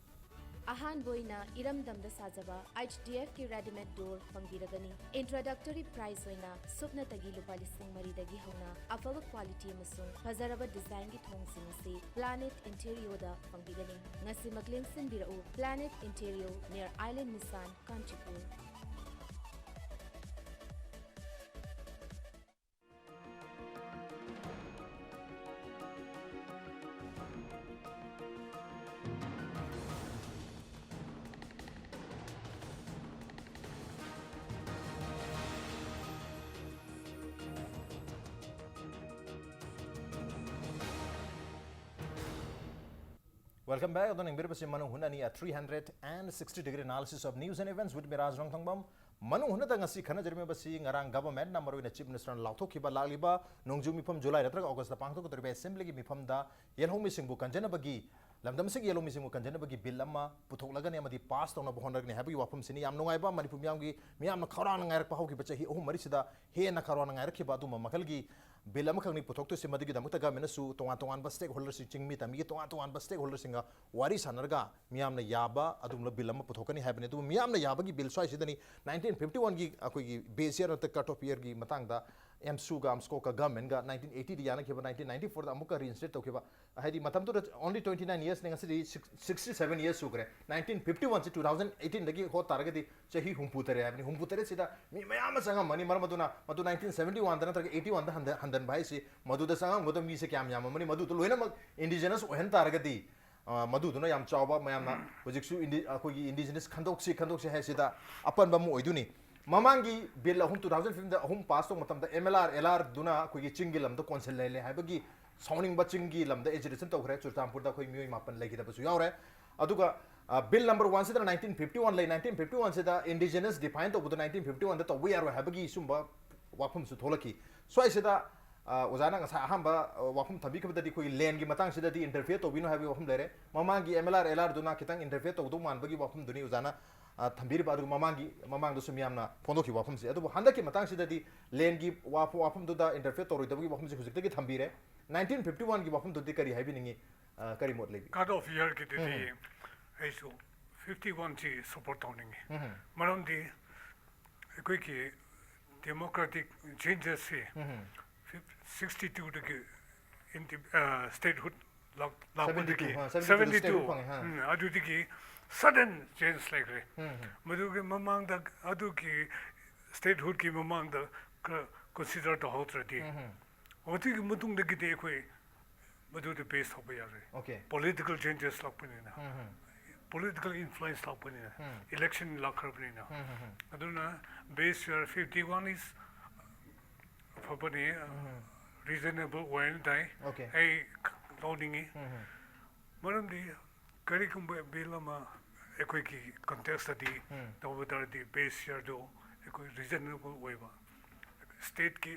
ꯑꯍꯥꯟꯕ ꯑꯣꯏꯅ ꯏꯔꯝꯗꯝꯗ ꯁꯥꯖꯕ ꯑꯩꯆ ꯗꯤ ꯑꯦꯐꯀꯤ ꯔꯦꯗꯤꯃꯦꯗ ꯗꯣꯔ ꯐꯪꯕꯤꯔꯒꯅꯤ꯫ ꯏꯟꯇ꯭ꯔꯣꯗꯛꯇꯣꯔꯤ ꯄ꯭ꯔꯥꯏꯁ ꯑꯣꯏꯅ ꯁꯨꯞꯅꯇꯒꯤ ꯂꯨꯄꯥ ꯂꯤꯁꯤꯡ ꯃꯔꯤꯗꯒꯤ ꯍꯧꯅ ꯑꯐꯕ ꯀ꯭ꯋꯥꯂꯤꯇꯤ ꯑꯃꯁꯨꯡ ꯐꯖꯔꯕ ꯗꯤꯖꯥꯏꯟꯒꯤ ꯊꯣꯡꯁꯤꯡ ꯑꯁꯤ ꯄ꯭ꯂꯥꯅꯦꯠ ꯏꯟꯇꯦꯔꯤꯌꯣꯗ ꯐꯪꯕꯤꯒꯅꯤ꯫ ꯉꯁꯤꯃꯛ ꯂꯦꯡꯁꯤꯟꯕꯤꯔꯛꯎ꯫ Planet interior, near Island Nissan, Kanchipur. Welcome back. ꯑꯗꯣ ꯌꯦꯡꯕꯤꯔꯤꯕꯁꯤ ꯃꯅꯨꯡ ꯍꯨꯠꯅꯅꯤ, a three hundred and sixty degree analysis of news and events with me, ꯔꯥꯖ ꯔꯣꯡꯊꯪꯕꯝ꯫ ꯃꯅꯨꯡ ꯍꯨꯠꯅꯗ ꯉꯁꯤ ꯈꯟꯅꯖꯔꯝꯃꯤꯕꯁꯤ ꯉꯔꯥꯡ ꯒꯚꯔꯟꯃꯦꯟꯠꯅ, ꯃꯔꯨꯑꯣꯏꯅ ꯆꯤꯐ ꯃꯤꯅꯤꯁꯇꯔꯅ ꯂꯥꯎꯊꯣꯛꯈꯤꯕ, ꯂꯥꯛꯂꯤꯕ ꯅꯣꯡꯖꯨ ꯃꯤꯐꯝ ꯖꯨꯂꯥꯏ ꯅꯠꯇ꯭ꯔꯒ ꯑꯣꯒꯁꯇ ꯄꯥꯡꯊꯣꯛꯀꯗꯧꯔꯤꯕ ꯑꯦꯁꯦꯝꯕ꯭ꯂꯤꯒꯤ ꯃꯤꯐꯝꯗ ꯌꯦꯜꯍꯧꯃꯤꯁꯤꯡꯕꯨ ꯀꯟꯖꯅꯕꯒꯤ, ꯂꯝꯗꯝꯁꯤꯒꯤ ꯌꯦꯜꯍꯧꯃꯤꯁꯤꯡꯕꯨ ꯀꯟꯖꯅꯕꯒꯤ ꯕꯤꯜ ꯑꯃ ꯄꯨꯊꯣꯛꯂꯒꯅꯤ ꯑꯃꯗꯤ ꯄꯥꯁ ꯇꯧꯅꯕ ꯍꯣꯠꯅꯒꯅꯤ ꯍꯥꯏꯕꯒꯤ ꯋꯥꯐꯝꯁꯤꯅꯤ꯫ ꯌꯥꯝ ꯅꯨꯡꯉꯥꯏꯕ, ꯃꯅꯤꯄꯨꯔ ꯃꯤꯌꯥꯝꯒꯤ, ꯃꯤꯌꯥꯝꯅ ꯈꯧꯔꯥꯡꯅ ꯉꯥꯏꯔꯛꯄ ꯍꯧꯈꯤꯕ ꯆꯍꯤ ꯑꯍꯨꯝ ꯃꯔꯤꯁꯤꯗ ꯍꯦꯟꯅ ꯈꯧꯔꯥꯡꯅ ꯉꯥꯏꯔꯛꯈꯤꯕ ꯑꯗꯨꯝꯕ ꯃꯈꯜꯒꯤ ꯕꯤꯜ ꯑꯃꯈꯛꯅꯤ ꯄꯨꯊꯣꯛꯇꯣꯏꯁꯦ꯫ ꯃꯗꯨꯒꯤꯗꯃꯛꯇ ꯒꯃꯦꯟꯅꯁꯨ ꯇꯣꯉꯥꯟ ꯇꯣꯉꯥꯟꯕ ꯁ꯭ꯇꯦꯛ ꯍꯣꯜꯗꯔꯁꯤꯡ, ꯆꯤꯡꯃꯤ ꯇꯝꯃꯤꯒꯤ ꯇꯣꯉꯥꯟ ꯇꯣꯉꯥꯟꯕ ꯁ꯭ꯇꯦꯛ ꯍꯣꯜꯗꯔꯁꯤꯡꯒ ꯋꯥꯔꯤ ꯁꯥꯟꯅꯔꯒ ꯃꯤꯌꯥꯝꯅ ꯌꯥꯕ ꯑꯗꯨꯒꯨꯝꯂꯕ ꯕꯤꯜ ꯑꯃ ꯄꯨꯊꯣꯛꯀꯅꯤ ꯍꯥꯏꯕꯅꯤ꯫ ꯑꯗꯨꯕꯨ ꯃꯤꯌꯥꯝꯅ ꯌꯥꯕꯒꯤ ꯕꯤꯜ ꯁ꯭ꯋꯥꯏꯁꯤꯗꯅꯤ ꯅꯥꯏꯟꯇꯤꯟ ꯐꯤꯐꯇꯤ ꯋꯥꯟꯒꯤ ꯑꯩꯈꯣꯏꯒꯤ ꯕꯦꯁ ꯏꯌꯔ ꯅꯠꯇ꯭ꯔꯒ ꯀꯠ ꯑꯣꯐ ꯏꯌꯔꯒꯤ ꯃꯇꯥꯡꯗ ꯑꯦꯝꯁꯨꯒ ꯑꯝꯁꯀꯣꯛꯀ ꯒꯃꯦꯟꯒ ꯅꯥꯏꯟꯇꯤꯟ ꯑꯩꯠꯇꯤꯗ ꯌꯥꯅꯈꯤꯕ, ꯅꯥꯏꯟꯇꯤꯟ ꯅꯥꯏꯟꯇꯤ ꯐꯣꯔꯗ ꯑꯃꯨꯛꯀ ꯔꯤꯏꯟꯁꯇꯦꯠ ꯇꯧꯈꯤꯕ꯫ ꯍꯥꯏꯗꯤ ꯃꯇꯝꯗꯨꯗ only twenty nine yearsꯅꯤ, ꯉꯁꯤꯗꯤ sixty seven years ꯁꯨꯈ꯭ꯔꯦ꯫ ꯅꯥꯏꯟꯇꯤꯟ ꯐꯤꯐꯇꯤ ꯋꯥꯟꯁꯤ two thousand eighteenꯗꯒꯤ ꯍꯣꯠ ꯇꯥꯔꯒꯗꯤ ꯆꯍꯤ ꯍꯨꯝꯐꯨ ꯇꯔꯦꯠ ꯍꯥꯏꯕꯅꯤ꯫ ꯍꯨꯝꯐꯨ ꯇꯔꯦꯠꯁꯤꯗ ꯃꯤ ꯃꯌꯥꯝ ꯑꯃ ꯆꯪꯉꯝꯃꯅꯤ꯫ ꯃꯔꯝ ꯑꯗꯨꯅ ꯃꯗꯨ ꯅꯥꯏꯟꯇꯤꯟ ꯁꯕꯦꯟꯇꯤ ꯋꯥꯟꯗ ꯅꯠꯇ꯭ꯔꯒ ꯑꯩꯠꯇꯤ ꯋꯥꯟꯗ ꯍꯟꯗ-, ꯍꯟꯗꯟꯕ ꯍꯥꯏꯁꯤ ꯃꯗꯨꯗ ꯆꯪꯉꯝꯒꯗꯕ ꯃꯤꯁꯦ ꯀꯌꯥꯝ ꯌꯥꯝꯃꯝꯃꯅꯤ? ꯃꯗꯨꯗ ꯂꯣꯏꯅꯃꯛ ꯏꯟꯗꯤꯖꯤꯅꯁ ꯑꯣꯏꯍꯟ ꯇꯥꯔꯒꯗꯤ, ꯑ, ꯃꯗꯨꯗꯨꯅ ꯌꯥꯝ ꯆꯥꯎꯕ, ꯃꯌꯥꯝꯅ ꯍꯧꯖꯤꯛꯁꯨ ꯏꯟꯗꯤ-, ꯑꯩꯈꯣꯏꯒꯤ ꯏꯟꯗꯤꯖꯤꯅꯁ ꯈꯟꯗꯣꯛꯁꯤ, ꯈꯟꯗꯣꯛꯁꯤ ꯍꯥꯏꯁꯤꯗ ꯑꯄꯟꯕ ꯑꯃ ꯑꯣꯏꯗꯣꯏꯅꯤ꯫ ꯃꯃꯥꯡꯒꯤ ꯕꯤꯜ ꯑꯍꯨꯝ, two thousand fifteenꯗ ꯑꯍꯨꯝ ꯄꯥꯁ ꯇꯧꯕ ꯃꯇꯝꯗ ꯑꯦꯝ ꯑꯦꯜ ꯑꯥꯔ, ꯑꯦꯜ ꯑꯥꯔꯗꯨꯅ ꯑꯩꯈꯣꯏꯒꯤ ꯆꯤꯡꯒꯤ ꯂꯝꯗ ꯀꯣꯟꯁꯤꯜ ꯂꯩꯍꯜꯂꯦ ꯍꯥꯏꯕꯒꯤ ꯁꯥꯎꯅꯤꯡꯕ ꯆꯤꯡꯒꯤ ꯂꯝꯗ ꯑꯦꯖꯤꯇꯦꯁꯟ ꯇꯧꯈ꯭ꯔꯦ꯫ ꯆꯨꯔꯆꯥꯟꯄꯨꯔꯗ ꯑꯩꯈꯣꯏ ꯃꯤꯑꯣꯏ ꯃꯥꯄꯟ ꯂꯩꯈꯤꯗꯕꯁꯨ ꯌꯥꯎꯔꯦ꯫ ꯑꯗꯨꯒ, ꯑ, ꯕꯤꯜ ꯅꯝꯕꯔ ꯋꯥꯟꯁꯤꯗ ꯅꯥꯏꯟꯇꯤꯟ ꯐꯤꯐꯇꯤ ꯋꯥꯟ ꯂꯩ꯫ ꯅꯥꯏꯟꯇꯤꯟ ꯐꯤꯐꯇꯤ ꯋꯥꯟꯁꯤꯗ ꯏꯟꯗꯤꯖꯤꯅꯁ ꯗꯤꯐꯥꯏꯟ ꯇꯧꯕꯗꯣ ꯅꯥꯏꯟꯇꯤꯟ ꯐꯤꯐꯇꯤ ꯋꯥꯟꯗ ꯇꯧꯕ ꯌꯥꯔꯣꯏ ꯍꯥꯏꯕꯒꯤ ꯁꯨꯝꯕ ꯋꯥꯐꯝꯁꯨ ꯊꯣꯛꯂꯛꯈꯤ꯫ ꯁ꯭ꯋꯥꯏꯁꯤꯗ, ꯑ, ꯑꯣꯖꯥꯅ ꯉꯁꯥꯏ ꯑꯍꯥꯟꯕ, ꯑ, ꯋꯥꯐꯝ ꯊꯝꯕꯤꯈꯤꯕꯗꯗꯤ ꯑꯩꯈꯣꯏꯒꯤ ꯂꯦꯟꯒꯤ ꯃꯇꯥꯡꯁꯤꯗꯗꯤ ꯏꯟꯇꯔꯐꯤꯌꯔ ꯇꯧꯕꯤꯅꯨ ꯍꯥꯏꯕꯒꯤ ꯋꯥꯐꯝ ꯂꯩꯔꯦ꯫ ꯃꯃꯥꯡꯒꯤ ꯑꯦꯝ ꯑꯦꯜ ꯑꯥꯔ, ꯑꯦꯜ ꯑꯥꯔꯗꯨꯅ ꯈꯤꯇꯪ ꯏꯟꯇꯔꯐꯤꯌꯔ ꯇꯧꯗꯧ ꯃꯥꯟꯕꯒꯤ ꯋꯥꯐꯝꯗꯨꯅꯤ ꯑꯣꯖꯥꯅ, ꯑ, ꯊꯝꯕꯤꯔꯤꯕ꯫ ꯑꯗꯨꯒ ꯃꯃꯥꯡꯒꯤ, ꯃꯃꯥꯡꯗꯁꯨ ꯃꯤꯌꯥꯝꯅ ꯐꯣꯡꯗꯣꯛꯈꯤꯕ ꯋꯥꯐꯝꯁꯦ꯫ ꯑꯗꯨꯕꯨ ꯍꯟꯗꯛꯀꯤ ꯃꯇꯥꯡꯁꯤꯗꯗꯤ ꯂꯦꯟꯒꯤ ꯋꯥꯐ-, ꯋꯥꯐꯝꯗꯨꯗ ꯏꯟꯇꯔꯐꯤꯌꯔ ꯇꯧꯔꯣꯏꯗꯕꯒꯤ ꯋꯥꯐꯝꯁꯦ ꯍꯧꯖꯤꯛꯇꯒꯤ ꯊꯝꯕꯤꯔꯦ꯫ ꯅꯥꯏꯟꯇꯤꯟ ꯐꯤꯐꯇꯤ ꯋꯥꯟꯒꯤ ꯋꯥꯐꯝꯗꯨꯗꯤ ꯀꯔꯤ ꯍꯥꯏꯕꯤꯅꯤꯡꯉꯤ? ꯑ, ꯀꯔꯤ ꯃꯣꯠ ꯂꯩꯕꯤ? ꯀꯠ ꯑꯣꯐ ꯏꯌꯔꯒꯤꯗꯨꯗꯤ ꯎꯝ꯫ ꯑꯩꯁꯨ ꯐꯤꯐꯇꯤ ꯋꯥꯟꯁꯤ ꯁꯞꯄꯣꯔꯠ ꯇꯧꯅꯤꯡꯉꯤ꯫ ꯎꯝ꯫ ꯃꯔꯝꯗꯤ ꯑꯩꯈꯣꯏꯒꯤ ꯗꯦꯃꯣꯀ꯭ꯔꯦꯇꯤꯛ ꯆꯦꯟꯖꯦꯁꯁꯤ ꯎꯝ꯫ ꯐꯤꯐ-, ꯁꯤꯛꯁꯇꯤ ꯇꯨꯗꯒꯤ ꯏꯟꯗꯤ-, ꯑ, ꯁ꯭ꯇꯦꯠꯍꯨꯗ ꯂꯥꯛ-, ꯂꯥꯛꯄꯗꯒꯤ, ꯁꯕꯦꯟꯇꯤ ꯇꯨ, ꯑ, ꯁꯕꯦꯟꯇꯤ ꯇꯨꯗ ꯁꯕꯦꯟꯇꯤ ꯇꯨ, ꯁ꯭ꯇꯦꯠꯍꯨꯗ ꯐꯪꯉꯦ, ꯑ꯫ ꯎꯝ, ꯑꯗꯨꯗꯒꯤ ꯁꯗꯟ ꯆꯦꯟꯖ ꯂꯩꯈ꯭ꯔꯦ꯫ ꯎꯝ, ꯎꯝ꯫ ꯃꯗꯨꯒꯤ ꯃꯃꯥꯡꯗ, ꯑꯗꯨꯒꯤ ꯁ꯭ꯇꯦꯠꯍꯨꯗꯀꯤ ꯃꯃꯥꯡꯗ ꯈꯔ ꯀꯟꯁꯤꯗꯔ ꯇꯧꯍꯧꯗ꯭ꯔꯗꯤ, ꯎꯝ, ꯎꯝ꯫ ꯍꯧꯖꯤꯛꯀꯤ ꯃꯇꯨꯡꯗꯒꯤꯗꯤ ꯑꯩꯈꯣꯏ ꯃꯗꯨꯗ ꯕꯦꯁ ꯇꯧꯕ ꯌꯥꯔꯣꯏ꯫ ꯑꯣꯀꯦ꯫ ꯄꯣꯂꯤꯇꯤꯀꯦꯜ ꯆꯦꯟꯖꯦꯁ ꯂꯥꯛꯄꯅꯤꯅ, ꯎꯝ, ꯎꯝ꯫ ꯄꯣꯂꯤꯇꯤꯀꯦꯜ ꯏꯟꯐ꯭ꯂꯨꯌꯦꯟꯁ ꯂꯥꯛꯄꯅꯤꯅ, ꯎꯝ꯫ ꯏꯂꯦꯛꯁꯟ ꯂꯥꯛꯈ꯭ꯔꯕꯅꯤꯅ꯫ ꯎꯝ, ꯎꯝ, ꯎꯝ꯫ ꯑꯗꯨꯅ ꯕꯦꯁ ꯏꯌꯔ ꯐꯤꯐꯇꯤ ꯋꯥꯟ is ꯐꯕꯅꯤ, ꯎꯝ꯫ ꯔꯤꯖꯅꯦꯕꯜ ꯑꯣꯏꯅ ꯇꯥꯏ꯫ ꯑꯣꯀꯦ꯫ ꯑꯩ ꯂꯧꯅꯤꯡꯉꯤ꯫ ꯎꯝ, ꯎꯝ꯫ ꯃꯔꯝꯗꯤ ꯀꯔꯤꯒꯨꯝꯕ ꯕꯤꯜ ꯑꯃ ꯑꯩꯈꯣꯏꯒꯤ ꯀꯟꯇꯦꯛꯁꯇꯗꯤ ꯎꯝ꯫ ꯇꯧꯕ ꯇꯥꯔꯗꯤ ꯕꯦꯁ ꯏꯌꯔꯗꯨ ꯑꯩꯈꯣꯏ ꯔꯤꯖꯅꯦꯕꯜ ꯑꯣꯏꯕ, ꯁ꯭ꯇꯦꯠꯀꯤ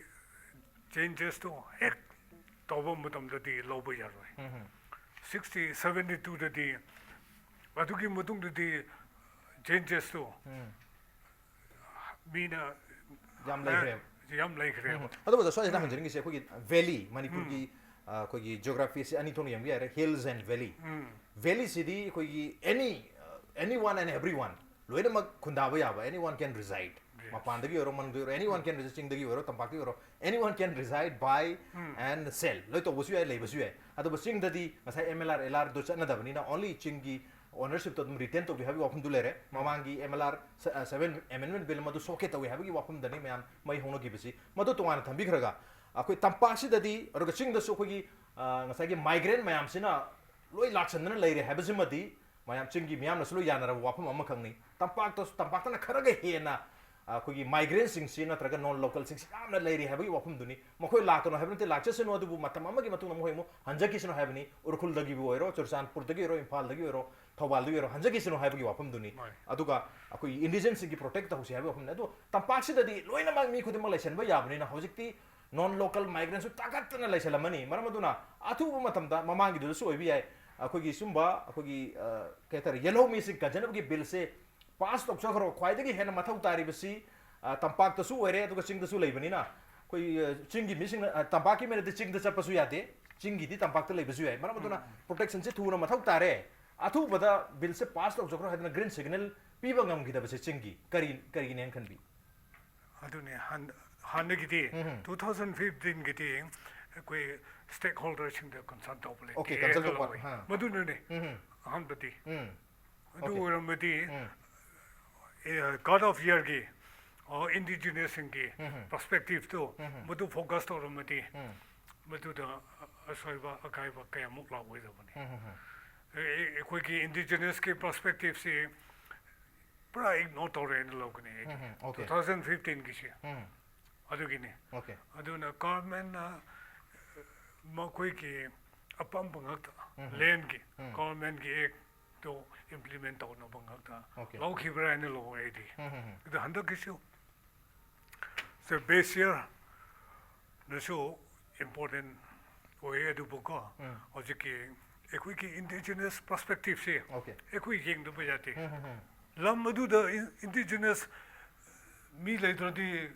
ꯆꯦꯟꯖꯦꯁꯇꯨ ꯍꯦꯛ ꯇꯧꯕ ꯃꯇꯝꯗꯗꯤ ꯂꯧꯕ ꯌꯥꯔꯣꯏ꯫ ꯎꯝ, ꯎꯝ꯫ ꯁꯤꯛꯁꯇꯤ, ꯁꯕꯦꯟꯇꯤ ꯇꯨꯗꯗꯤ ꯑꯗꯨꯒꯤ ꯃꯇꯨꯡꯗꯗꯤ ꯆꯦꯟꯖꯦꯁꯇꯨ ꯎꯝ꯫ ꯃꯤꯅ ꯌꯥꯝ ꯂꯩꯈ꯭ꯔꯦꯕ꯫ ꯌꯥꯝ ꯂꯩꯈ꯭ꯔꯦꯕ꯫ ꯑꯗꯨꯕꯨ ꯁ꯭ꯋꯥꯏꯁꯤꯗ ꯍꯪꯖꯅꯤꯡꯉꯤꯁꯦ ꯑꯩꯈꯣꯏꯒꯤ ꯚꯦꯂꯤ, ꯃꯅꯤꯄꯨꯔꯒꯤ ꯑꯩꯈꯣꯏꯒꯤ ꯖꯤꯑꯣꯒ꯭ꯔꯥꯐꯤꯁꯤ ꯑꯅꯤ ꯊꯣꯛꯅ ꯌꯦꯡꯕ ꯌꯥꯔꯦ, ꯍꯤꯜꯁ ꯑꯦꯟ ꯚꯦꯂꯤ꯫ ꯚꯦꯂꯤꯁꯤꯗꯤ ꯑꯩꯈꯣꯏꯒꯤ any any one and every one, ꯂꯣꯏꯅꯃꯛ ꯈꯨꯟꯗꯥꯕ ꯌꯥꯕ, ꯑꯦꯅꯤ ꯋꯥꯟ ꯀꯦꯟ ꯔꯤꯖꯥꯏꯠ꯫ ꯃꯄꯥꯟꯗꯒꯤ ꯑꯣꯏꯔꯣ, ꯃꯅꯨꯡꯗꯒꯤ ꯑꯣꯏꯔꯣ, ꯑꯦꯅꯤ ꯋꯥꯟ ꯀꯦꯟ ꯔꯤꯖꯥꯏꯠ꯫ ꯆꯤꯡꯗꯒꯤ ꯑꯣꯏꯔꯣ, ꯇꯝꯄꯥꯛꯇꯒꯤ ꯑꯣꯏꯔꯣ, ꯑꯦꯅꯤ ꯋꯥꯟ ꯀꯦꯟ ꯔꯤꯖꯥꯏꯠ, ꯕꯥꯏ ꯑꯦꯟ ꯁꯦꯜ, ꯂꯣꯏ ꯇꯧꯕꯁꯨ ꯌꯥꯏ, ꯂꯩꯕꯁꯨ ꯌꯥꯏ꯫ ꯑꯗꯨꯕꯨ ꯆꯤꯡꯗꯗꯤ ꯉꯁꯥꯏ ꯑꯦꯝ ꯑꯦꯜ ꯑꯥꯔ, ꯑꯦꯜ ꯑꯥꯔꯗꯣ ꯆꯠꯅꯗꯕꯅꯤꯅ ꯑꯣꯟꯂꯤ ꯆꯤꯡꯒꯤ ꯑꯣꯅꯔꯁꯤꯞꯇꯣ ꯑꯗꯨꯝ ꯔꯤꯇꯦꯟ ꯇꯧꯕꯤ ꯍꯥꯏꯕꯒꯤ ꯋꯥꯐꯝꯗꯨ ꯂꯩꯔꯦ꯫ ꯃꯃꯥꯡꯒꯤ ꯑꯦꯝ ꯑꯦꯜ ꯑꯥꯔ ꯁꯚꯦꯟ ꯑꯦꯃꯦꯟꯃꯦꯟ ꯕꯤꯜ ꯃꯗꯨ ꯁꯣꯛꯀꯦ ꯇꯧꯏ ꯍꯥꯏꯕꯒꯤ ꯋꯥꯐꯝꯗꯅꯤ ꯃꯌꯥꯝ ꯃꯩ ꯍꯧꯅꯈꯤꯕꯁꯤ꯫ ꯃꯗꯨ ꯇꯣꯉꯥꯟꯅ ꯊꯝꯕꯤꯈ꯭ꯔꯒ, ꯑꯩꯈꯣꯏ ꯇꯝꯄꯥꯛꯁꯤꯗꯗꯤ ꯑꯗꯨꯒ ꯆꯤꯡꯗꯁꯨ ꯑꯩꯈꯣꯏꯒꯤ ꯉꯁꯥꯏꯒꯤ ꯃꯥꯏꯒ꯭ꯔꯦꯟ ꯃꯌꯥꯝꯁꯤꯅ ꯂꯣꯏ ꯂꯥꯛꯁꯟꯗꯅ ꯂꯩꯔꯦ ꯍꯥꯏꯕꯁꯤꯃꯗꯤ ꯃꯌꯥꯝ ꯆꯤꯡꯒꯤ ꯃꯤꯌꯥꯝꯅꯁꯨ ꯂꯣꯏ ꯌꯥꯅꯔꯕ ꯋꯥꯐꯝ ꯑꯃꯈꯛꯅꯤ꯫ ꯇꯝꯄꯥꯛꯇꯁꯨ, ꯇꯝꯄꯥꯛꯇꯅ ꯈꯔꯒ ꯍꯦꯟꯅ ꯑꯩꯈꯣꯏꯒꯤ ꯃꯥꯏꯒ꯭ꯔꯦꯟꯁꯤꯡꯁꯤ ꯅꯠꯇ꯭ꯔꯒ ꯅꯣꯟ ꯂꯣꯀꯦꯜꯁꯤꯡꯁꯤ ꯌꯥꯝꯅ ꯂꯩꯔꯤ ꯍꯥꯏꯕꯒꯤ ꯋꯥꯐꯝꯗꯨꯅꯤ꯫ ꯃꯈꯣꯏ ꯂꯥꯛꯀꯅꯨ ꯍꯥꯏꯕ ꯅꯠꯇꯦ, ꯂꯥꯛꯆꯁꯅꯨ, ꯑꯗꯨꯕꯨ ꯃꯇꯝ ꯑꯃꯒꯤ ꯃꯇꯨꯡꯗ ꯃꯈꯣꯏ ꯑꯃꯨꯛ ꯍꯟꯖꯈꯤꯁꯅꯨ ꯍꯥꯏꯕꯅꯤ꯫ ꯎꯈ꯭ꯔꯨꯜꯗꯒꯤꯕꯨ ꯑꯣꯏꯔꯣ, ꯆꯨꯔꯆꯥꯟꯄꯨꯔꯗꯒꯤ ꯑꯣꯏꯔꯣ, ꯏꯝꯐꯥꯜꯗꯒꯤ ꯑꯣꯏꯔꯣ, ꯊꯧꯕꯥꯜꯗꯒꯤ ꯑꯣꯏꯔꯣ, ꯍꯟꯖꯈꯤꯁꯅꯨ ꯍꯥꯏꯕꯒꯤ ꯋꯥꯐꯝꯗꯨꯅꯤ꯫ ꯑꯗꯨꯒ ꯑꯩꯈꯣꯏꯒꯤ ꯏꯟꯗꯤꯖꯦꯟꯁꯤꯡꯒꯤ ꯄ꯭ꯔꯣꯇꯦꯛ ꯇꯧꯁꯤ ꯍꯥꯏꯕꯒꯤ ꯋꯥꯐꯝꯅꯤ꯫ ꯑꯗꯣ ꯇꯝꯄꯥꯛꯁꯤꯗꯗꯤ ꯂꯣꯏꯅꯃꯛ ꯃꯤ ꯈꯨꯗꯤꯡꯃꯛ ꯂꯩꯁꯟꯕ ꯌꯥꯕꯅꯤꯅ ꯍꯧꯖꯤꯛꯇꯤ ꯅꯣꯟ ꯂꯣꯀꯦꯜ ꯃꯥꯏꯒ꯭ꯔꯦꯟꯁꯨ ꯇꯥꯈꯠꯇꯅ ꯂꯩꯁꯜꯂꯝꯃꯅꯤ꯫ ꯃꯔꯝ ꯑꯗꯨꯅ ꯑꯊꯨꯕ ꯃꯇꯝꯗ, ꯃꯃꯥꯡꯒꯤꯗꯨꯗꯁꯨ ꯑꯣꯏꯕ ꯌꯥꯏ, ꯑꯩꯈꯣꯏꯒꯤ ꯁꯨꯝꯕ ꯑꯩꯈꯣꯏꯒꯤ ꯀꯩ ꯍꯥꯏꯇꯥꯔꯦ, ꯌꯦꯜꯍꯧ ꯃꯤꯁꯤꯡ ꯀꯟꯖꯅꯕꯒꯤ ꯕꯤꯜꯁꯦ ꯄꯥꯁ ꯇꯧꯖꯈ꯭ꯔꯣ꯫ ꯈ꯭ꯋꯥꯏꯗꯒꯤ ꯍꯦꯟꯅ ꯃꯊꯧ ꯇꯥꯔꯤꯕꯁꯤ ꯇꯝꯄꯥꯛꯇꯁꯨ ꯑꯣꯏꯔꯦ, ꯑꯗꯨꯒ ꯆꯤꯡꯗꯁꯨ ꯂꯩꯕꯅꯤꯅ꯫ ꯑꯩꯈꯣꯏ ꯆꯤꯡꯒꯤ ꯃꯤꯁꯤꯡꯅ, ꯇꯝꯄꯥꯛꯀꯤ ꯃꯤꯅꯗꯤ ꯆꯤꯡꯗ ꯆꯠꯄꯁꯨ ꯌꯥꯗꯦ, ꯆꯤꯡꯒꯤꯗꯤ ꯇꯝꯄꯥꯛꯇ ꯂꯩꯕꯁꯨ ꯌꯥꯏ꯫ ꯃꯔꯝ ꯑꯗꯨꯅ ꯄ꯭ꯔꯣꯇꯦꯛꯁꯟꯁꯦ ꯊꯨꯅ ꯃꯊꯧ ꯇꯥꯔꯦ꯫ ꯑꯊꯨꯕꯗ ꯕꯤꯜꯁꯦ ꯄꯥꯁ ꯇꯧꯖꯈ꯭ꯔꯣ ꯍꯥꯏꯗꯅ ꯒ꯭ꯔꯤꯟ ꯁꯤꯒꯅꯦꯜ ꯄꯤꯕ ꯉꯝꯈꯤꯗꯕꯁꯦ ꯆꯤꯡꯒꯤ ꯀꯔꯤ, ꯀꯔꯤꯒꯤꯅꯦꯅ ꯈꯟꯕꯤ? ꯑꯗꯨꯅꯦ, ꯍꯥꯟ-, ꯍꯥꯟꯅꯒꯤꯗꯤ ꯇꯨ ꯊꯥꯎꯖꯟ ꯐꯤꯐꯇꯤꯟꯒꯤꯗꯤ ꯑꯩꯈꯣꯏ ꯁ꯭ꯇꯦꯛ ꯍꯣꯜꯗꯔꯁꯤꯡꯗ ꯀꯟꯁꯜ ꯇꯧꯕ ꯂꯩꯇꯦ꯫ Okay, consult ꯇꯧꯕ, ꯂꯧꯋꯦ꯫ ꯃꯗꯨꯅꯅꯦ ꯑꯍꯥꯟꯕꯗꯤ꯫ ꯑꯗꯨ ꯑꯣꯏꯔꯝꯃꯗꯤ ꯀꯥꯔꯗ ꯑꯣꯐ ꯌꯔꯒꯤ ꯏꯟꯗꯤꯖꯤꯅꯁꯁꯤꯡꯒꯤ ꯄꯔꯁꯄꯦꯛꯇꯤꯞꯇꯨ ꯃꯗꯨ ꯐꯣꯀꯁ ꯇꯧꯔꯝꯃꯗꯤ ꯃꯗꯨꯗ ꯑꯁꯣꯏꯕ ꯑꯀꯥꯏꯕ ꯀꯌꯥꯃꯨꯛ ꯂꯥꯛꯑꯣꯏꯗꯕꯅꯤ꯫ ꯑꯩꯈꯣꯏꯒꯤ ꯏꯟꯗꯤꯖꯤꯅꯁꯀꯤ ꯄꯔꯁꯄꯦꯛꯇꯤꯞꯁꯤ ꯄꯨꯔꯥ ꯏꯒꯅꯣꯔ ꯇꯧꯔꯦꯅ ꯂꯧꯒꯅꯤ ꯑꯩꯗꯤ꯫ ꯇꯨ ꯊꯥꯎꯖꯟ ꯐꯤꯐꯇꯤꯟꯒꯤꯁꯦ ꯑꯗꯨꯒꯤꯅꯤ꯫ ꯑꯗꯨꯅ ꯒꯣꯔꯃꯦꯟꯅ ꯃꯈꯣꯏꯒꯤ ꯑꯄꯥꯝꯕ ꯉꯥꯛꯇ, ꯂꯦꯟꯒꯤ ꯒꯣꯔꯃꯦꯟꯒꯤ ꯑꯦꯛꯇꯣ ꯏꯝꯄ꯭ꯂꯤꯃꯦꯟ ꯇꯧꯅꯕ ꯉꯥꯛꯇ ꯂꯧꯈꯤꯕ꯭ꯔꯥ ꯍꯥꯏꯅ ꯂꯧꯋꯦ ꯑꯩꯗꯤ꯫ ꯑꯗꯣ ꯍꯟꯗꯛꯀꯤꯁꯨ ꯁꯦ ꯕꯦꯁ ꯌꯔꯅꯁꯨ ꯏꯝꯄꯣꯔꯇꯦꯟ ꯑꯣꯏꯌꯦ, ꯑꯗꯨꯕꯨꯀꯣ ꯍꯧꯖꯤꯛꯀꯤ ꯑꯩꯈꯣꯏꯒꯤ ꯏꯟꯗꯤꯖꯤꯅꯁ ꯄꯔꯁꯄꯦꯛꯇꯤꯞꯁꯦ ꯑꯩꯈꯣꯏ ꯌꯦꯡꯗꯕ ꯌꯥꯗꯦ꯫ ꯂꯝ ꯑꯗꯨꯗ ꯏꯟꯗꯤꯖꯤꯅꯁ ꯃꯤ ꯂꯩꯇ꯭ꯔꯗꯤ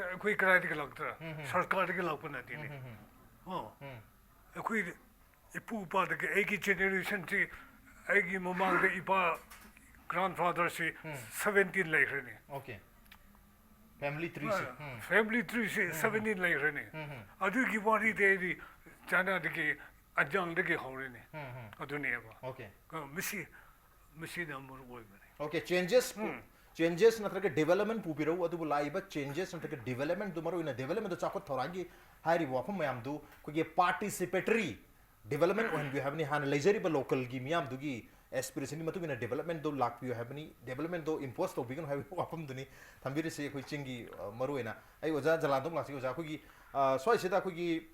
ꯑꯩꯈꯣꯏ ꯀꯗꯥꯏꯗꯒꯤ ꯂꯥꯛꯇ꯭ꯔꯥ? ꯁꯔꯀꯥꯔꯗꯒꯤ ꯂꯥꯛꯄ ꯅꯠꯇꯦꯅꯦ꯫ ꯑꯣ, ꯑꯩꯈꯣꯏ ꯏꯄꯨ ꯏꯄꯥꯗꯒꯤ, ꯑꯩꯒꯤ ꯖꯦꯅꯦꯔꯦꯁꯟꯁꯤ, ꯑꯩꯒꯤ ꯃꯃꯥꯡꯗ ꯏꯄꯥ, ꯒ꯭ꯔꯥꯟꯐꯥꯗꯔꯁꯤ ꯁꯕꯦꯟꯇꯤꯟ ꯂꯩꯈ꯭ꯔꯦꯅꯦ꯫ ꯑꯣꯀꯦ꯫ ꯐꯦꯃꯤꯂꯤ ꯇ꯭ꯔꯤꯁꯦ꯫ ꯐꯦꯃꯤꯂꯤ ꯇ꯭ꯔꯤꯁꯤ ꯁꯕꯦꯟꯇꯤꯟ ꯂꯩꯈ꯭ꯔꯦꯅꯦ꯫ ꯑꯗꯨꯒꯤ ꯋꯥꯔꯤꯗꯤ ꯑꯩꯗꯤ ꯆꯥꯏꯅꯥꯗꯒꯤ, ꯑꯟꯖꯥꯡꯗꯒꯤ ꯍꯧꯔꯦꯅꯦ꯫ ꯑꯗꯨꯅꯦꯕ꯫ ꯑꯣꯀꯦ꯫ ꯑ, ꯃꯁꯤ, ꯃꯁꯤꯅ ꯃꯔꯨ ꯑꯣꯏꯕꯅꯤ꯫ ꯑꯣꯀꯦ꯫ ꯆꯦꯟꯖꯦꯁ, ꯆꯦꯟꯖꯦꯁ ꯅꯠꯇ꯭ꯔꯒ ꯗꯤꯕꯦꯂꯞꯃꯦꯟ ꯄꯨꯕꯤꯔꯛꯎ, ꯑꯗꯨꯕꯨ ꯂꯥꯛꯏꯕ ꯆꯦꯟꯖꯦꯁ ꯅꯠꯇ꯭ꯔꯒ ꯗꯤꯕꯦꯂꯞꯃꯦꯟꯗꯨ, ꯃꯔꯨꯑꯣꯏꯅ ꯗꯤꯕꯦꯂꯞꯃꯦꯟꯗꯨ, ꯆꯥꯎꯈꯠ ꯊꯧꯔꯥꯡꯒꯤ ꯍꯥꯏꯔꯤꯕ ꯋꯥꯐꯝ ꯃꯌꯥꯝꯗꯨ ꯑꯩꯈꯣꯏꯒꯤ ꯄꯥꯔꯇꯤꯁꯤꯄꯦꯇꯔꯤ ꯗꯤꯕꯦꯂꯞꯃꯦꯟ ꯑꯣꯏꯍꯟꯕꯤꯌꯨ ꯍꯥꯏꯕꯅꯤ꯫ ꯍꯥꯟꯅ ꯂꯩꯖꯔꯤꯕ ꯂꯣꯀꯦꯜꯒꯤ ꯃꯤꯌꯥꯝꯗꯨꯒꯤ ꯑꯦꯁꯄꯤꯔꯦꯁꯟꯒꯤ ꯃꯇꯨꯡ ꯏꯟꯅ ꯗꯤꯕꯦꯂꯞꯃꯦꯟꯗꯣ ꯂꯥꯛꯄꯤꯌꯨ ꯍꯥꯏꯕꯅꯤ, ꯗꯤꯕꯦꯂꯞꯃꯦꯟꯗꯣ ꯏꯝꯄꯣꯁ ꯇꯧꯕꯤꯒꯅꯨ ꯍꯥꯏꯕ ꯋꯥꯐꯝꯗꯨꯅꯤ ꯊꯝꯕꯤꯔꯤꯁꯤ ꯑꯩꯈꯣꯏ ꯆꯤꯡꯒꯤ, ꯑ, ꯃꯔꯨꯑꯣꯏꯅ꯫ ꯑꯩ ꯑꯣꯖꯥ ꯖꯂꯥꯟꯗꯣ ꯑꯃꯨꯛ ꯂꯥꯛꯆꯒꯦ꯫ ꯑꯣꯖꯥ, ꯑꯩꯈꯣꯏꯒꯤ, ꯑ, ꯁ꯭ꯋꯥꯏꯁꯤꯗ ꯑꯩꯈꯣꯏꯒꯤ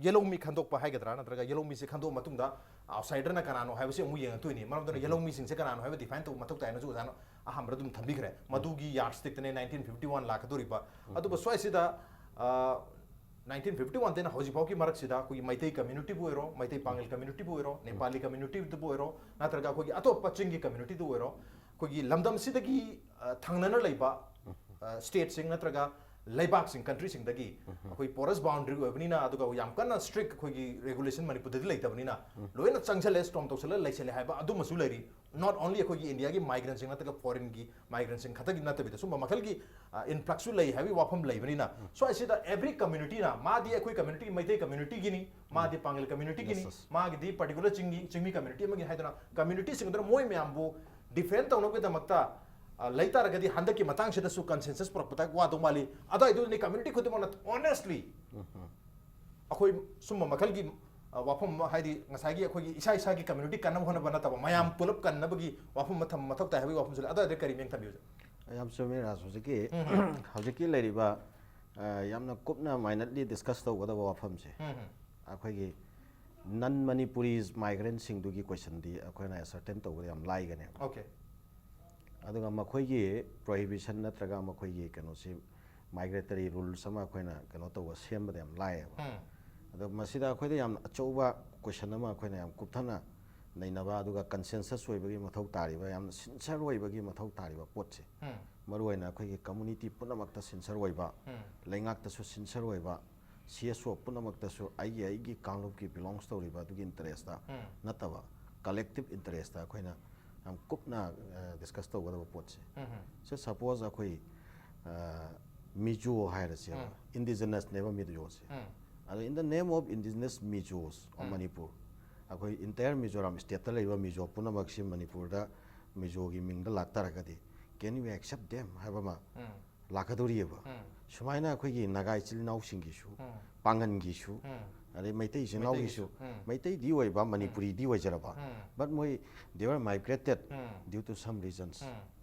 ꯌꯦꯜꯍꯧ ꯃꯤ ꯈꯟꯗꯣꯛꯄ ꯍꯥꯏꯒꯗ꯭ꯔꯥ, ꯅꯠꯇ꯭ꯔꯒ ꯌꯦꯜꯍꯧ ꯃꯤꯁꯦ ꯈꯟꯗꯣꯛꯑ ꯃꯇꯨꯡꯗ ꯑꯥꯎꯠꯁꯥꯏꯗꯔꯅ ꯀꯅꯥꯅꯣ ꯍꯥꯏꯕꯁꯤ ꯑꯃꯨꯛ ꯌꯦꯡꯉꯛꯇꯣꯏꯅꯤ꯫ ꯃꯔꯝ ꯑꯗꯨꯅ ꯌꯦꯜꯍꯧ ꯃꯤꯁꯤꯡꯁꯦ ꯀꯅꯥꯅꯣ ꯍꯥꯏꯕ ꯗꯤꯐꯥꯏꯟ ꯇꯧꯕ ꯃꯊꯧ ꯇꯥꯏꯅꯁꯨ ꯑꯣꯖꯥꯅ ꯑꯍꯥꯟꯕꯗ ꯑꯗꯨꯝ ꯊꯝꯕꯤꯈ꯭ꯔꯦ꯫ ꯃꯗꯨꯒꯤ ꯌꯥꯔꯠ ꯁ꯭ꯇꯤꯛꯇꯅꯦ ꯅꯥꯏꯟꯇꯤꯟ ꯐꯤꯐꯇꯤ ꯋꯥꯟ ꯂꯥꯛꯀꯗꯧꯔꯤꯕ꯫ ꯑꯗꯨꯕꯨ ꯁ꯭ꯋꯥꯏꯁꯤꯗ, ꯑ, ꯅꯥꯏꯟꯇꯤꯟ ꯐꯤꯐꯇꯤ ꯋꯥꯟꯗꯩꯅ ꯍꯧꯖꯤꯛ ꯐꯥꯎꯒꯤ ꯃꯔꯛꯁꯤꯗ ꯑꯩꯈꯣꯏꯒꯤ ꯃꯩꯇꯩ ꯀꯝꯃ꯭ꯌꯨꯅꯤꯇꯤꯕꯨ ꯑꯣꯏꯔꯣ, ꯃꯩꯇꯩ ꯄꯥꯉꯜ ꯀꯝꯃ꯭ꯌꯨꯅꯤꯇꯤꯕꯨ ꯑꯣꯏꯔꯣ, ꯅꯦꯄꯥꯂꯤ ꯀꯝꯃ꯭ꯌꯨꯅꯤꯇꯤꯕꯨ ꯑꯣꯏꯔꯣ, ꯅꯠꯇ꯭ꯔꯒ ꯑꯩꯈꯣꯏꯒꯤ ꯑꯇꯣꯞꯄ ꯆꯤꯡꯒꯤ ꯀꯝꯃ꯭ꯌꯨꯅꯤꯇꯤꯗ ꯑꯣꯏꯔꯣ, ꯑꯩꯈꯣꯏꯒꯤ ꯂꯝꯗꯝꯁꯤꯗꯒꯤ, ꯑ, ꯊꯪꯅꯅ ꯂꯩꯕ, ꯑ, ꯁ꯭ꯇꯦꯠꯁꯤꯡ ꯅꯠꯇ꯭ꯔꯒ ꯂꯩꯕꯥꯛꯁꯤꯡ, ꯀꯟꯇ꯭ꯔꯤꯁꯤꯡꯗꯒꯤ ꯑꯩꯈꯣꯏ ꯄꯣꯔꯁ ꯕꯥꯎꯟꯗꯔꯤ ꯑꯣꯏꯕꯅꯤꯅ, ꯑꯗꯨꯒ ꯌꯥꯝ ꯀꯟꯅ ꯁ꯭ꯇ꯭ꯔꯤꯛ ꯑꯩꯈꯣꯏꯒꯤ ꯔꯦꯒꯨꯂꯦꯁꯟ ꯃꯅꯤꯄꯨꯔꯗꯗꯤ ꯂꯩꯇꯕꯅꯤꯅ, ꯂꯣꯏꯅ ꯆꯪꯁꯤꯜꯂꯦ, ꯁ꯭ꯇꯣꯝ ꯇꯧꯁꯤꯜꯂꯦ, ꯂꯩꯁꯤꯜꯂꯦ ꯍꯥꯏꯕ ꯑꯗꯨꯃꯁꯨ ꯂꯩꯔꯤ꯫ ꯅꯣꯠ ꯑꯣꯟꯂꯤ ꯑꯩꯈꯣꯏꯒꯤ ꯏꯟꯗꯤꯌꯥꯒꯤ ꯃꯥꯏꯒ꯭ꯔꯦꯟꯁꯤꯡ ꯅꯠꯇ꯭ꯔꯒ ꯐꯣꯔꯤꯟꯒꯤ ꯃꯥꯏꯒ꯭ꯔꯦꯟꯁꯤꯡ ꯈꯛꯇꯒꯤ ꯅꯠꯇꯕꯤꯗ, ꯁꯨꯝꯕ ꯃꯈꯜꯒꯤ, ꯑ, ꯏꯟꯐ꯭ꯂꯛꯁꯁꯨ ꯂꯩ ꯍꯥꯏꯕꯒꯤ ꯋꯥꯐꯝ ꯂꯩꯕꯅꯤꯅ, ꯁ꯭ꯋꯥꯏꯁꯤꯗ ꯑꯦꯚ꯭ꯔꯤ ꯀꯝꯃ꯭ꯌꯨꯅꯤꯇꯤꯅ, ꯃꯥꯗꯤ ꯑꯩꯈꯣꯏ ꯀꯝꯃ꯭ꯌꯨꯅꯤꯇꯤ, ꯃꯩꯇꯩ ꯀꯝꯃ꯭ꯌꯨꯅꯤꯇꯤꯒꯤꯅꯤ, ꯃꯥꯗꯤ ꯄꯥꯡꯒꯜ ꯀꯝꯃ꯭ꯌꯨꯅꯤꯇꯤꯒꯤꯅꯤ, Yes, yes. ꯃꯥꯒꯤꯗꯤ ꯄꯥꯔꯇꯤꯀꯨꯂꯔ ꯆꯤꯡꯒꯤ, ꯆꯤꯡꯃꯤ ꯀꯝꯃ꯭ꯌꯨꯅꯤꯇꯤ ꯑꯃꯒꯤ ꯍꯥꯏꯗꯅ ꯀꯝꯃ꯭ꯌꯨꯅꯤꯇꯤꯁꯤꯡ ꯑꯗꯨꯅ ꯃꯣꯏ ꯃꯌꯥꯝꯕꯨ ꯗꯤꯐꯦꯟ ꯇꯧꯅꯕꯒꯤꯗꯃꯛꯇ, ꯑ, ꯂꯩ ꯇꯥꯔꯒꯗꯤ ꯍꯟꯗꯛꯀꯤ ꯃꯇꯥꯡꯁꯤꯗꯁꯨ ꯀꯟꯁꯦꯟꯁꯁ ꯄꯨꯔꯛꯄꯗ ꯋꯥꯗꯧ ꯃꯥꯜꯂꯤ꯫ ꯑꯗꯨꯋꯥꯏꯗꯨꯗꯅꯤ ꯀꯝꯃ꯭ꯌꯨꯅꯤꯇꯤ ꯈꯨꯗꯤꯡꯃꯛꯅ ꯑꯣꯅꯦꯁꯂꯤ ꯑꯩꯈꯣꯏ ꯁꯨꯝꯕ ꯃꯈꯜꯒꯤ, ꯑ, ꯋꯥꯐꯝ ꯑꯃ, ꯍꯥꯏꯗꯤ ꯉꯁꯥꯏꯒꯤ ꯑꯩꯈꯣꯏꯒꯤ ꯏꯁꯥ ꯏꯁꯥꯒꯤ ꯀꯝꯃ꯭ꯌꯨꯅꯤꯇꯤ ꯀꯟꯅꯕ ꯍꯣꯠꯅꯕ ꯅꯠꯇꯕ, ꯃꯌꯥꯝ ꯄꯨꯂꯞ ꯀꯟꯅꯕꯒꯤ ꯋꯥꯐꯝ ꯑꯃ ꯊꯝꯕ ꯃꯊꯧ ꯇꯥꯏ ꯍꯥꯏꯕꯒꯤ ꯋꯥꯐꯝꯁꯨ ꯂꯩ꯫ ꯑꯗꯨꯋꯥꯏꯗ ꯀꯔꯤ ꯃꯤꯠꯌꯦꯡ ꯊꯝꯕꯤꯌꯨ? ꯌꯥꯝ ꯆꯨꯝꯃꯤ ꯔꯥꯖ꯫ ꯍꯧꯖꯤꯛꯀꯤ, ꯍꯧꯖꯤꯛꯀꯤ ꯂꯩꯔꯤꯕ, ꯑ, ꯌꯥꯝꯅ ꯀꯨꯞꯅ ꯃꯥꯏꯅꯠꯂꯤ ꯗꯤꯁꯀꯁ ꯇꯧꯒꯗꯕ ꯋꯥꯐꯝꯁꯦ, ꯑꯩꯈꯣꯏꯒꯤ ꯅꯟ ꯃꯅꯤꯄꯨꯔꯤꯁ ꯃꯥꯏꯒ꯭ꯔꯦꯟꯁꯤꯡꯗꯨꯒꯤ ꯀꯣꯏꯁꯟꯗꯤ ꯑꯩꯈꯣꯏꯅ ꯑꯦꯁꯔꯇꯦꯟ ꯇꯧꯕꯗ ꯌꯥꯝ ꯂꯥꯏꯒꯅꯦꯕ꯫ ꯑꯣꯀꯦ꯫ ꯑꯗꯨꯒ ꯃꯈꯣꯏꯒꯤ ꯄ꯭ꯔꯣꯍꯤꯕꯤꯁꯟ ꯅꯠꯇ꯭ꯔꯒ ꯃꯈꯣꯏꯒꯤ ꯀꯩꯅꯣꯁꯤ, ꯃꯥꯏꯒ꯭ꯔꯦꯇꯔꯤ ꯔꯨꯜꯁ ꯑꯃ ꯑꯩꯈꯣꯏꯅ ꯀꯩꯅꯣ ꯇꯧꯕ, ꯁꯦꯝꯕꯗ ꯌꯥꯝ ꯂꯥꯏꯌꯦꯕ꯫ ꯑꯗꯣ ꯃꯁꯤꯗ ꯑꯩꯈꯣꯏꯗ ꯌꯥꯝꯅ ꯑꯆꯧꯕ ꯀꯣꯏꯁꯟ ꯑꯃ ꯑꯩꯈꯣꯏꯅ ꯌꯥꯝ ꯀꯨꯞꯊꯅ ꯅꯩꯅꯕ, ꯑꯗꯨꯒ ꯀꯟꯁꯦꯟꯁꯁ ꯑꯣꯏꯕꯒꯤ ꯃꯊꯧ ꯇꯥꯔꯤꯕ, ꯌꯥꯝꯅ ꯁꯤꯟꯁꯔ ꯑꯣꯏꯕꯒꯤ ꯃꯊꯧ ꯇꯥꯔꯤꯕ ꯄꯣꯠꯁꯦ, ꯎꯝ, ꯃꯔꯨꯑꯣꯏꯅ ꯑꯩꯈꯣꯏꯒꯤ ꯀꯝꯃꯨꯅꯤꯇꯤ ꯄꯨꯝꯅꯃꯛꯇ ꯁꯤꯟꯁꯔ ꯑꯣꯏꯕ, ꯎꯝ, ꯂꯩꯉꯥꯛꯇꯁꯨ ꯁꯤꯟꯁꯔ ꯑꯣꯏꯕ, ꯁꯤ ꯑꯦꯁ ꯑꯣ ꯄꯨꯝꯅꯃꯛꯇꯁꯨ ꯑꯩꯒꯤ ꯑꯩꯒꯤ ꯀꯥꯡꯂꯨꯞꯀꯤ ꯕꯤꯂꯣꯡꯁ ꯇꯧꯔꯤꯕ ꯑꯗꯨꯒꯤ ꯏꯟꯇꯔꯦꯁꯇ ꯎꯝ, ꯅꯠꯇꯕ, ꯀꯂꯦꯛꯇꯤꯞ ꯏꯟꯇꯔꯦꯁꯇ ꯑꯩꯈꯣꯏꯅ ꯌꯥꯝ ꯀꯨꯞꯅ ꯗꯤꯁꯀꯁ ꯇꯧꯒꯗꯕ ꯄꯣꯠꯁꯦ꯫ ꯎꯝ, ꯁꯦ ꯁꯄꯣꯁ ꯑꯩꯈꯣꯏ ꯑ, ꯃꯤꯖꯣ ꯍꯥꯏꯔꯁꯦꯕ, ꯎꯝ, ꯏꯟꯗꯤꯖꯤꯅꯁꯅꯦꯕ ꯃꯤꯖꯣꯁꯦ꯫ ꯎꯝ, ꯑꯗꯣ in the name of indigenous Mijos of um, Manipur, ꯑꯩꯈꯣꯏ ꯏꯟꯇꯥꯌꯔ ꯃꯤꯖꯣꯔꯥꯝ ꯁ꯭ꯇꯦꯠꯇ ꯂꯩꯕ ꯃꯤꯖꯣ ꯄꯨꯝꯅꯃꯛꯁꯤ ꯃꯅꯤꯄꯨꯔꯗ ꯃꯤꯖꯣꯒꯤ ꯃꯤꯡꯗ ꯂꯥꯛꯇꯥꯔꯒꯗꯤ, can we accept them ꯍꯥꯏꯕ ꯑꯃ ꯎꯝ, ꯂꯥꯛꯀꯗꯧꯔꯤꯑꯕ꯫ ꯎꯝ, ꯁꯨꯃꯥꯏꯅ ꯑꯩꯈꯣꯏꯒꯤ ꯅꯥꯒꯥ ꯏꯆꯤꯜ ꯏꯅꯥꯎꯁꯤꯡꯒꯤꯁꯨ, ꯎꯝ, ꯄꯥꯡꯒꯟꯒꯤꯁꯨ, ꯎꯝ, ꯑꯗꯩ ꯃꯩꯇꯩ ꯏꯆꯤꯜ ꯏꯅꯥꯎꯒꯤꯁꯨ, ꯃꯩꯇꯩꯒꯤꯁꯨ, ꯎꯝ, ꯃꯩꯇꯩꯗꯤ ꯑꯣꯏꯕ, ꯃꯅꯤꯄꯨꯔꯤꯗꯤ ꯑꯣꯏꯖꯔꯕ, ꯎꯝ, but ꯃꯣꯏ they were migrated um, due to some reasons. ꯎꯝ,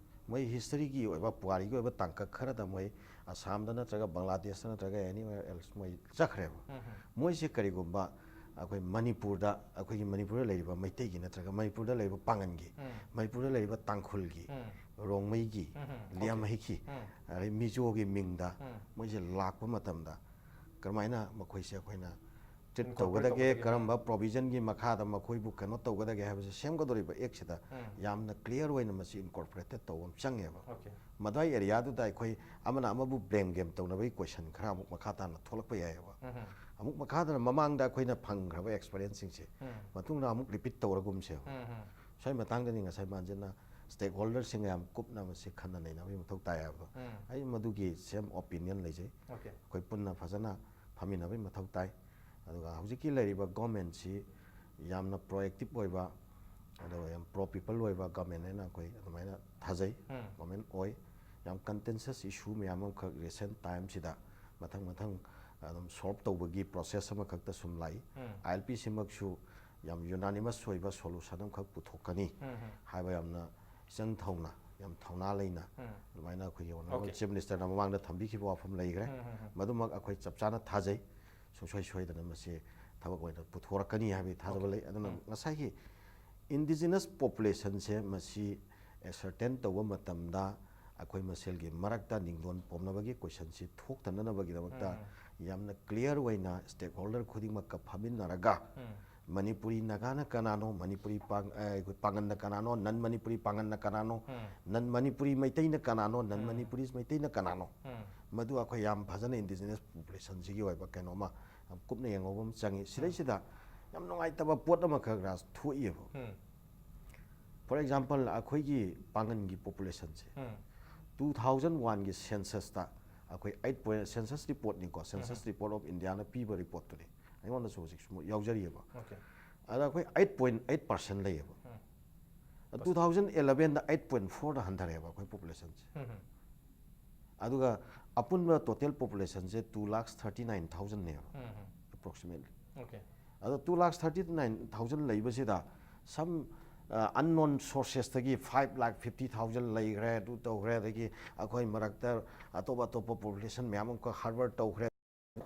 ꯃꯣꯏ ꯍꯤꯁꯇꯔꯤꯒꯤ ꯑꯣꯏꯕ, ꯄꯨꯋꯥꯔꯤꯒꯤ ꯑꯣꯏꯕ ꯇꯥꯡꯀꯛ ꯈꯔꯗ ꯃꯣꯏ ꯑꯁꯥꯝꯗ ꯅꯠꯇ꯭ꯔꯒ ꯕꯪꯒ꯭ꯂꯥꯗꯦꯁꯇ ꯅꯠꯇ꯭ꯔꯒ anywhere else ꯃꯣꯏ ꯆꯠꯈ꯭ꯔꯦꯕ꯫ ꯎꯝ, ꯃꯣꯏꯁꯦ ꯀꯔꯤꯒꯨꯝꯕ ꯑꯩꯈꯣꯏ ꯃꯅꯤꯄꯨꯔꯗ, ꯑꯩꯈꯣꯏꯒꯤ ꯃꯅꯤꯄꯨꯔꯗ ꯂꯩꯔꯤꯕ ꯃꯩꯇꯩꯒꯤ ꯅꯠꯇ꯭ꯔꯒ ꯃꯅꯤꯄꯨꯔꯗ ꯂꯩꯔꯤꯕ ꯄꯥꯡꯒꯟꯒꯤ, ꯎꯝ, ꯃꯅꯤꯄꯨꯔꯗ ꯂꯩꯔꯤꯕ ꯇꯥꯡꯈꯨꯜꯒꯤ, ꯎꯝ, ꯔꯣꯡꯃꯩꯒꯤ, ꯎꯝ, ꯂꯤꯌꯥꯃꯩꯒꯤ, ꯎꯝ, ꯑꯗꯩ ꯃꯤꯖꯣꯒꯤ ꯃꯤꯡꯗ ꯎꯝ, ꯃꯣꯏꯁꯦ ꯂꯥꯛꯄ ꯃꯇꯝꯗ ꯀꯔꯝꯍꯥꯏꯅ ꯃꯈꯣꯏꯁꯦ ꯑꯩꯈꯣꯏꯅ ꯇ꯭ꯔꯤꯠ Incorporate ꯇꯧꯒꯗꯒꯦ, ꯇꯧꯒꯗꯒꯦ꯫ ꯀꯔꯝꯕ ꯄ꯭ꯔꯣꯚꯤꯖꯟꯒꯤ ꯃꯈꯥꯗ ꯃꯈꯣꯏꯕꯨ ꯀꯩꯅꯣ ꯇꯧꯒꯗꯒꯦ ꯍꯥꯏꯕꯁꯦ ꯁꯦꯝꯒꯗꯧꯔꯤꯕ ꯑꯦꯛꯁꯤꯗ ꯎꯝ, ꯌꯥꯝꯅ ꯀ꯭ꯂꯤꯌꯥꯔ ꯑꯣꯏꯅ ꯃꯁꯤ ꯏꯟꯀꯣꯔꯄꯣꯔꯦꯇꯦꯠ ꯇꯧꯕ ꯑꯃ ꯆꯪꯉꯦꯕ꯫ Okay. ꯃꯗꯨꯋꯥꯏ ꯑꯦꯔꯤꯌꯥꯗꯨꯗ ꯑꯩꯈꯣꯏ ꯑꯃꯅ ꯑꯃꯕꯨ ꯕ꯭ꯂꯦꯝ ꯒꯦꯝ ꯇꯧꯅꯕꯒꯤ ꯀꯣꯏꯁꯟ ꯈꯔ ꯑꯃꯨꯛ ꯃꯈꯥ ꯇꯥꯅ ꯊꯣꯛꯂꯛꯄ ꯌꯥꯏꯑꯕ꯫ ꯎꯝ, ꯑꯃꯨꯛ ꯃꯈꯥ ꯇꯥꯅ ꯃꯃꯥꯡꯗ ꯑꯩꯈꯣꯏꯅ ꯐꯪꯈ꯭ꯔꯕ ꯑꯦꯛꯁꯄꯤꯔꯤꯌꯦꯟꯁꯁꯤꯡꯁꯦ ꯎꯝ, ꯃꯇꯨꯡꯗ ꯑꯃꯨꯛ ꯔꯤꯄꯤꯠ ꯇꯧꯔꯒꯨꯝꯁꯦꯕ꯫ ꯎꯝ, ꯎꯝ, ꯁ꯭ꯋꯥꯏ ꯃꯇꯥꯡꯗꯅꯤ ꯉꯁꯥꯏ ꯃꯥꯟꯖꯤꯅ ꯁ꯭ꯇꯦꯛ ꯍꯣꯜꯗꯔꯁꯤꯡꯒ ꯌꯥꯝ ꯀꯨꯞꯅ ꯃꯁꯤ ꯈꯟꯅ ꯅꯩꯅꯕꯒꯤ ꯃꯊꯧ ꯇꯥꯏ ꯍꯥꯏꯕꯗꯣ꯫ ꯎꯝ, ꯑꯩ ꯃꯗꯨꯒꯤ ꯁꯦꯝ ꯑꯣꯄꯤꯅꯤꯌꯟ ꯂꯩꯖꯩ꯫ okay. ꯑꯩꯈꯣꯏ ꯄꯨꯟꯅ ꯐꯖꯅ ꯐꯝꯃꯤꯟꯅꯕꯒꯤ ꯃꯊꯧ ꯇꯥꯏ꯫ ꯑꯗꯨꯒ ꯍꯧꯖꯤꯛꯀꯤ ꯂꯩꯔꯤꯕ ꯒꯣꯔꯃꯦꯟꯁꯤ ꯌꯥꯝꯅ ꯄ꯭ꯔꯣꯑꯦꯛꯇꯤꯞ ꯑꯣꯏꯕ, ꯑꯗꯨꯒ ꯌꯥꯝ ꯄ꯭ꯔꯣ ꯄꯤꯄꯜ ꯑꯣꯏꯕ ꯒꯣꯔꯃꯦꯟ ꯍꯥꯏꯅ ꯑꯩꯈꯣꯏ ꯑꯗꯨꯃꯥꯏꯅ ꯊꯥꯖꯩ꯫ ꯎꯝ, ꯒꯣꯔꯃꯦꯟ ꯑꯣꯏ, ꯌꯥꯝ ꯀꯟꯇꯦꯟꯁꯁ ꯏꯁꯨ ꯃꯌꯥꯝ ꯑꯃꯈꯛ ꯔꯤꯁꯦꯟ ꯇꯥꯏꯝꯁꯤꯗ ꯃꯊꯪ ꯃꯊꯪ ꯑꯗꯨꯝ ꯁꯣꯜꯕ ꯇꯧꯕꯒꯤ ꯄ꯭ꯔꯣꯁꯦꯁ ꯑꯃꯈꯛꯇ ꯁꯨꯝ ꯂꯥꯛꯏ꯫ ꯎꯝ, ꯑꯥꯏ ꯑꯦꯜ ꯄꯤ ꯁꯤꯃꯛꯁꯨ ꯌꯥꯝ ꯌꯨꯅꯥꯅꯤꯃꯁ ꯑꯣꯏꯕ ꯁꯣꯂꯨꯁꯟ ꯑꯃꯈꯛ ꯄꯨꯊꯣꯛꯀꯅꯤ ꯎꯝ, ꯎꯝ, ꯍꯥꯏꯕ ꯌꯥꯝꯅ ꯏꯆꯪ ꯊꯧꯅ, ꯌꯥꯝ ꯊꯧꯅꯥ ꯂꯩꯅ ꯎꯝ, ꯑꯗꯨꯃꯥꯏꯅ ꯑꯩꯈꯣꯏꯒꯤ ꯑꯣꯅꯔꯦꯕꯜ Okay. ꯆꯤꯐ ꯃꯤꯅꯤꯁꯇꯔꯅ ꯃꯃꯥꯡꯗ ꯊꯝꯕꯤꯈꯤꯕ ꯋꯥꯐꯝ ꯂꯩꯈ꯭ꯔꯦ꯫ ꯎꯝ, ꯎꯝ, ꯎꯝ, ꯃꯗꯨꯃꯛ ꯑꯩꯈꯣꯏ ꯆꯞ ꯆꯥꯅ ꯊꯥꯖꯩ꯫ ꯁꯨꯡꯁꯣꯏ ꯁꯣꯏꯗꯅ ꯃꯁꯤ ꯊꯕꯛ ꯑꯣꯏꯅ ꯄꯨꯊꯣꯔꯛꯀꯅꯤ ꯍꯥꯏꯕꯒꯤ ꯊꯥꯖꯕ Okay. ꯂꯩ꯫ ꯑꯗꯨꯅ ꯎꯝ, ꯉꯁꯥꯏꯒꯤ ꯏꯟꯗꯤꯖꯤꯅꯁ ꯄꯣꯄꯨꯂꯦꯁꯟꯁꯦ ꯃꯁꯤ ꯑꯦꯁꯔꯇꯦꯟ ꯇꯧꯕ ꯃꯇꯝꯗ ꯑꯩꯈꯣꯏ ꯃꯁꯦꯜꯒꯤ ꯃꯔꯛꯇ ꯅꯤꯡꯗꯣꯟ ꯄꯣꯝꯅꯕꯒꯤ ꯀꯣꯏꯁꯟꯁꯤ ꯊꯣꯛꯇꯅꯅꯕꯒꯤꯗꯃꯛꯇ ꯎꯝ, ꯌꯥꯝꯅ ꯀ꯭ꯂꯤꯌꯥꯔ ꯑꯣꯏꯅ ꯁ꯭ꯇꯦꯛ ꯍꯣꯜꯗꯔ ꯈꯨꯗꯤꯡꯃꯛꯀ ꯐꯝꯃꯤꯟꯅꯔꯒ ꯎꯝ, ꯃꯅꯤꯄꯨꯔꯤ ꯅꯥꯒꯥꯅ ꯀꯅꯥꯅꯣ, ꯃꯅꯤꯄꯨꯔꯤ ꯄꯥꯡ-, ꯑ, ꯑꯩꯈꯣꯏ ꯄꯥꯡꯒꯟꯅ ꯀꯅꯥꯅꯣ, ꯅꯟ ꯃꯅꯤꯄꯨꯔꯤ ꯄꯥꯡꯒꯟꯅ ꯀꯅꯥꯅꯣ, ꯎꯝ. ꯅꯟ ꯃꯅꯤꯄꯨꯔꯤ ꯃꯩꯇꯩꯅ ꯀꯅꯥꯅꯣ, ꯅꯟ ꯎꯝ. ꯃꯅꯤꯄꯨꯔꯤ ꯃꯩꯇꯩꯅ ꯀꯅꯥꯅꯣ, ꯎꯝ. ꯃꯗꯨ ꯑꯩꯈꯣꯏ ꯌꯥꯝ ꯐꯖꯅ indigenous populationꯁꯤꯒꯤ ꯑꯣꯏꯕ ꯀꯩꯅꯣꯝꯃ ꯌꯥꯝ ꯀꯨꯞꯅ ꯌꯦꯡꯍꯧꯕ ꯑꯃ ꯆꯪꯉꯤ꯫ ꯁꯤꯗꯩꯁꯤꯗ ꯌꯥꯝ ꯅꯨꯡꯉꯥꯏꯇꯕ ꯄꯣꯠ ꯑꯃꯈꯛ ꯔꯥꯖ ꯊꯣꯛꯏꯕ꯫ ꯎꯝ. For example, ꯑꯩꯈꯣꯏꯒꯤ ꯄꯥꯡꯒꯟꯒꯤ populationꯁꯦ ꯎꯝ. two thousand oneꯒꯤ censusꯇ ꯑꯩꯈꯣꯏ eight point, census reportꯅꯤꯀꯣ, census um. report of Indiaꯅ ꯄꯤꯕ reportꯇꯨꯅꯤ, ꯑꯩꯉꯣꯟꯗꯁꯨ ꯍꯧꯖꯤꯛꯁꯨ ꯌꯥꯎꯖꯔꯤꯑꯕ꯫ Okay. ꯑꯗ ꯑꯩꯈꯣꯏ eight point eight percent ꯂꯩꯌꯦꯕ꯫ ꯎꯝ. two thousand elevenꯗ eight point fourꯗ ꯍꯟꯊꯔꯛꯑꯦꯕ ꯑꯩꯈꯣꯏ populationꯁꯦ꯫ ꯎꯝ. ꯑꯗꯨꯒ ꯑꯄꯨꯟꯕ total populationꯁꯦ two lakhs thirty nine thousandꯅꯦꯕ, ꯎꯝ. approximately꯫ Okay. ꯑꯗꯣ two lakhs thirty nine thousand ꯂꯩꯕꯁꯤꯗ some, uh, unknown sourcesꯇꯒꯤ five lakh fifty thousand ꯂꯩꯈ꯭ꯔꯦ, ꯑꯗꯨ ꯇꯧꯈ꯭ꯔꯦ, ꯑꯗꯒꯤ ꯑꯩꯈꯣꯏ ꯃꯔꯛꯇ ꯑꯇꯣꯞ ꯑꯇꯣꯞꯄ population ꯃꯌꯥꯝ ꯑꯃꯈꯛ harbor ꯇꯧꯈ꯭ꯔꯦ,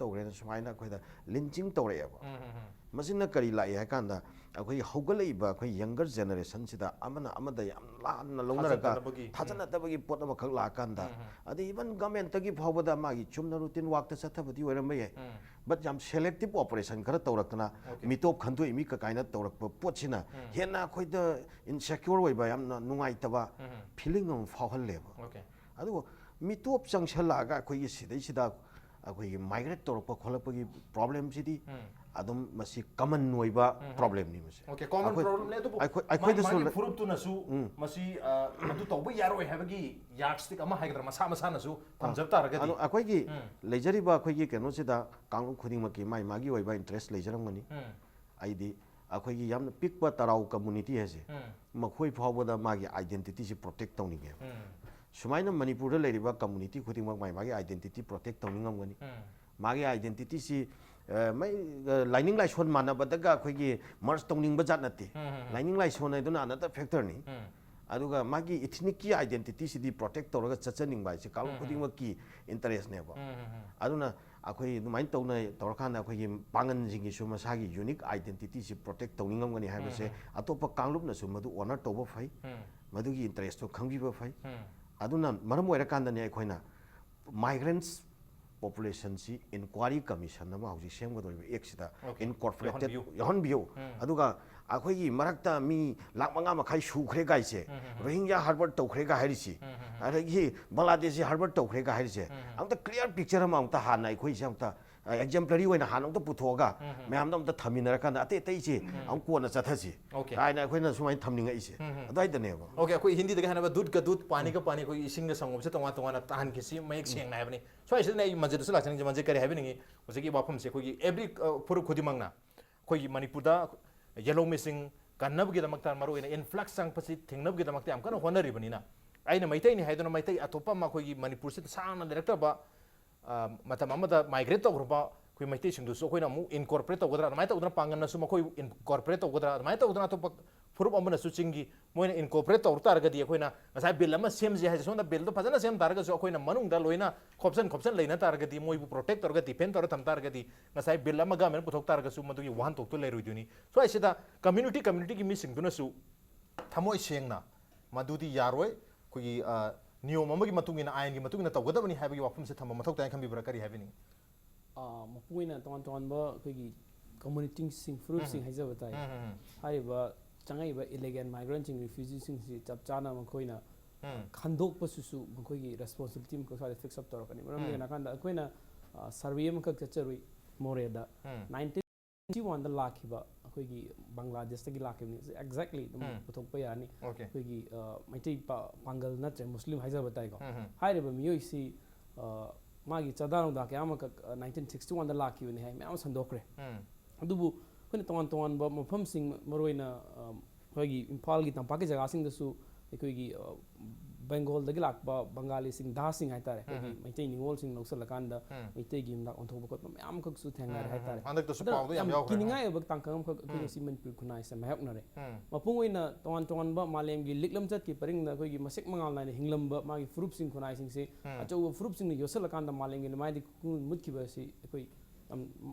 ꯇꯧꯈ꯭ꯔꯦꯅ ꯁꯨꯃꯥꯏꯅ ꯑꯩꯈꯣꯏꯗ lynching ꯇꯧꯔꯛꯑꯦꯕ꯫ ꯎꯝ, ꯎꯝ, ꯎꯝ. ꯃꯁꯤꯅ ꯀꯔꯤ ꯂꯥꯛꯏ ꯍꯥꯏ ꯀꯥꯟꯗ, ꯑꯩꯈꯣꯏꯒꯤ ꯍꯧꯒꯠꯂꯛꯏꯕ ꯑꯩꯈꯣꯏ younger generationꯁꯤꯗ ꯑꯃꯅ ꯑꯃꯗ ꯌꯥꯝ ꯂꯥꯟꯅ ꯂꯧꯅꯔꯒ ꯊꯥꯖꯅꯗꯕꯒꯤ, ꯎꯝ. ꯊꯥꯖꯅꯗꯕꯒꯤ ꯄꯣꯠ ꯑꯃꯈꯛ ꯂꯥꯛꯑꯀꯥꯟꯗ, ꯎꯝ, ꯎꯝ. ꯑꯗꯩ even governmentꯇꯒꯤ ꯐꯥꯎꯕꯗ ꯃꯥꯒꯤ ꯆꯨꯝꯅ routine workꯇ ꯆꯠꯊꯕꯗꯤ ꯑꯣꯏꯔꯝꯕ ꯌꯥꯏ, ꯎꯝ. but ꯌꯥꯝ selective operation ꯈꯔ ꯇꯧꯔꯛꯇꯅ Okay. ꯃꯤꯇꯣꯞ ꯈꯟꯗꯣꯛꯏ ꯃꯤ ꯀꯀꯥꯏꯅ ꯇꯧꯔꯛꯄ ꯄꯣꯠꯁꯤꯅ ꯎꯝ. ꯍꯦꯟꯅ ꯑꯩꯈꯣꯏꯗ insecure ꯑꯣꯏꯕ, ꯌꯥꯝꯅ ꯅꯨꯡꯉꯥꯏꯇꯕ ꯎꯝ. feeling ꯑꯃ ꯐꯥꯎꯍꯜꯂꯦꯕ꯫ Okay. ꯑꯗꯨꯒ ꯃꯤꯇꯣꯞ ꯆꯪꯁꯜꯂꯛꯑꯒ ꯑꯩꯈꯣꯏꯒꯤ ꯁꯤꯗꯩꯁꯤꯗ ꯑꯩꯈꯣꯏꯒꯤ migrate ꯇꯧꯔꯛꯄ ꯈꯣꯠꯂꯛꯄꯒꯤ problemꯁꯤꯗꯤ ꯎꯝ. ꯑꯗꯨꯝ ꯃꯁꯤ common ꯑꯣꯏꯕ ꯎꯝ. problemꯅꯤ ꯃꯁꯤ꯫ Okay, common ꯑꯩꯈꯣꯏ-, problemꯅꯦ, ꯑꯗꯨꯕꯨ ꯑꯩꯈꯣꯏ-, ꯃꯥꯒꯤ, ꯑꯩꯈꯣꯏꯗꯁꯨ ꯃꯥꯒꯤ ꯂꯩ-, ꯐꯨꯔꯨꯞꯇꯨꯅꯁꯨ ꯎꯝ. ꯃꯁꯤ, ꯑ, ꯃꯗꯨ ꯇꯧꯕ ꯌꯥꯔꯣꯏ ꯍꯥꯏꯕꯒꯤ yardstick ꯑꯃ ꯍꯥꯏꯒꯗ꯭ꯔꯥ, ꯃꯁꯥ ꯃꯁꯥꯅꯁꯨ ꯊꯝꯖꯕ ꯇꯥꯔꯒꯗꯤ꯫ ꯑꯗꯣ ꯑꯩꯈꯣꯏꯒꯤ ꯎꯝ. ꯂꯩꯖꯔꯤꯕ ꯑꯩꯈꯣꯏꯒꯤ ꯀꯩꯅꯣꯁꯤꯗ ꯀꯥꯡꯂꯨꯞ ꯈꯨꯗꯤꯡꯃꯛꯀꯤ ꯃꯥꯒꯤ ꯃꯥꯒꯤ ꯑꯣꯏꯕ interest ꯂꯩꯖꯔꯝꯒꯅꯤ꯫ ꯎꯝ. ꯑꯩꯗꯤ ꯑꯩꯈꯣꯏꯒꯤ ꯌꯥꯝꯅ ꯄꯤꯛꯄ ꯇꯔꯥꯎ community ꯍꯥꯏꯁꯦ, ꯎꯝ. ꯃꯈꯣꯏ ꯐꯥꯎꯕꯗ ꯃꯥꯒꯤ identityꯁꯤ protect ꯇꯧꯅꯤꯡꯉꯦꯕ꯫ ꯎꯝ. ꯁꯨꯃꯥꯏꯅ ꯃꯅꯤꯄꯨꯔꯗ ꯂꯩꯔꯤꯕ community ꯈꯨꯗꯤꯡꯃꯛ ꯃꯥꯒꯤ ꯃꯥꯒꯤ identity protect ꯇꯧꯅꯤꯡꯉꯝꯒꯅꯤ꯫ ꯎꯝ. ꯃꯥꯒꯤ identityꯁꯤ, ꯑ, ꯃꯩ-, ꯑ, ꯂꯥꯏꯅꯤꯡ ꯂꯥꯏꯁꯣꯟ ꯃꯥꯟꯅꯕꯗꯒ ꯑꯩꯈꯣꯏꯒꯤ merge ꯇꯧꯅꯤꯡꯕ ꯖꯥꯠ ꯅꯠꯇꯦ꯫ ꯎꯝ, ꯎꯝ, ꯎꯝ. ꯂꯥꯏꯅꯤꯡ ꯂꯥꯏꯁꯣꯟ ꯍꯥꯏꯗꯨꯅ another factorꯅꯤ꯫ ꯎꯝ. ꯑꯗꯨꯒ ꯃꯥꯒꯤ ethnicꯀꯤ identityꯁꯤꯗꯤ protect ꯇꯧꯔꯒ ꯆꯠꯆꯅꯤꯡꯕ ꯍꯥꯏꯁꯦ ꯀꯥꯡꯂꯨꯞ ꯎꯝ, ꯎꯝ. ꯈꯨꯗꯤꯡꯃꯛꯀꯤ interestꯅꯦꯕ꯫ ꯎꯝ, ꯎꯝ, ꯎꯝ. ꯑꯗꯨꯅ ꯑꯩꯈꯣꯏ ꯑꯗꯨꯃꯥꯏꯅ ꯇꯧꯅ ꯇꯧꯔꯀꯥꯟꯗ ꯑꯩꯈꯣꯏꯒꯤ ꯄꯥꯡꯒꯟꯁꯤꯡꯒꯤꯁꯨ ꯃꯁꯥꯒꯤ unique identityꯁꯤ protect ꯇꯧꯅꯤꯡꯉꯝꯒꯅꯤ ꯍꯥꯏꯕꯁꯦ ꯎꯝ, ꯎꯝ. ꯑꯇꯣꯞꯄ ꯀꯥꯡꯂꯨꯞꯅꯁꯨ ꯃꯗꯨ honor ꯇꯧꯕ ꯐꯩ, ꯎꯝ. ꯃꯗꯨꯒꯤ interestꯇꯣ ꯈꯪꯕꯤꯕ ꯐꯩ꯫ ꯎꯝ. ꯑꯗꯨꯅ ꯃꯔꯝ ꯑꯣꯏꯔꯀꯥꯟꯗꯅꯦ ꯑꯩꯈꯣꯏꯅ migrants ꯄꯣꯄꯨꯂꯦꯁꯟꯁꯤ ꯏꯟꯀ꯭ꯋꯥꯏꯔꯤ ꯀꯃꯤꯁꯟ ꯑꯃ ꯍꯧꯖꯤꯛ ꯁꯦꯝꯒꯗꯧꯔꯤꯕ ꯑꯦꯛꯁꯤꯗ Okay. ꯏꯟꯀꯣꯔꯄꯣꯔꯦꯇꯦꯠ ꯌꯥꯎꯍꯟꯕꯤꯌꯨ꯫ ꯌꯥꯎꯍꯟꯕꯤꯌꯨ꯫ ꯎꯝ. ꯑꯗꯨꯒ ꯑꯩꯈꯣꯏꯒꯤ ꯃꯔꯛꯇ ꯃꯤ ꯂꯥꯛ ꯃꯉꯥ ꯃꯈꯥꯏ ꯁꯨꯈ꯭ꯔꯦ ꯀꯥꯏꯁꯦ, ꯎꯝ, ꯎꯝ, ꯎꯝ. ꯔꯣꯍꯤꯡꯒ꯭ꯌꯥ ꯍꯥꯔꯕꯔꯠ ꯇꯧꯈ꯭ꯔꯦꯒ ꯍꯥꯏꯔꯤꯁꯤ, ꯎꯝ, ꯎꯝ, ꯎꯝ. ꯑꯗꯒꯤ ꯕꯪꯒ꯭ꯂꯥꯗꯦꯁꯁꯤ ꯍꯥꯔꯕꯔꯠ ꯇꯧꯈ꯭ꯔꯦꯒ ꯍꯥꯏꯔꯤꯁꯦ, ꯎꯝ, ꯎꯝ. ꯑꯝꯇ ꯀ꯭ꯂꯤꯌꯥꯔ ꯄꯤꯛꯆꯔ ꯑꯃ ꯑꯝꯇ ꯍꯥꯟꯅ ꯑꯩꯈꯣꯏꯁꯦ ꯑꯝꯇ ꯑꯦꯛꯖꯦꯝꯄ꯭ꯂꯔꯤ ꯑꯣꯏꯅ ꯍꯥꯟꯅ ꯑꯝꯇ ꯄꯨꯊꯣꯛꯑꯒ ꯎꯝ, ꯎꯝ. ꯃꯌꯥꯝꯗ ꯑꯝꯇ ꯊꯝꯃꯤꯟꯅꯔꯀꯥꯟꯗ ꯑꯇꯩ ꯑꯇꯩꯁꯦ ꯑꯃꯨꯛ ꯀꯣꯟꯅ ꯆꯠꯊꯁꯤ Okay. ꯍꯥꯏꯅ ꯑꯩꯈꯣꯏꯅ ꯁꯨꯃꯥꯏꯅ ꯊꯝꯅꯤꯡꯉꯛꯏꯁꯦ꯫ ꯎꯝ, ꯎꯝ. ꯑꯗꯨꯋꯥꯏꯗꯅꯦꯕ꯫ Okay, ꯑꯩꯈꯣꯏ ꯍꯤꯟꯗꯤꯗꯒ ꯍꯥꯏꯅꯕ ꯗꯨꯙ ꯀ ꯗꯨꯙ, ꯄꯥꯅꯤ ꯀ ꯄꯥꯅꯤ, ꯑꯩꯈꯣꯏꯒꯤ ꯏꯁꯤꯡꯒ ꯁꯪꯒꯣꯝꯁꯦ ꯇꯣꯉꯥꯟ ꯇꯣꯉꯥꯟꯅ ꯇꯥꯍꯟꯈꯤꯁꯤ ꯃꯌꯦꯛ ꯁꯦꯡꯅ ꯍꯥꯏꯕꯅꯤ꯫ ꯁ꯭ꯋꯥꯏꯁꯤꯗ ꯑꯩ ꯃꯟꯖꯦꯗꯁꯨ ꯂꯥꯛꯆꯅꯤꯡꯉꯤ꯫ ꯃꯟꯖꯦ, ꯀꯔꯤ ꯍꯥꯏꯕꯤꯅꯤꯡꯉꯤ? ꯍꯧꯖꯤꯛꯀꯤ ꯋꯥꯐꯝꯁꯦ ꯑꯩꯈꯣꯏꯒꯤ every, ꯑ, ꯐꯨꯔꯨꯞ ꯈꯨꯗꯤꯡꯃꯛꯅ ꯑꯩꯈꯣꯏꯒꯤ ꯃꯅꯤꯄꯨꯔꯗ ꯌꯦꯜꯍꯧꯃꯤꯁꯤꯡ ꯀꯟꯅꯕꯒꯤꯗꯃꯛꯇ, ꯃꯔꯨꯑꯣꯏꯅ ꯏꯟꯐ꯭ꯂꯛꯁ ꯆꯪꯉꯛꯄꯁꯤ ꯊꯤꯡꯅꯕꯒꯤꯗꯃꯛꯇ ꯌꯥꯝ ꯀꯟꯅ ꯍꯣꯠꯅꯔꯤꯕꯅꯤꯅ, ꯑꯩꯅ ꯃꯩꯇꯩꯅꯤ ꯍꯥꯏꯗꯨꯅ ꯃꯩꯇꯩ ꯑꯇꯣꯞꯄ ꯑꯃ ꯑꯩꯈꯣꯏꯒꯤ ꯃꯅꯤꯄꯨꯔꯁꯤꯗ ꯁꯥꯡꯅ ꯂꯩꯔꯛꯇꯕ, ꯑ, ꯃꯇꯝ ꯑꯃꯗ ꯃꯥꯏꯒ꯭ꯔꯦꯠ ꯇꯧꯈ꯭ꯔꯕ ꯑꯩꯈꯣꯏ ꯃꯩꯇꯩꯁꯤꯡꯗꯨꯁꯨ ꯑꯩꯈꯣꯏꯅ ꯑꯃꯨꯛ ꯏꯟꯀꯣꯔꯄꯣꯔꯦꯠ ꯇꯧꯒꯗ꯭ꯔꯥ, ꯑꯗꯨꯃꯥꯏꯅ ꯇꯧꯗꯅ ꯄꯥꯡꯒꯜꯅꯁꯨ ꯃꯈꯣꯏ ꯏꯟꯀꯣꯔꯄꯣꯔꯦꯠ ꯇꯧꯒꯗ꯭ꯔꯥ, ꯑꯗꯨꯃꯥꯏꯅ ꯇꯧꯗꯅ ꯑꯇꯣꯞꯄ ꯐꯨꯔꯨꯞ ꯑꯃꯅꯁꯨ ꯆꯤꯡꯒꯤ ꯃꯣꯏꯅ ꯏꯟꯀꯣꯔꯄꯣꯔꯦꯠ ꯇꯧꯔ ꯇꯥꯔꯒꯗꯤ, ꯑꯩꯈꯣꯏꯅ ꯉꯁꯥꯏ ꯕꯤꯜ ꯑꯃ ꯁꯦꯝꯁꯦ ꯍꯥꯏꯁꯦ, ꯁꯣꯝꯗ ꯕꯤꯜꯗꯣ ꯐꯖꯅ ꯁꯦꯝ ꯇꯥꯔꯒꯁꯨ ꯑꯩꯈꯣꯏꯅ ꯃꯅꯨꯡꯗ ꯂꯣꯏꯅ ꯈꯣꯞꯆꯟ ꯈꯣꯞꯆꯟ ꯂꯩꯅ ꯇꯥꯔꯒꯗꯤ, ꯃꯣꯏꯕꯨ ꯄ꯭ꯔꯣꯇꯦꯛ ꯇꯧꯔꯒ, ꯗꯤꯐꯦꯟ ꯇꯧꯔꯒ ꯊꯝ ꯇꯥꯔꯒꯗꯤ, ꯉꯁꯥꯏ ꯕꯤꯜ ꯑꯃ ꯒꯃꯦꯟ ꯄꯨꯊꯣꯛ ꯇꯥꯔꯒꯁꯨ ꯃꯗꯨꯒꯤ ꯋꯥꯍꯟꯊꯣꯛꯇꯣ ꯂꯩꯔꯣꯏꯗꯣꯏꯅꯤ꯫ ꯁ꯭ꯋꯥꯏꯁꯤꯗ ꯀꯝꯃ꯭ꯌꯨꯅꯤꯇꯤ ꯀꯝꯃ꯭ꯌꯨꯅꯤꯇꯤꯒꯤ ꯃꯤꯁꯤꯡꯗꯨꯅꯁꯨ ꯊꯃꯣꯏ ꯁꯦꯡꯅ ꯃꯗꯨꯗꯤ ꯌꯥꯔꯣꯏ, ꯑꯩꯈꯣꯏꯒꯤ, ꯑ, ꯅꯤꯌꯣꯝ ꯑꯃꯒꯤ ꯃꯇꯨꯡ ꯏꯟꯅ, ꯑꯥꯏꯟꯒꯤ ꯃꯇꯨꯡ ꯏꯟꯅ ꯇꯧꯒꯗꯕꯅꯤ ꯍꯥꯏꯕꯒꯤ ꯋꯥꯐꯝꯁꯦ ꯊꯝꯕ ꯃꯊꯧ ꯇꯥꯏ ꯈꯟꯕꯤꯕ꯭ꯔꯥ? ꯀꯔꯤ ꯍꯥꯏꯕꯤꯅꯤꯡꯉꯤ? ꯑ, ꯃꯄꯨꯡ ꯑꯣꯏꯅ ꯇꯣꯉꯥꯟ ꯇꯣꯉꯥꯟꯕ ꯑꯩꯈꯣꯏꯒꯤ ꯀꯝꯃꯨꯅꯤꯇꯤꯁꯤꯡ, ꯐꯨꯔꯨꯞꯁꯤꯡ ꯎꯝ. ꯍꯥꯏꯖꯕ ꯇꯥꯏ꯫ ꯎꯝ, ꯎꯝ, ꯎꯝ. ꯍꯥꯏꯔꯤꯕ ꯆꯪꯉꯛꯏꯕ ꯏꯂꯤꯒꯦꯜ ꯃꯥꯏꯒ꯭ꯔꯦꯟꯁꯤꯡ, ꯔꯤꯐ꯭ꯌꯨꯖꯤꯁꯤꯡꯁꯤ ꯆꯞ ꯆꯥꯅ ꯃꯈꯣꯏꯅ ꯎꯝ. ꯈꯟꯗꯣꯛꯄꯁꯤꯁꯨ ꯃꯈꯣꯏꯒꯤ ꯔꯦꯁꯄꯣꯟꯁꯤꯕꯤꯂꯤꯇꯤ ꯑꯃꯈꯛ ꯁ꯭ꯋꯥꯏꯗ ꯐꯤꯛꯁ ꯑꯞ ꯇꯧꯔꯛꯀꯅꯤ꯫ ꯃꯔꯝꯗꯤ ꯎꯝ. ꯀꯩꯅꯣ ꯍꯥꯏꯔꯀꯥꯟꯗ ꯑꯩꯈꯣꯏꯅ, ꯑ, ꯁꯔꯚꯦ ꯑꯃꯈꯛ ꯆꯠꯆꯔꯨꯏ ꯃꯣꯔꯦꯗ꯫ ꯎꯝ. ꯅꯥꯏꯟꯇꯤꯟ ꯁꯤꯛꯁꯇꯤ ꯋꯥꯟꯗ ꯂꯥꯛꯈꯤꯕ ꯑꯩꯈꯣꯏꯒꯤ ꯕꯪꯒ꯭ꯂꯥꯗꯦꯁꯇꯒꯤ ꯂꯥꯛꯈꯤꯕꯅꯤ꯫ ꯑꯦꯛꯖꯦꯛꯂꯤ ꯑꯗꯨꯝ ꯎꯝ. ꯄꯨꯊꯣꯛꯄ ꯌꯥꯅꯤ꯫ Okay. ꯑꯩꯈꯣꯏꯒꯤ, ꯑ, ꯃꯩꯇꯩ ꯄꯥ-, ꯄꯥꯡꯒꯜ ꯅꯠꯇ꯭ꯔꯦ, ꯃꯨꯁꯂꯤꯝ ꯍꯥꯏꯖꯕ ꯇꯥꯏꯀꯣ꯫ ꯎꯝ, ꯎꯝ. ꯍꯥꯏꯔꯤꯕ ꯃꯤꯑꯣꯏꯁꯤ, ꯑ, ꯃꯥꯒꯤ ꯆꯥꯗꯥ ꯅꯧꯗꯥ ꯀꯌꯥ ꯑꯃꯈꯛ, ꯑ, ꯅꯥꯏꯟꯇꯤꯟ ꯁꯤꯛꯁꯇꯤ ꯋꯥꯟꯗ ꯂꯥꯛꯈꯤꯕꯅꯤ ꯍꯥꯏ, ꯃꯌꯥꯝ ꯑꯃ ꯁꯟꯗꯣꯛꯈ꯭ꯔꯦ꯫ ꯎꯝ. ꯑꯗꯨꯕꯨ ꯑꯩꯈꯣꯏꯅ ꯇꯣꯉꯥꯟ ꯇꯣꯉꯥꯟꯕ ꯃꯐꯝꯁꯤꯡ, ꯃꯔꯨꯑꯣꯏꯅ, ꯑ, ꯑꯩꯈꯣꯏꯒꯤ ꯏꯝꯐꯥꯜꯒꯤ ꯇꯝꯄꯥꯛꯀꯤ ꯖꯒꯥꯁꯤꯡꯗꯁꯨ ꯑꯩꯈꯣꯏꯒꯤ, ꯑ, ꯕꯦꯡꯒꯣꯜꯗꯒꯤ ꯂꯥꯛꯄ ꯕꯪꯒꯥꯂꯤꯁꯤꯡ, ꯗꯥꯁꯤꯡ ꯍꯥꯏꯇꯥꯔꯦ, ꯑꯩꯈꯣꯏꯒꯤ ꯎꯝ. ꯃꯩꯇꯩ ꯅꯤꯉꯣꯜꯁꯤꯡ ꯂꯧꯁꯤꯜꯂꯀꯥꯟꯗ ꯎꯝ. ꯃꯩꯇꯩꯒꯤ ꯌꯨꯝꯂꯥꯛ ꯑꯣꯟꯊꯣꯛꯄ ꯈꯣꯠꯄ ꯃꯌꯥꯝ ꯑꯃꯈꯛꯁꯨ ꯊꯦꯡꯅꯔꯦ ꯎꯝ, ꯍꯥꯏꯇꯥꯔꯦ꯫ ꯎꯝ. ꯍꯟꯗꯛꯇꯁꯨ ꯑꯗꯨꯅ ꯄꯥꯎꯗ ꯌꯥꯝ ꯌꯥꯝ ꯌꯥꯎꯈ꯭ꯔꯦ꯫ ꯀꯤꯅꯤꯡꯉꯥꯏ ꯑꯣꯏꯕ ꯇꯥꯡꯀꯛ ꯑꯃꯈꯛ ꯑꯩꯈꯣꯏ ꯎꯝ. ꯉꯁꯤ ꯃꯅꯤꯄꯨꯔ ꯈꯨꯟꯅꯥꯏꯁꯤꯗ ꯃꯥꯌꯣꯛꯅꯔꯦ꯫ ꯎꯝ. ꯃꯄꯨꯡ ꯑꯣꯏꯅ ꯇꯣꯉꯥꯟ ꯇꯣꯉꯥꯟꯕ ꯃꯥꯂꯦꯝꯒꯤ ꯂꯤꯛꯂꯝ ꯆꯠꯀꯤ ꯄꯔꯤꯡꯗ ꯑꯩꯈꯣꯏꯒꯤ ꯃꯁꯦꯛ ꯃꯉꯥꯜ ꯅꯥꯏꯅ ꯍꯤꯡꯂꯝꯕ ꯃꯥꯒꯤ ꯐꯨꯔꯨꯞꯁꯤꯡ ꯈꯨꯟꯅꯥꯏꯁꯤꯡꯁꯤ ꯎꯝ. ꯑꯆꯧꯕ ꯐꯨꯔꯨꯞꯁꯤꯡꯅ ꯌꯣꯠꯁꯤꯜꯂꯀꯥꯟꯗ ꯃꯥꯂꯦꯝꯒꯤ ꯂꯩꯃꯥꯏꯗꯒꯤ ꯄꯨꯡꯃꯨꯠ ꯃꯨꯠꯈꯤꯕ ꯑꯁꯤ ꯑꯩꯈꯣꯏ ꯌꯥꯝ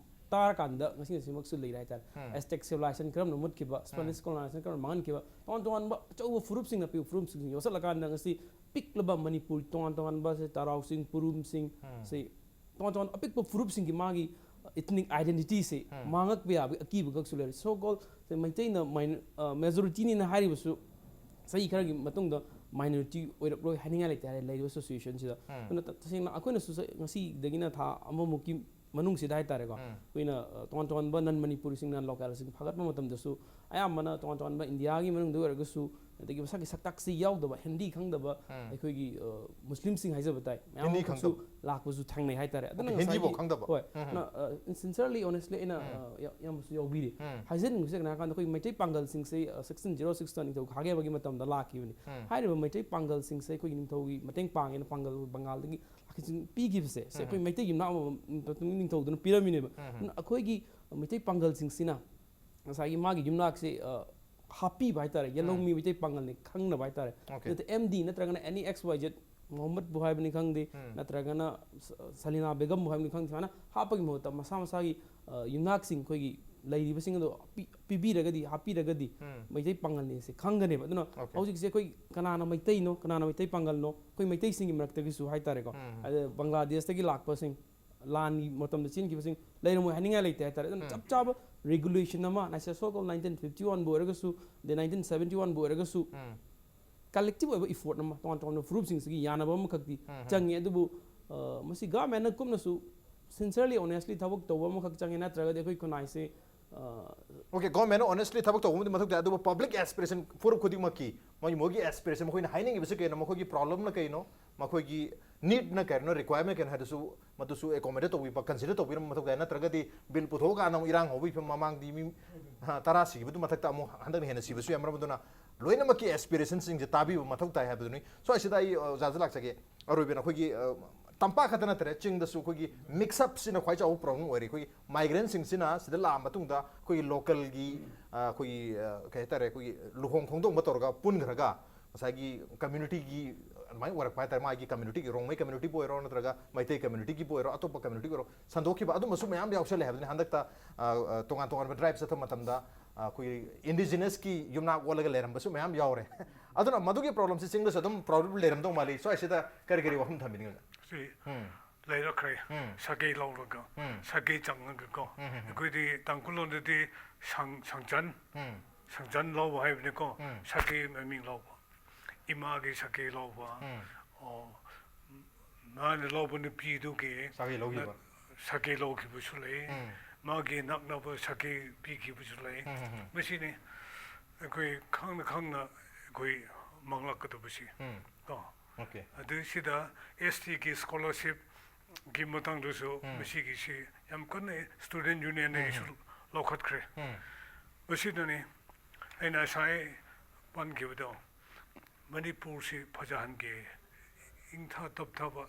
ꯇꯥꯔꯀꯥꯟꯗ ꯉꯁꯤ ꯉꯁꯤꯃꯛꯁꯨ ꯂꯩꯔꯦ ꯍꯥꯏꯇꯥꯔꯦ꯫ ꯎꯝ. ꯑꯦꯁꯇꯦꯛ ꯁꯤꯚꯤꯂꯥꯏꯖꯦꯁꯟ ꯀꯔꯝꯅ ꯃꯨꯠꯈꯤꯕ, ꯁ꯭ꯄꯦꯅꯤꯁ ꯀꯣꯂꯣꯅꯥꯏꯖꯦꯁꯟ ꯀꯔꯝꯅ ꯃꯥꯡꯍꯟꯈꯤꯕ, ꯇꯣꯉꯥꯟ ꯇꯣꯉꯥꯟꯕ ꯑꯆꯧꯕ ꯐꯨꯔꯨꯞꯁꯤꯡꯅ ꯑꯄꯤꯛꯄ ꯐꯨꯔꯨꯞꯁꯤꯡ ꯌꯣꯠꯁꯤꯜꯂꯀꯥꯟꯗ ꯉꯁꯤ ꯄꯤꯛꯂꯕ ꯃꯅꯤꯄꯨꯔ ꯇꯣꯉꯥꯟ ꯇꯣꯉꯥꯟꯕ ꯁꯤ ꯇꯔꯥꯎꯁꯤꯡ, ꯄꯨꯔꯨꯝꯁꯤꯡ ꯎꯝ. ꯁꯤ ꯇꯣꯉꯥꯟ ꯇꯣꯉꯥꯟꯕ ꯑꯄꯤꯛꯄ ꯐꯨꯔꯨꯞꯁꯤꯡꯒꯤ ꯃꯥꯒꯤ ethnic identityꯁꯦ ꯃꯥꯡꯉꯛꯄ ꯌꯥꯕꯒꯤ ꯑꯀꯤꯕ ꯈꯛꯁꯨ ꯂꯩꯔꯦ꯫ So called ꯃꯩꯇꯩꯅ ꯃꯥꯏꯅ-, ꯑ, majorityꯅꯤꯅ ꯍꯥꯏꯔꯤꯕꯁꯨ ꯆꯍꯤ ꯈꯔꯒꯤ ꯃꯇꯨꯡꯗ minority ꯑꯣꯏꯔꯛꯂꯣꯏ ꯍꯥꯏꯅꯤꯡꯉꯥꯏ ꯂꯩꯇꯦ ꯍꯥꯏꯔꯦ ꯂꯩꯔꯤꯕ situationꯁꯤꯗ꯫ ꯑꯗꯨꯅ ꯇ-, ꯇꯁꯦꯡꯅ ꯑꯩꯈꯣꯏꯅꯁꯨ ꯆ-, ꯉꯁꯤꯗꯒꯤꯅ ꯊꯥ ꯑꯃꯃꯨꯛꯀꯤ ꯃꯅꯨꯡꯁꯤꯗ ꯍꯥꯏꯇꯥꯔꯦꯀꯣ, ꯑꯩꯈꯣꯏꯅ, ꯑ, ꯇꯣꯉꯥꯟ ꯇꯣꯉꯥꯟꯕ non Manipuriꯁꯤꯡ, non localꯁꯤꯡ ꯐꯒꯠꯄ ꯃꯇꯝꯗꯁꯨ ꯑꯌꯥꯝꯕꯅ ꯇꯣꯉꯥꯟ ꯇꯣꯉꯥꯟꯕ ꯏꯟꯗꯤꯌꯥꯒꯤ ꯃꯅꯨꯡꯗ ꯑꯣꯏꯔꯒꯁꯨ, ꯑꯗꯒꯤ ꯃꯁꯥꯒꯤ ꯁꯛꯇꯥꯛꯁꯤ ꯌꯥꯎꯗꯕ, ꯍꯤꯟꯗꯤ ꯈꯪꯗꯕ ꯑꯩꯈꯣꯏꯒꯤ, ꯑ, ꯃꯨꯁꯂꯤꯝꯁꯤꯡ ꯍꯥꯏꯖꯕ ꯇꯥꯏ, ꯃꯌꯥꯝ ꯍꯤꯟꯗꯤ ꯑꯃꯈꯛꯁꯨ ꯈꯪꯗꯕ꯫ ꯂꯥꯛꯄꯁꯨ ꯊꯦꯡꯅꯩ ꯍꯥꯏꯇꯥꯔꯦ꯫ ꯑꯗꯨꯅ ꯑꯣꯀꯦ, ꯍꯤꯟꯗꯤꯐꯥꯎ ꯉꯁꯥꯏꯒꯤ, ꯈꯪꯗꯕ꯫ ꯍꯣꯏ, ꯎꯝ꯫ ꯑꯗꯨꯅ, ꯑ, sincerely, honestly ꯑꯩꯅ, ꯎꯝ꯫ ꯑ, ꯌꯥ-, ꯌꯥꯝꯅꯁꯨ ꯌꯥꯎꯕꯤꯔꯤ꯫ ꯎꯝ꯫ ꯍꯥꯏꯖꯅꯤꯡꯕꯁꯦ ꯀꯩꯅꯣ ꯍꯥꯏꯔꯀꯥꯟꯗ ꯑꯩꯈꯣꯏ ꯃꯩꯇꯩ ꯄꯥꯡꯒꯜꯁꯤꯡꯁꯦ, ꯑ, sixteen zero six ꯇ ꯅꯤꯡꯊꯧ ꯈꯥꯒꯦꯕꯒꯤ ꯃꯇꯝꯗ ꯂꯥꯛꯈꯤꯕꯅꯤ꯫ ꯎꯝ꯫ ꯍꯥꯏꯔꯤꯕ ꯃꯩꯇꯩ ꯄꯥꯡꯒꯜꯁꯤꯡꯁꯦ ꯑꯩꯈꯣꯏꯒꯤ ꯅꯤꯡꯊꯧꯒꯤ ꯃꯇꯦꯡ ꯄꯥꯡꯉꯦꯅ ꯄꯥꯡꯒꯜ ꯕꯪꯒꯥꯜꯗꯒꯤ ꯂꯥꯛꯈꯤꯕꯁꯤꯡ ꯄꯤꯈꯤꯕꯁꯦ, ꯁꯦ ꯎꯝ꯫ ꯑꯩꯈꯣꯏ ꯃꯩꯇꯩ ꯌꯨꯝꯅꯥꯛ ꯑꯃꯃꯝ ꯅꯤꯡꯊꯧꯗꯨꯅ ꯄꯤꯔꯝꯃꯤꯅꯦꯕ꯫ ꯎꯝ꯫ ꯑꯗꯨꯅ ꯑꯩꯈꯣꯏꯒꯤ ꯃꯩꯇꯩ ꯄꯥꯡꯒꯜꯁꯤꯡꯁꯤꯅ ꯉꯁꯥꯏꯒꯤ ꯃꯥꯒꯤ ꯌꯨꯝꯅꯥꯛꯁꯦ, ꯑ, ꯍꯥꯞꯄꯤꯕ ꯍꯥꯏꯇꯥꯔꯦ, ꯌꯦꯜꯍꯧꯃꯤ ꯎꯝ꯫ ꯃꯩꯇꯩ ꯄꯥꯡꯒꯜꯅꯤ ꯈꯪꯅꯕ ꯍꯥꯏꯇꯥꯔꯦ꯫ ꯑꯣꯀꯦ꯫ ꯅꯠꯇ꯭ꯔ M D ꯅꯠꯇ꯭ꯔꯒꯅ any X Y Z, ꯃꯣꯍꯝꯃꯗꯕꯨ ꯍꯥꯏꯕꯅꯤ ꯈꯪꯗꯦ, ꯎꯝ꯫ ꯅꯠꯇ꯭ꯔꯒꯅ ꯁ-, ꯁꯂꯤꯅꯥ ꯕꯦꯒꯝꯕꯨ ꯍꯥꯏꯕꯅꯤ ꯈꯪꯗꯦ, ꯁꯨꯃꯥꯏꯅ ꯍꯥꯞꯄꯒꯤ ꯃꯍꯨꯠꯇ ꯃꯁꯥ ꯃꯁꯥꯒꯤ, ꯑ, ꯌꯨꯝꯅꯥꯛꯁꯤꯡ ꯑꯩꯈꯣꯏꯒꯤ ꯂꯩꯔꯤꯕꯁꯤꯡ ꯑꯗꯣ ꯄꯤ-, ꯄꯤꯕꯤꯔꯒꯗꯤ, ꯍꯥꯞꯄꯤꯔꯒꯗꯤ ꯎꯝ꯫ ꯃꯩꯇꯩ ꯄꯥꯡꯒꯜꯅꯤ ꯁꯦ ꯈꯪꯒꯅꯦꯕ꯫ ꯑꯗꯨꯅ ꯑꯣꯀꯦ꯫ ꯍꯧꯖꯤꯛꯁꯦ ꯑꯩꯈꯣꯏ ꯀꯅꯥꯅ ꯃꯩꯇꯩꯅꯣ, ꯀꯅꯥꯅ ꯃꯩꯇꯩ ꯄꯥꯡꯒꯜꯅꯣ, ꯑꯩꯈꯣꯏ ꯃꯩꯇꯩꯁꯤꯡꯒꯤ ꯃꯔꯛꯇꯒꯤꯁꯨ ꯍꯥꯏꯇꯥꯔꯦꯀꯣ, ꯎꯝ꯫ ꯑꯗ ꯕꯪꯒ꯭ꯂꯥꯗꯦꯁꯇꯒꯤ ꯂꯥꯛꯄꯁꯤꯡ, ꯂꯥꯟꯒꯤ ꯃꯇꯝꯗ ꯆꯦꯟꯈꯤꯕꯁꯤꯡ ꯂꯩꯔꯝꯃꯣꯏ ꯍꯥꯏꯅꯤꯡꯉꯥꯏ ꯂꯩꯇꯦ ꯍꯥꯏꯇꯥꯔꯦ꯫ ꯑꯗꯨꯅ ꯎꯝ꯫ ꯆꯞ ꯆꯥꯕ regulation ꯑꯃ, ꯅꯥꯏꯁꯦ so called nineteen fifty one ꯕꯨ ꯑꯣꯏꯔꯒꯁꯨ, ꯑꯗꯩ nineteen seventy one ꯕꯨ ꯑꯣꯏꯔꯒꯁꯨ, ꯎꯝ꯫ Collective ꯑꯣꯏꯕ effort ꯑꯃ, ꯇꯣꯉꯥꯟ ꯇꯣꯉꯥꯟꯕ ꯐꯨꯔꯨꯞꯁꯤꯡꯁꯤꯒꯤ ꯌꯥꯅꯕ ꯑꯃꯈꯛꯇꯤ ꯎꯝ, ꯎꯝ꯫ ꯆꯪꯉꯤ꯫ ꯑꯗꯨꯕꯨ, ꯑ, ꯃꯁꯤ governmentꯅ ꯀꯨꯞꯅꯁꯨ sincerely, honestly ꯊꯕꯛ ꯇꯧꯕ ꯑꯃꯈꯛ ꯆꯪꯉꯤ, ꯅꯠꯇ꯭ꯔꯒꯗꯤ ꯑꯩꯈꯣꯏ ꯈꯨꯟꯅꯥꯏꯁꯦ, ꯑ, ꯑꯣꯀꯦ, governmentꯅ honestly ꯊꯕꯛ ꯇꯧꯕ ꯑꯃꯗꯤ ꯃꯊꯧ ꯇꯥꯏ, ꯑꯗꯨꯕꯨ public aspiration ꯐꯨꯔꯨꯞ ꯈꯨꯗꯤꯡꯃꯛꯀꯤ ꯃꯣꯏ, ꯃꯣꯏꯒꯤ aspiration, ꯃꯈꯣꯏꯅ ꯍꯥꯏꯅꯤꯡꯉꯤꯕꯁꯤ ꯀꯩꯅꯣ, ꯃꯈꯣꯏꯒꯤ problemꯅ ꯀꯩꯅꯣ, ꯃꯈꯣꯏꯒꯤ needꯅ ꯀꯩꯅꯣ, requirementꯅ ꯀꯩꯅꯣ ꯍꯥꯏꯗꯨꯁꯨ, ꯃꯗꯨꯁꯨ accommodate ꯇꯧꯕꯤꯕ, consider ꯇꯧꯕꯤꯔꯝꯕ ꯃꯊꯧ ꯇꯥꯏ꯫ ꯅꯠꯇ꯭ꯔꯒꯗꯤ bill ꯄꯨꯊꯣꯛꯑꯀꯥꯟꯗ ꯑꯃꯨꯛ ꯏꯔꯥꯡ ꯍꯧꯕꯒꯤ ꯐꯤꯕꯝ, ꯃꯃꯥꯡꯗꯤ ꯃꯤ, ꯍꯥ, ꯇꯔꯥ ꯁꯤꯈꯤꯕꯗꯨ ꯃꯊꯛꯇ ꯑꯃꯨꯛ ꯍꯟꯗꯛꯅ ꯍꯦꯟꯅ ꯁꯤꯕꯁꯨ ꯌꯥꯏ꯫ ꯃꯔꯝ ꯑꯗꯨꯅ ꯂꯣꯏꯅꯃꯛꯀꯤ aspirationꯁꯤꯡꯁꯦ ꯇꯥꯕꯤꯕ ꯃꯊꯧ ꯇꯥꯏ ꯍꯥꯏꯕꯗꯨꯅꯤ꯫ ꯁ꯭ꯋꯥꯏꯁꯤꯗ ꯑꯩ, ꯑ, ꯑꯣꯖꯥꯗ ꯂꯥꯛꯆꯒꯦ꯫ ꯑꯔꯣꯏꯕꯅ ꯑꯩꯈꯣꯏꯒꯤ, ꯑ, ꯇꯝꯄꯥꯛ ꯈꯛꯇ ꯅꯠꯇ꯭ꯔꯦ, ꯆꯤꯡꯗꯁꯨ ꯑꯩꯈꯣꯏꯒꯤ mix upꯁꯤꯅ ꯈ꯭ꯋꯥꯏ ꯆꯥꯎꯕ problem ꯑꯣꯏꯔꯦ꯫ ꯑꯩꯈꯣꯏꯒꯤ migrantꯁꯤꯡꯁꯤꯅ ꯁꯤꯗ ꯂꯥꯛꯑ ꯃꯇꯨꯡꯗ ꯑꯩꯈꯣꯏꯒꯤ localꯒꯤ, ꯑ, ꯑꯩꯈꯣꯏꯒꯤ, ꯑ, ꯀꯩ ꯍꯥꯏꯇꯥꯔꯦ, ꯑꯩꯈꯣꯏꯒꯤ ꯂꯨꯍꯣꯡ ꯈꯣꯡꯗꯣꯡꯕ ꯇꯧꯔꯒ ꯄꯨꯟꯈ꯭ꯔꯒ ꯉꯁꯥꯏꯒꯤ communityꯒꯤ ꯑꯗꯨꯃꯥꯏꯅ ꯑꯣꯏꯔꯛꯄ ꯍꯥꯏꯇꯥꯔꯦ, ꯃꯥꯒꯤ communityꯒꯤ, ꯔꯣꯡꯃꯩ communityꯕꯨ ꯑꯣꯏꯔꯣ, ꯅꯠꯇ꯭ꯔꯒ ꯃꯩꯇꯩ communityꯒꯤꯕꯨ ꯑꯣꯏꯔꯣ, ꯑꯇꯣꯞꯄ communityꯒꯤ ꯑꯣꯏꯔꯣ, ꯁꯟꯗꯣꯛꯈꯤꯕ ꯑꯗꯨꯝꯕꯁꯨ ꯃꯌꯥꯝ ꯌꯥꯎꯁꯜꯂꯦ ꯍꯥꯏꯕꯗꯨꯅꯤ꯫ ꯍꯟꯗꯛꯇ, ꯑ, ꯑ, ꯇꯣꯉꯥꯟ ꯇꯣꯉꯥꯟꯕ drive ꯆꯠꯄ ꯃꯇꯝꯗ, ꯑ, ꯑꯩꯈꯣꯏꯒꯤ indigenousꯀꯤ ꯌꯨꯝꯅꯥꯛ ꯑꯣꯜꯂꯒ ꯂꯩꯔꯝꯕꯁꯨ ꯃꯌꯥꯝ ꯌꯥꯎꯔꯦ꯫ ꯑꯗꯨꯅ ꯃꯗꯨꯒꯤ problemꯁꯤ ꯆꯤꯡꯗꯁꯨ ꯑꯗꯨꯝ problem ꯂꯩꯔꯝꯗꯧ ꯃꯥꯜꯂꯤ꯫ ꯁ꯭ꯋꯥꯏꯁꯤꯗ ꯀꯔꯤ ꯀꯔꯤ ꯋꯥꯐꯝ ꯊꯝꯕꯤꯅꯤꯡꯉꯤ? ꯁꯤ ꯎꯝ꯫ ꯂꯩꯔꯛꯈ꯭ꯔꯦ꯫ ꯎꯝ. ꯁꯥꯒꯩ ꯂꯧꯔꯒ ꯎꯝ. ꯁꯥꯒꯩ ꯆꯪꯉꯒꯀꯣ꯫ ꯎꯝ, ꯎꯝ, ꯎꯝ. ꯑꯩꯈꯣꯏꯗꯤ ꯇꯥꯡꯈꯨꯜꯂꯣꯟꯗꯗꯤ ꯁꯪ ꯁꯪꯆꯟ ꯎꯝ. ꯁꯪꯆꯟ ꯂꯧꯕ ꯍꯥꯏꯕꯅꯤꯀꯣ꯫ ꯎꯝ. ꯁꯥꯒꯩ ꯃꯃꯤꯡ ꯂꯧꯕ, ꯏꯃꯥꯒꯤ ꯁꯥꯒꯩ ꯂꯧꯕ꯫ ꯎꯝ. ꯑꯣ, ꯃꯥꯅ ꯂꯧꯕ ꯅꯨꯄꯤꯗꯨꯒꯤ ꯁꯥꯒꯩ ꯂꯧꯈꯤꯕ. ꯁꯥꯒꯩ ꯂꯧꯈꯤꯕꯁꯨ ꯂꯩ꯫ ꯎꯝ. ꯃꯥꯒꯤ ꯅꯛꯅꯕ ꯁꯥꯒꯩ ꯄꯤꯈꯤꯕꯁꯨ ꯂꯩ꯫ ꯎꯝ, ꯎꯝ, ꯎꯝ. ꯃꯁꯤꯅꯤ ꯑꯩꯈꯣꯏ ꯈꯪꯅ ꯈꯪꯅ ꯑꯩꯈꯣꯏ ꯃꯥꯡꯂꯛꯀꯗꯕꯁꯤ꯫ ꯎꯝ. ꯀꯣ꯫ Okay. ꯑꯗꯨ ꯁꯤꯗ ꯑꯦꯁ ꯇꯤꯒꯤ ꯁ꯭ꯀꯣꯂꯔꯁꯤꯞꯀꯤ ꯃꯇꯥꯡꯗꯁꯨ ꯎꯝ. ꯃꯁꯤꯒꯤꯁꯤ ꯌꯥꯝ ꯀꯟꯅ ꯁ꯭ꯇꯨꯗꯦꯟ ꯌꯨꯅꯤꯌꯟꯅ ꯎꯝ. ꯏꯁꯨ ꯂꯧꯈꯠꯈ꯭ꯔꯦ꯫ ꯎꯝ. ꯃꯁꯤꯗꯅꯤ ꯑꯩꯅ ꯉꯁꯥꯏ ꯄꯟꯈꯤꯕꯗꯣ, ꯃꯅꯤꯄꯨꯔꯁꯤ ꯐꯖꯍꯟꯒꯦ, ꯏꯪꯊ ꯇꯞꯊꯕ,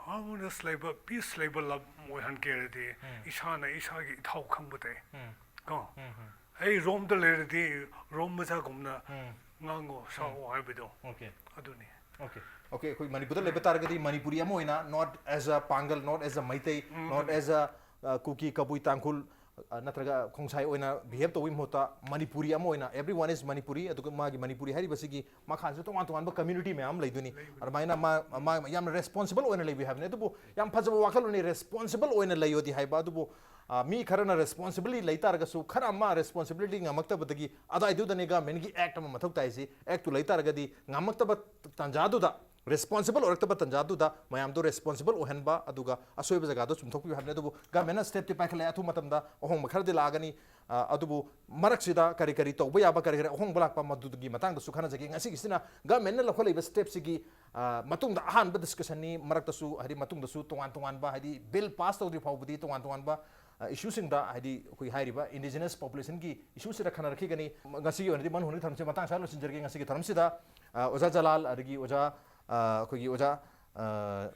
ꯍꯥꯔꯃꯣꯅꯤꯌꯁ ꯂꯩꯕ, ꯄꯤꯁ ꯂꯩꯕ ꯂꯝ ꯑꯣꯏꯍꯟꯒꯦ ꯍꯥꯏꯔꯗꯤ ꯎꯝ. ꯏꯁꯥꯅ ꯏꯁꯥꯒꯤ ꯏꯊꯧ ꯈꯪꯕ ꯇꯥꯏ꯫ ꯎꯝ. ꯀꯣ꯫ ꯎꯝ, ꯎꯝ. ꯑꯩ ꯔꯣꯝꯗ ꯂꯩꯔꯗꯤ ꯔꯣꯝ ꯃꯆꯥꯒꯨꯝꯅ ꯎꯝ. ꯉꯥꯡꯉꯣ ꯁꯥꯑꯣ ꯍꯥꯏꯕꯗꯣ Okay. ꯑꯗꯨꯅꯤ꯫ Okay. Okay, ꯑꯩꯈꯣꯏ ꯃꯅꯤꯄꯨꯔꯗ ꯂꯩꯕ ꯇꯥꯔꯒꯗꯤ ꯃꯅꯤꯄꯨꯔꯤ ꯑꯃ ꯑꯣꯏꯅ, not as a ꯄꯥꯡꯒꯜ, not as a Meitei, um, not ꯑꯗꯨꯅꯤ꯫ as a, ꯑ, ꯀꯨꯀꯤ, ꯀꯕꯨꯏ, ꯇꯥꯡꯈꯨꯜ, ꯑ, ꯅꯠꯇ꯭ꯔꯒ ꯈꯣꯡꯁꯥꯏ ꯑꯣꯏꯅ ꯕꯤꯍꯦꯕ ꯇꯧꯕꯒꯤ ꯃꯍꯨꯠꯇ ꯃꯅꯤꯄꯨꯔꯤ ꯑꯃ ꯑꯣꯏꯅ, everyone is ꯃꯅꯤꯄꯨꯔꯤ, ꯑꯗꯨꯒ ꯃꯥꯒꯤ ꯃꯅꯤꯄꯨꯔꯤ ꯍꯥꯏꯔꯤꯕꯁꯤꯒꯤ ꯃꯈꯥꯁꯨ ꯇꯣꯉꯥꯟ ꯇꯣꯉꯥꯟꯕ ꯀꯝꯃ꯭ꯌꯨꯅꯤꯇꯤ ꯃꯌꯥꯝ ꯂꯩꯗꯣꯏꯅꯤ꯫ ꯑꯗꯨꯃꯥꯏꯅ ꯃꯥ, ꯃꯥ ꯌꯥꯝꯅ ꯔꯦꯁꯄꯣꯟꯁꯤꯕꯜ ꯑꯣꯏꯅ ꯂꯩꯕ ꯍꯥꯏꯕꯅꯤ꯫ ꯑꯗꯨꯕꯨ ꯌꯥꯝ ꯐꯖꯕ ꯋꯥꯈꯜꯂꯣꯟꯅꯤ, ꯔꯦꯁꯄꯣꯟꯁꯤꯕꯜ ꯑꯣꯏꯅ ꯂꯩꯌꯣꯗꯤ ꯍꯥꯏꯕ꯫ ꯑꯗꯨꯕꯨ, ꯑ, ꯃꯤ ꯈꯔꯅ ꯔꯦꯁꯄꯣꯟꯁꯤꯕꯤꯂꯤꯇꯤ ꯂꯩ ꯇꯥꯔꯒꯁꯨ ꯈꯔ ꯑꯃ ꯔꯦꯁꯄꯣꯟꯁꯤꯕꯤꯂꯤꯇꯤ ꯉꯝꯃꯛꯇꯕꯗꯒꯤ ꯑꯗꯨꯋꯥꯏꯗꯨꯗꯅꯦ ꯒꯃꯦꯟꯒꯤ ꯑꯦꯛ ꯑꯃ ꯃꯊꯧ ꯇꯥꯏꯁꯤ꯫ ꯑꯦꯛꯇꯨ ꯂꯩ ꯇꯥꯔꯒꯗꯤ ꯉꯝꯃꯛꯇꯕ ꯇꯥꯟꯖꯥꯗꯨꯗ, ꯔꯦꯁꯄꯣꯟꯁꯤꯕꯜ ꯑꯣꯏꯔꯛꯇꯕ ꯇꯥꯟꯖꯥꯗꯨꯗ ꯃꯌꯥꯝꯗꯣ ꯔꯦꯁꯄꯣꯟꯁꯤꯕꯜ ꯑꯣꯏꯍꯟꯕ, ꯑꯗꯨꯒ ꯑꯁꯣꯏꯕ ꯖꯒꯥꯗꯣ ꯆꯨꯝꯊꯣꯛꯄꯤꯌꯨ ꯍꯥꯏꯕꯅꯤ꯫ ꯑꯗꯨꯕꯨ ꯒꯃꯦꯟꯅ ꯁ꯭ꯇꯦꯞꯇꯤ ꯄꯥꯏꯈꯠꯂꯛꯑꯦ, ꯑꯊꯨꯕ ꯃꯇꯝꯗ ꯑꯍꯣꯡꯕ ꯈꯔꯗꯤ ꯂꯥꯛꯑꯒꯅꯤ꯫ ꯑ, ꯑꯗꯨꯕꯨ ꯃꯔꯛꯁꯤꯗ ꯀꯔꯤ ꯀꯔꯤ ꯇꯧꯕ ꯌꯥꯕ, ꯀꯔꯤ ꯀꯔꯤ ꯑꯍꯣꯡꯕ ꯂꯥꯛꯄ, ꯃꯗꯨꯒꯤ ꯃꯇꯥꯡꯗꯁꯨ ꯈꯟꯅꯖꯒꯦ꯫ ꯉꯁꯤꯒꯤꯁꯤꯅ ꯒꯃꯦꯟꯅ ꯂꯧꯈꯠꯂꯛꯏꯕ ꯁ꯭ꯇꯦꯞꯁꯤꯒꯤ, ꯑ, ꯃꯇꯨꯡꯗ ꯑꯍꯥꯟꯕ ꯗꯤꯁꯀꯁꯟꯅꯤ, ꯃꯔꯛꯇꯁꯨ, ꯍꯥꯏꯗꯤ, ꯃꯇꯨꯡꯗꯁꯨ ꯇꯣꯉꯥꯟ ꯇꯣꯉꯥꯟꯕ, ꯍꯥꯏꯗꯤ, ꯕꯤꯜ ꯄꯥꯁ ꯇꯧꯗ꯭ꯔꯤ ꯐꯥꯎꯕꯗꯤ ꯇꯣꯉꯥꯟ ꯇꯣꯉꯥꯟꯕ, ꯑ, ꯏꯁꯨꯁꯤꯡꯗ, ꯍꯥꯏꯗꯤ, ꯑꯩꯈꯣꯏ ꯍꯥꯏꯔꯤꯕ ꯏꯟꯗꯤꯖꯤꯅꯁ ꯄꯣꯄꯨꯂꯦꯁꯟꯒꯤ ꯏꯁꯨꯁꯤꯗ ꯈꯟꯅꯔꯛꯈꯤꯒꯅꯤ꯫ ꯉꯁꯤꯒꯤ ꯑꯣꯏꯅꯗꯤ ꯃꯅꯨ ꯍꯨꯟꯒꯤ ꯊꯧꯔꯝꯁꯤ ꯃꯇꯥꯡ ꯁ꯭ꯋꯥꯏꯗ ꯂꯣꯏꯁꯤꯟꯖꯔꯒꯦ꯫ ꯉꯁꯤꯒꯤ ꯊꯧꯔꯝꯁꯤꯗ, ꯑ, ꯑꯣꯖꯥ ꯖꯂꯥꯜ, ꯑꯗꯒꯤ ꯑꯣꯖꯥ, ꯑ, ꯑꯩꯈꯣꯏꯒꯤ ꯑꯣꯖꯥ, ꯑ,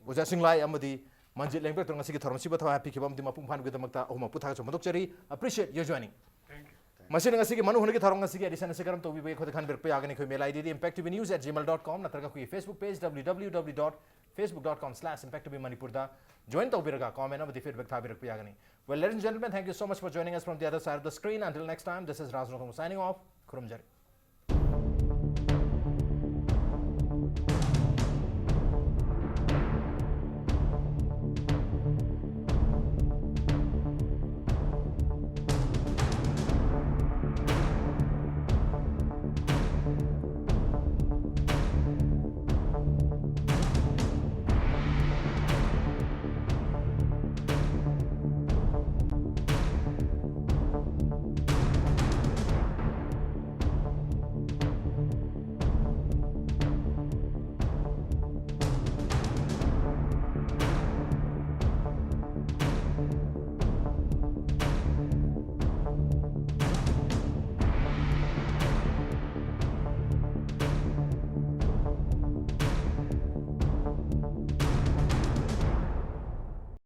ꯑꯣꯖꯥ ꯆꯤꯡꯂꯥꯏ ꯑꯃꯗꯤ ꯃꯟꯖꯤꯠ ꯂꯦꯡꯕ꯭ꯔꯦꯛꯇꯨꯅ ꯉꯁꯤꯒꯤ ꯊꯧꯔꯝꯁꯤꯕꯨ ꯊꯋꯥꯏ ꯍꯥꯞꯄꯤꯈꯤꯕ ꯑꯃꯗꯤ ꯃꯄꯨꯡ ꯐꯥꯍꯟꯕꯒꯤꯗꯃꯛꯇ ꯑꯍꯨꯝꯃꯛꯄꯨ ꯊꯥꯒꯠꯆꯕ ꯐꯣꯡꯗꯣꯛꯆꯔꯤ꯫ Appreciate your joining. Thank you. ꯃꯁꯤꯅ ꯉꯁꯤꯒꯤ ꯃꯅꯨ ꯍꯨꯟꯒꯤ ꯊꯧꯔꯝ ꯉꯁꯤꯒꯤ ꯑꯦꯗꯤꯁꯟ ꯑꯁꯤ ꯀꯔꯝ ꯇꯧꯕꯤꯕꯒꯦ ꯈꯣꯠꯇ ꯈꯟꯕꯤꯔꯛꯄ ꯌꯥꯒꯅꯤ꯫ ꯑꯩꯈꯣꯏ mail ID D impact T V news at gmail dot com ꯅꯠꯇ꯭ꯔꯒ ꯑꯩꯈꯣꯏꯒꯤ Facebook page W W W dot facebook dot com slash impact T V Manipur ꯗ join ꯇꯧꯕꯤꯔꯒ comment ꯑꯃꯗꯤ feedback ꯊꯥꯕꯤꯔꯛꯄ ꯌꯥꯒꯅꯤ꯫ Well, ladies and gentlemen, thank you so much for joining us from the other side of the screen. Until next time, this is Raj Nothong signing off. ꯈꯨꯔꯨꯝꯖꯔꯤ꯫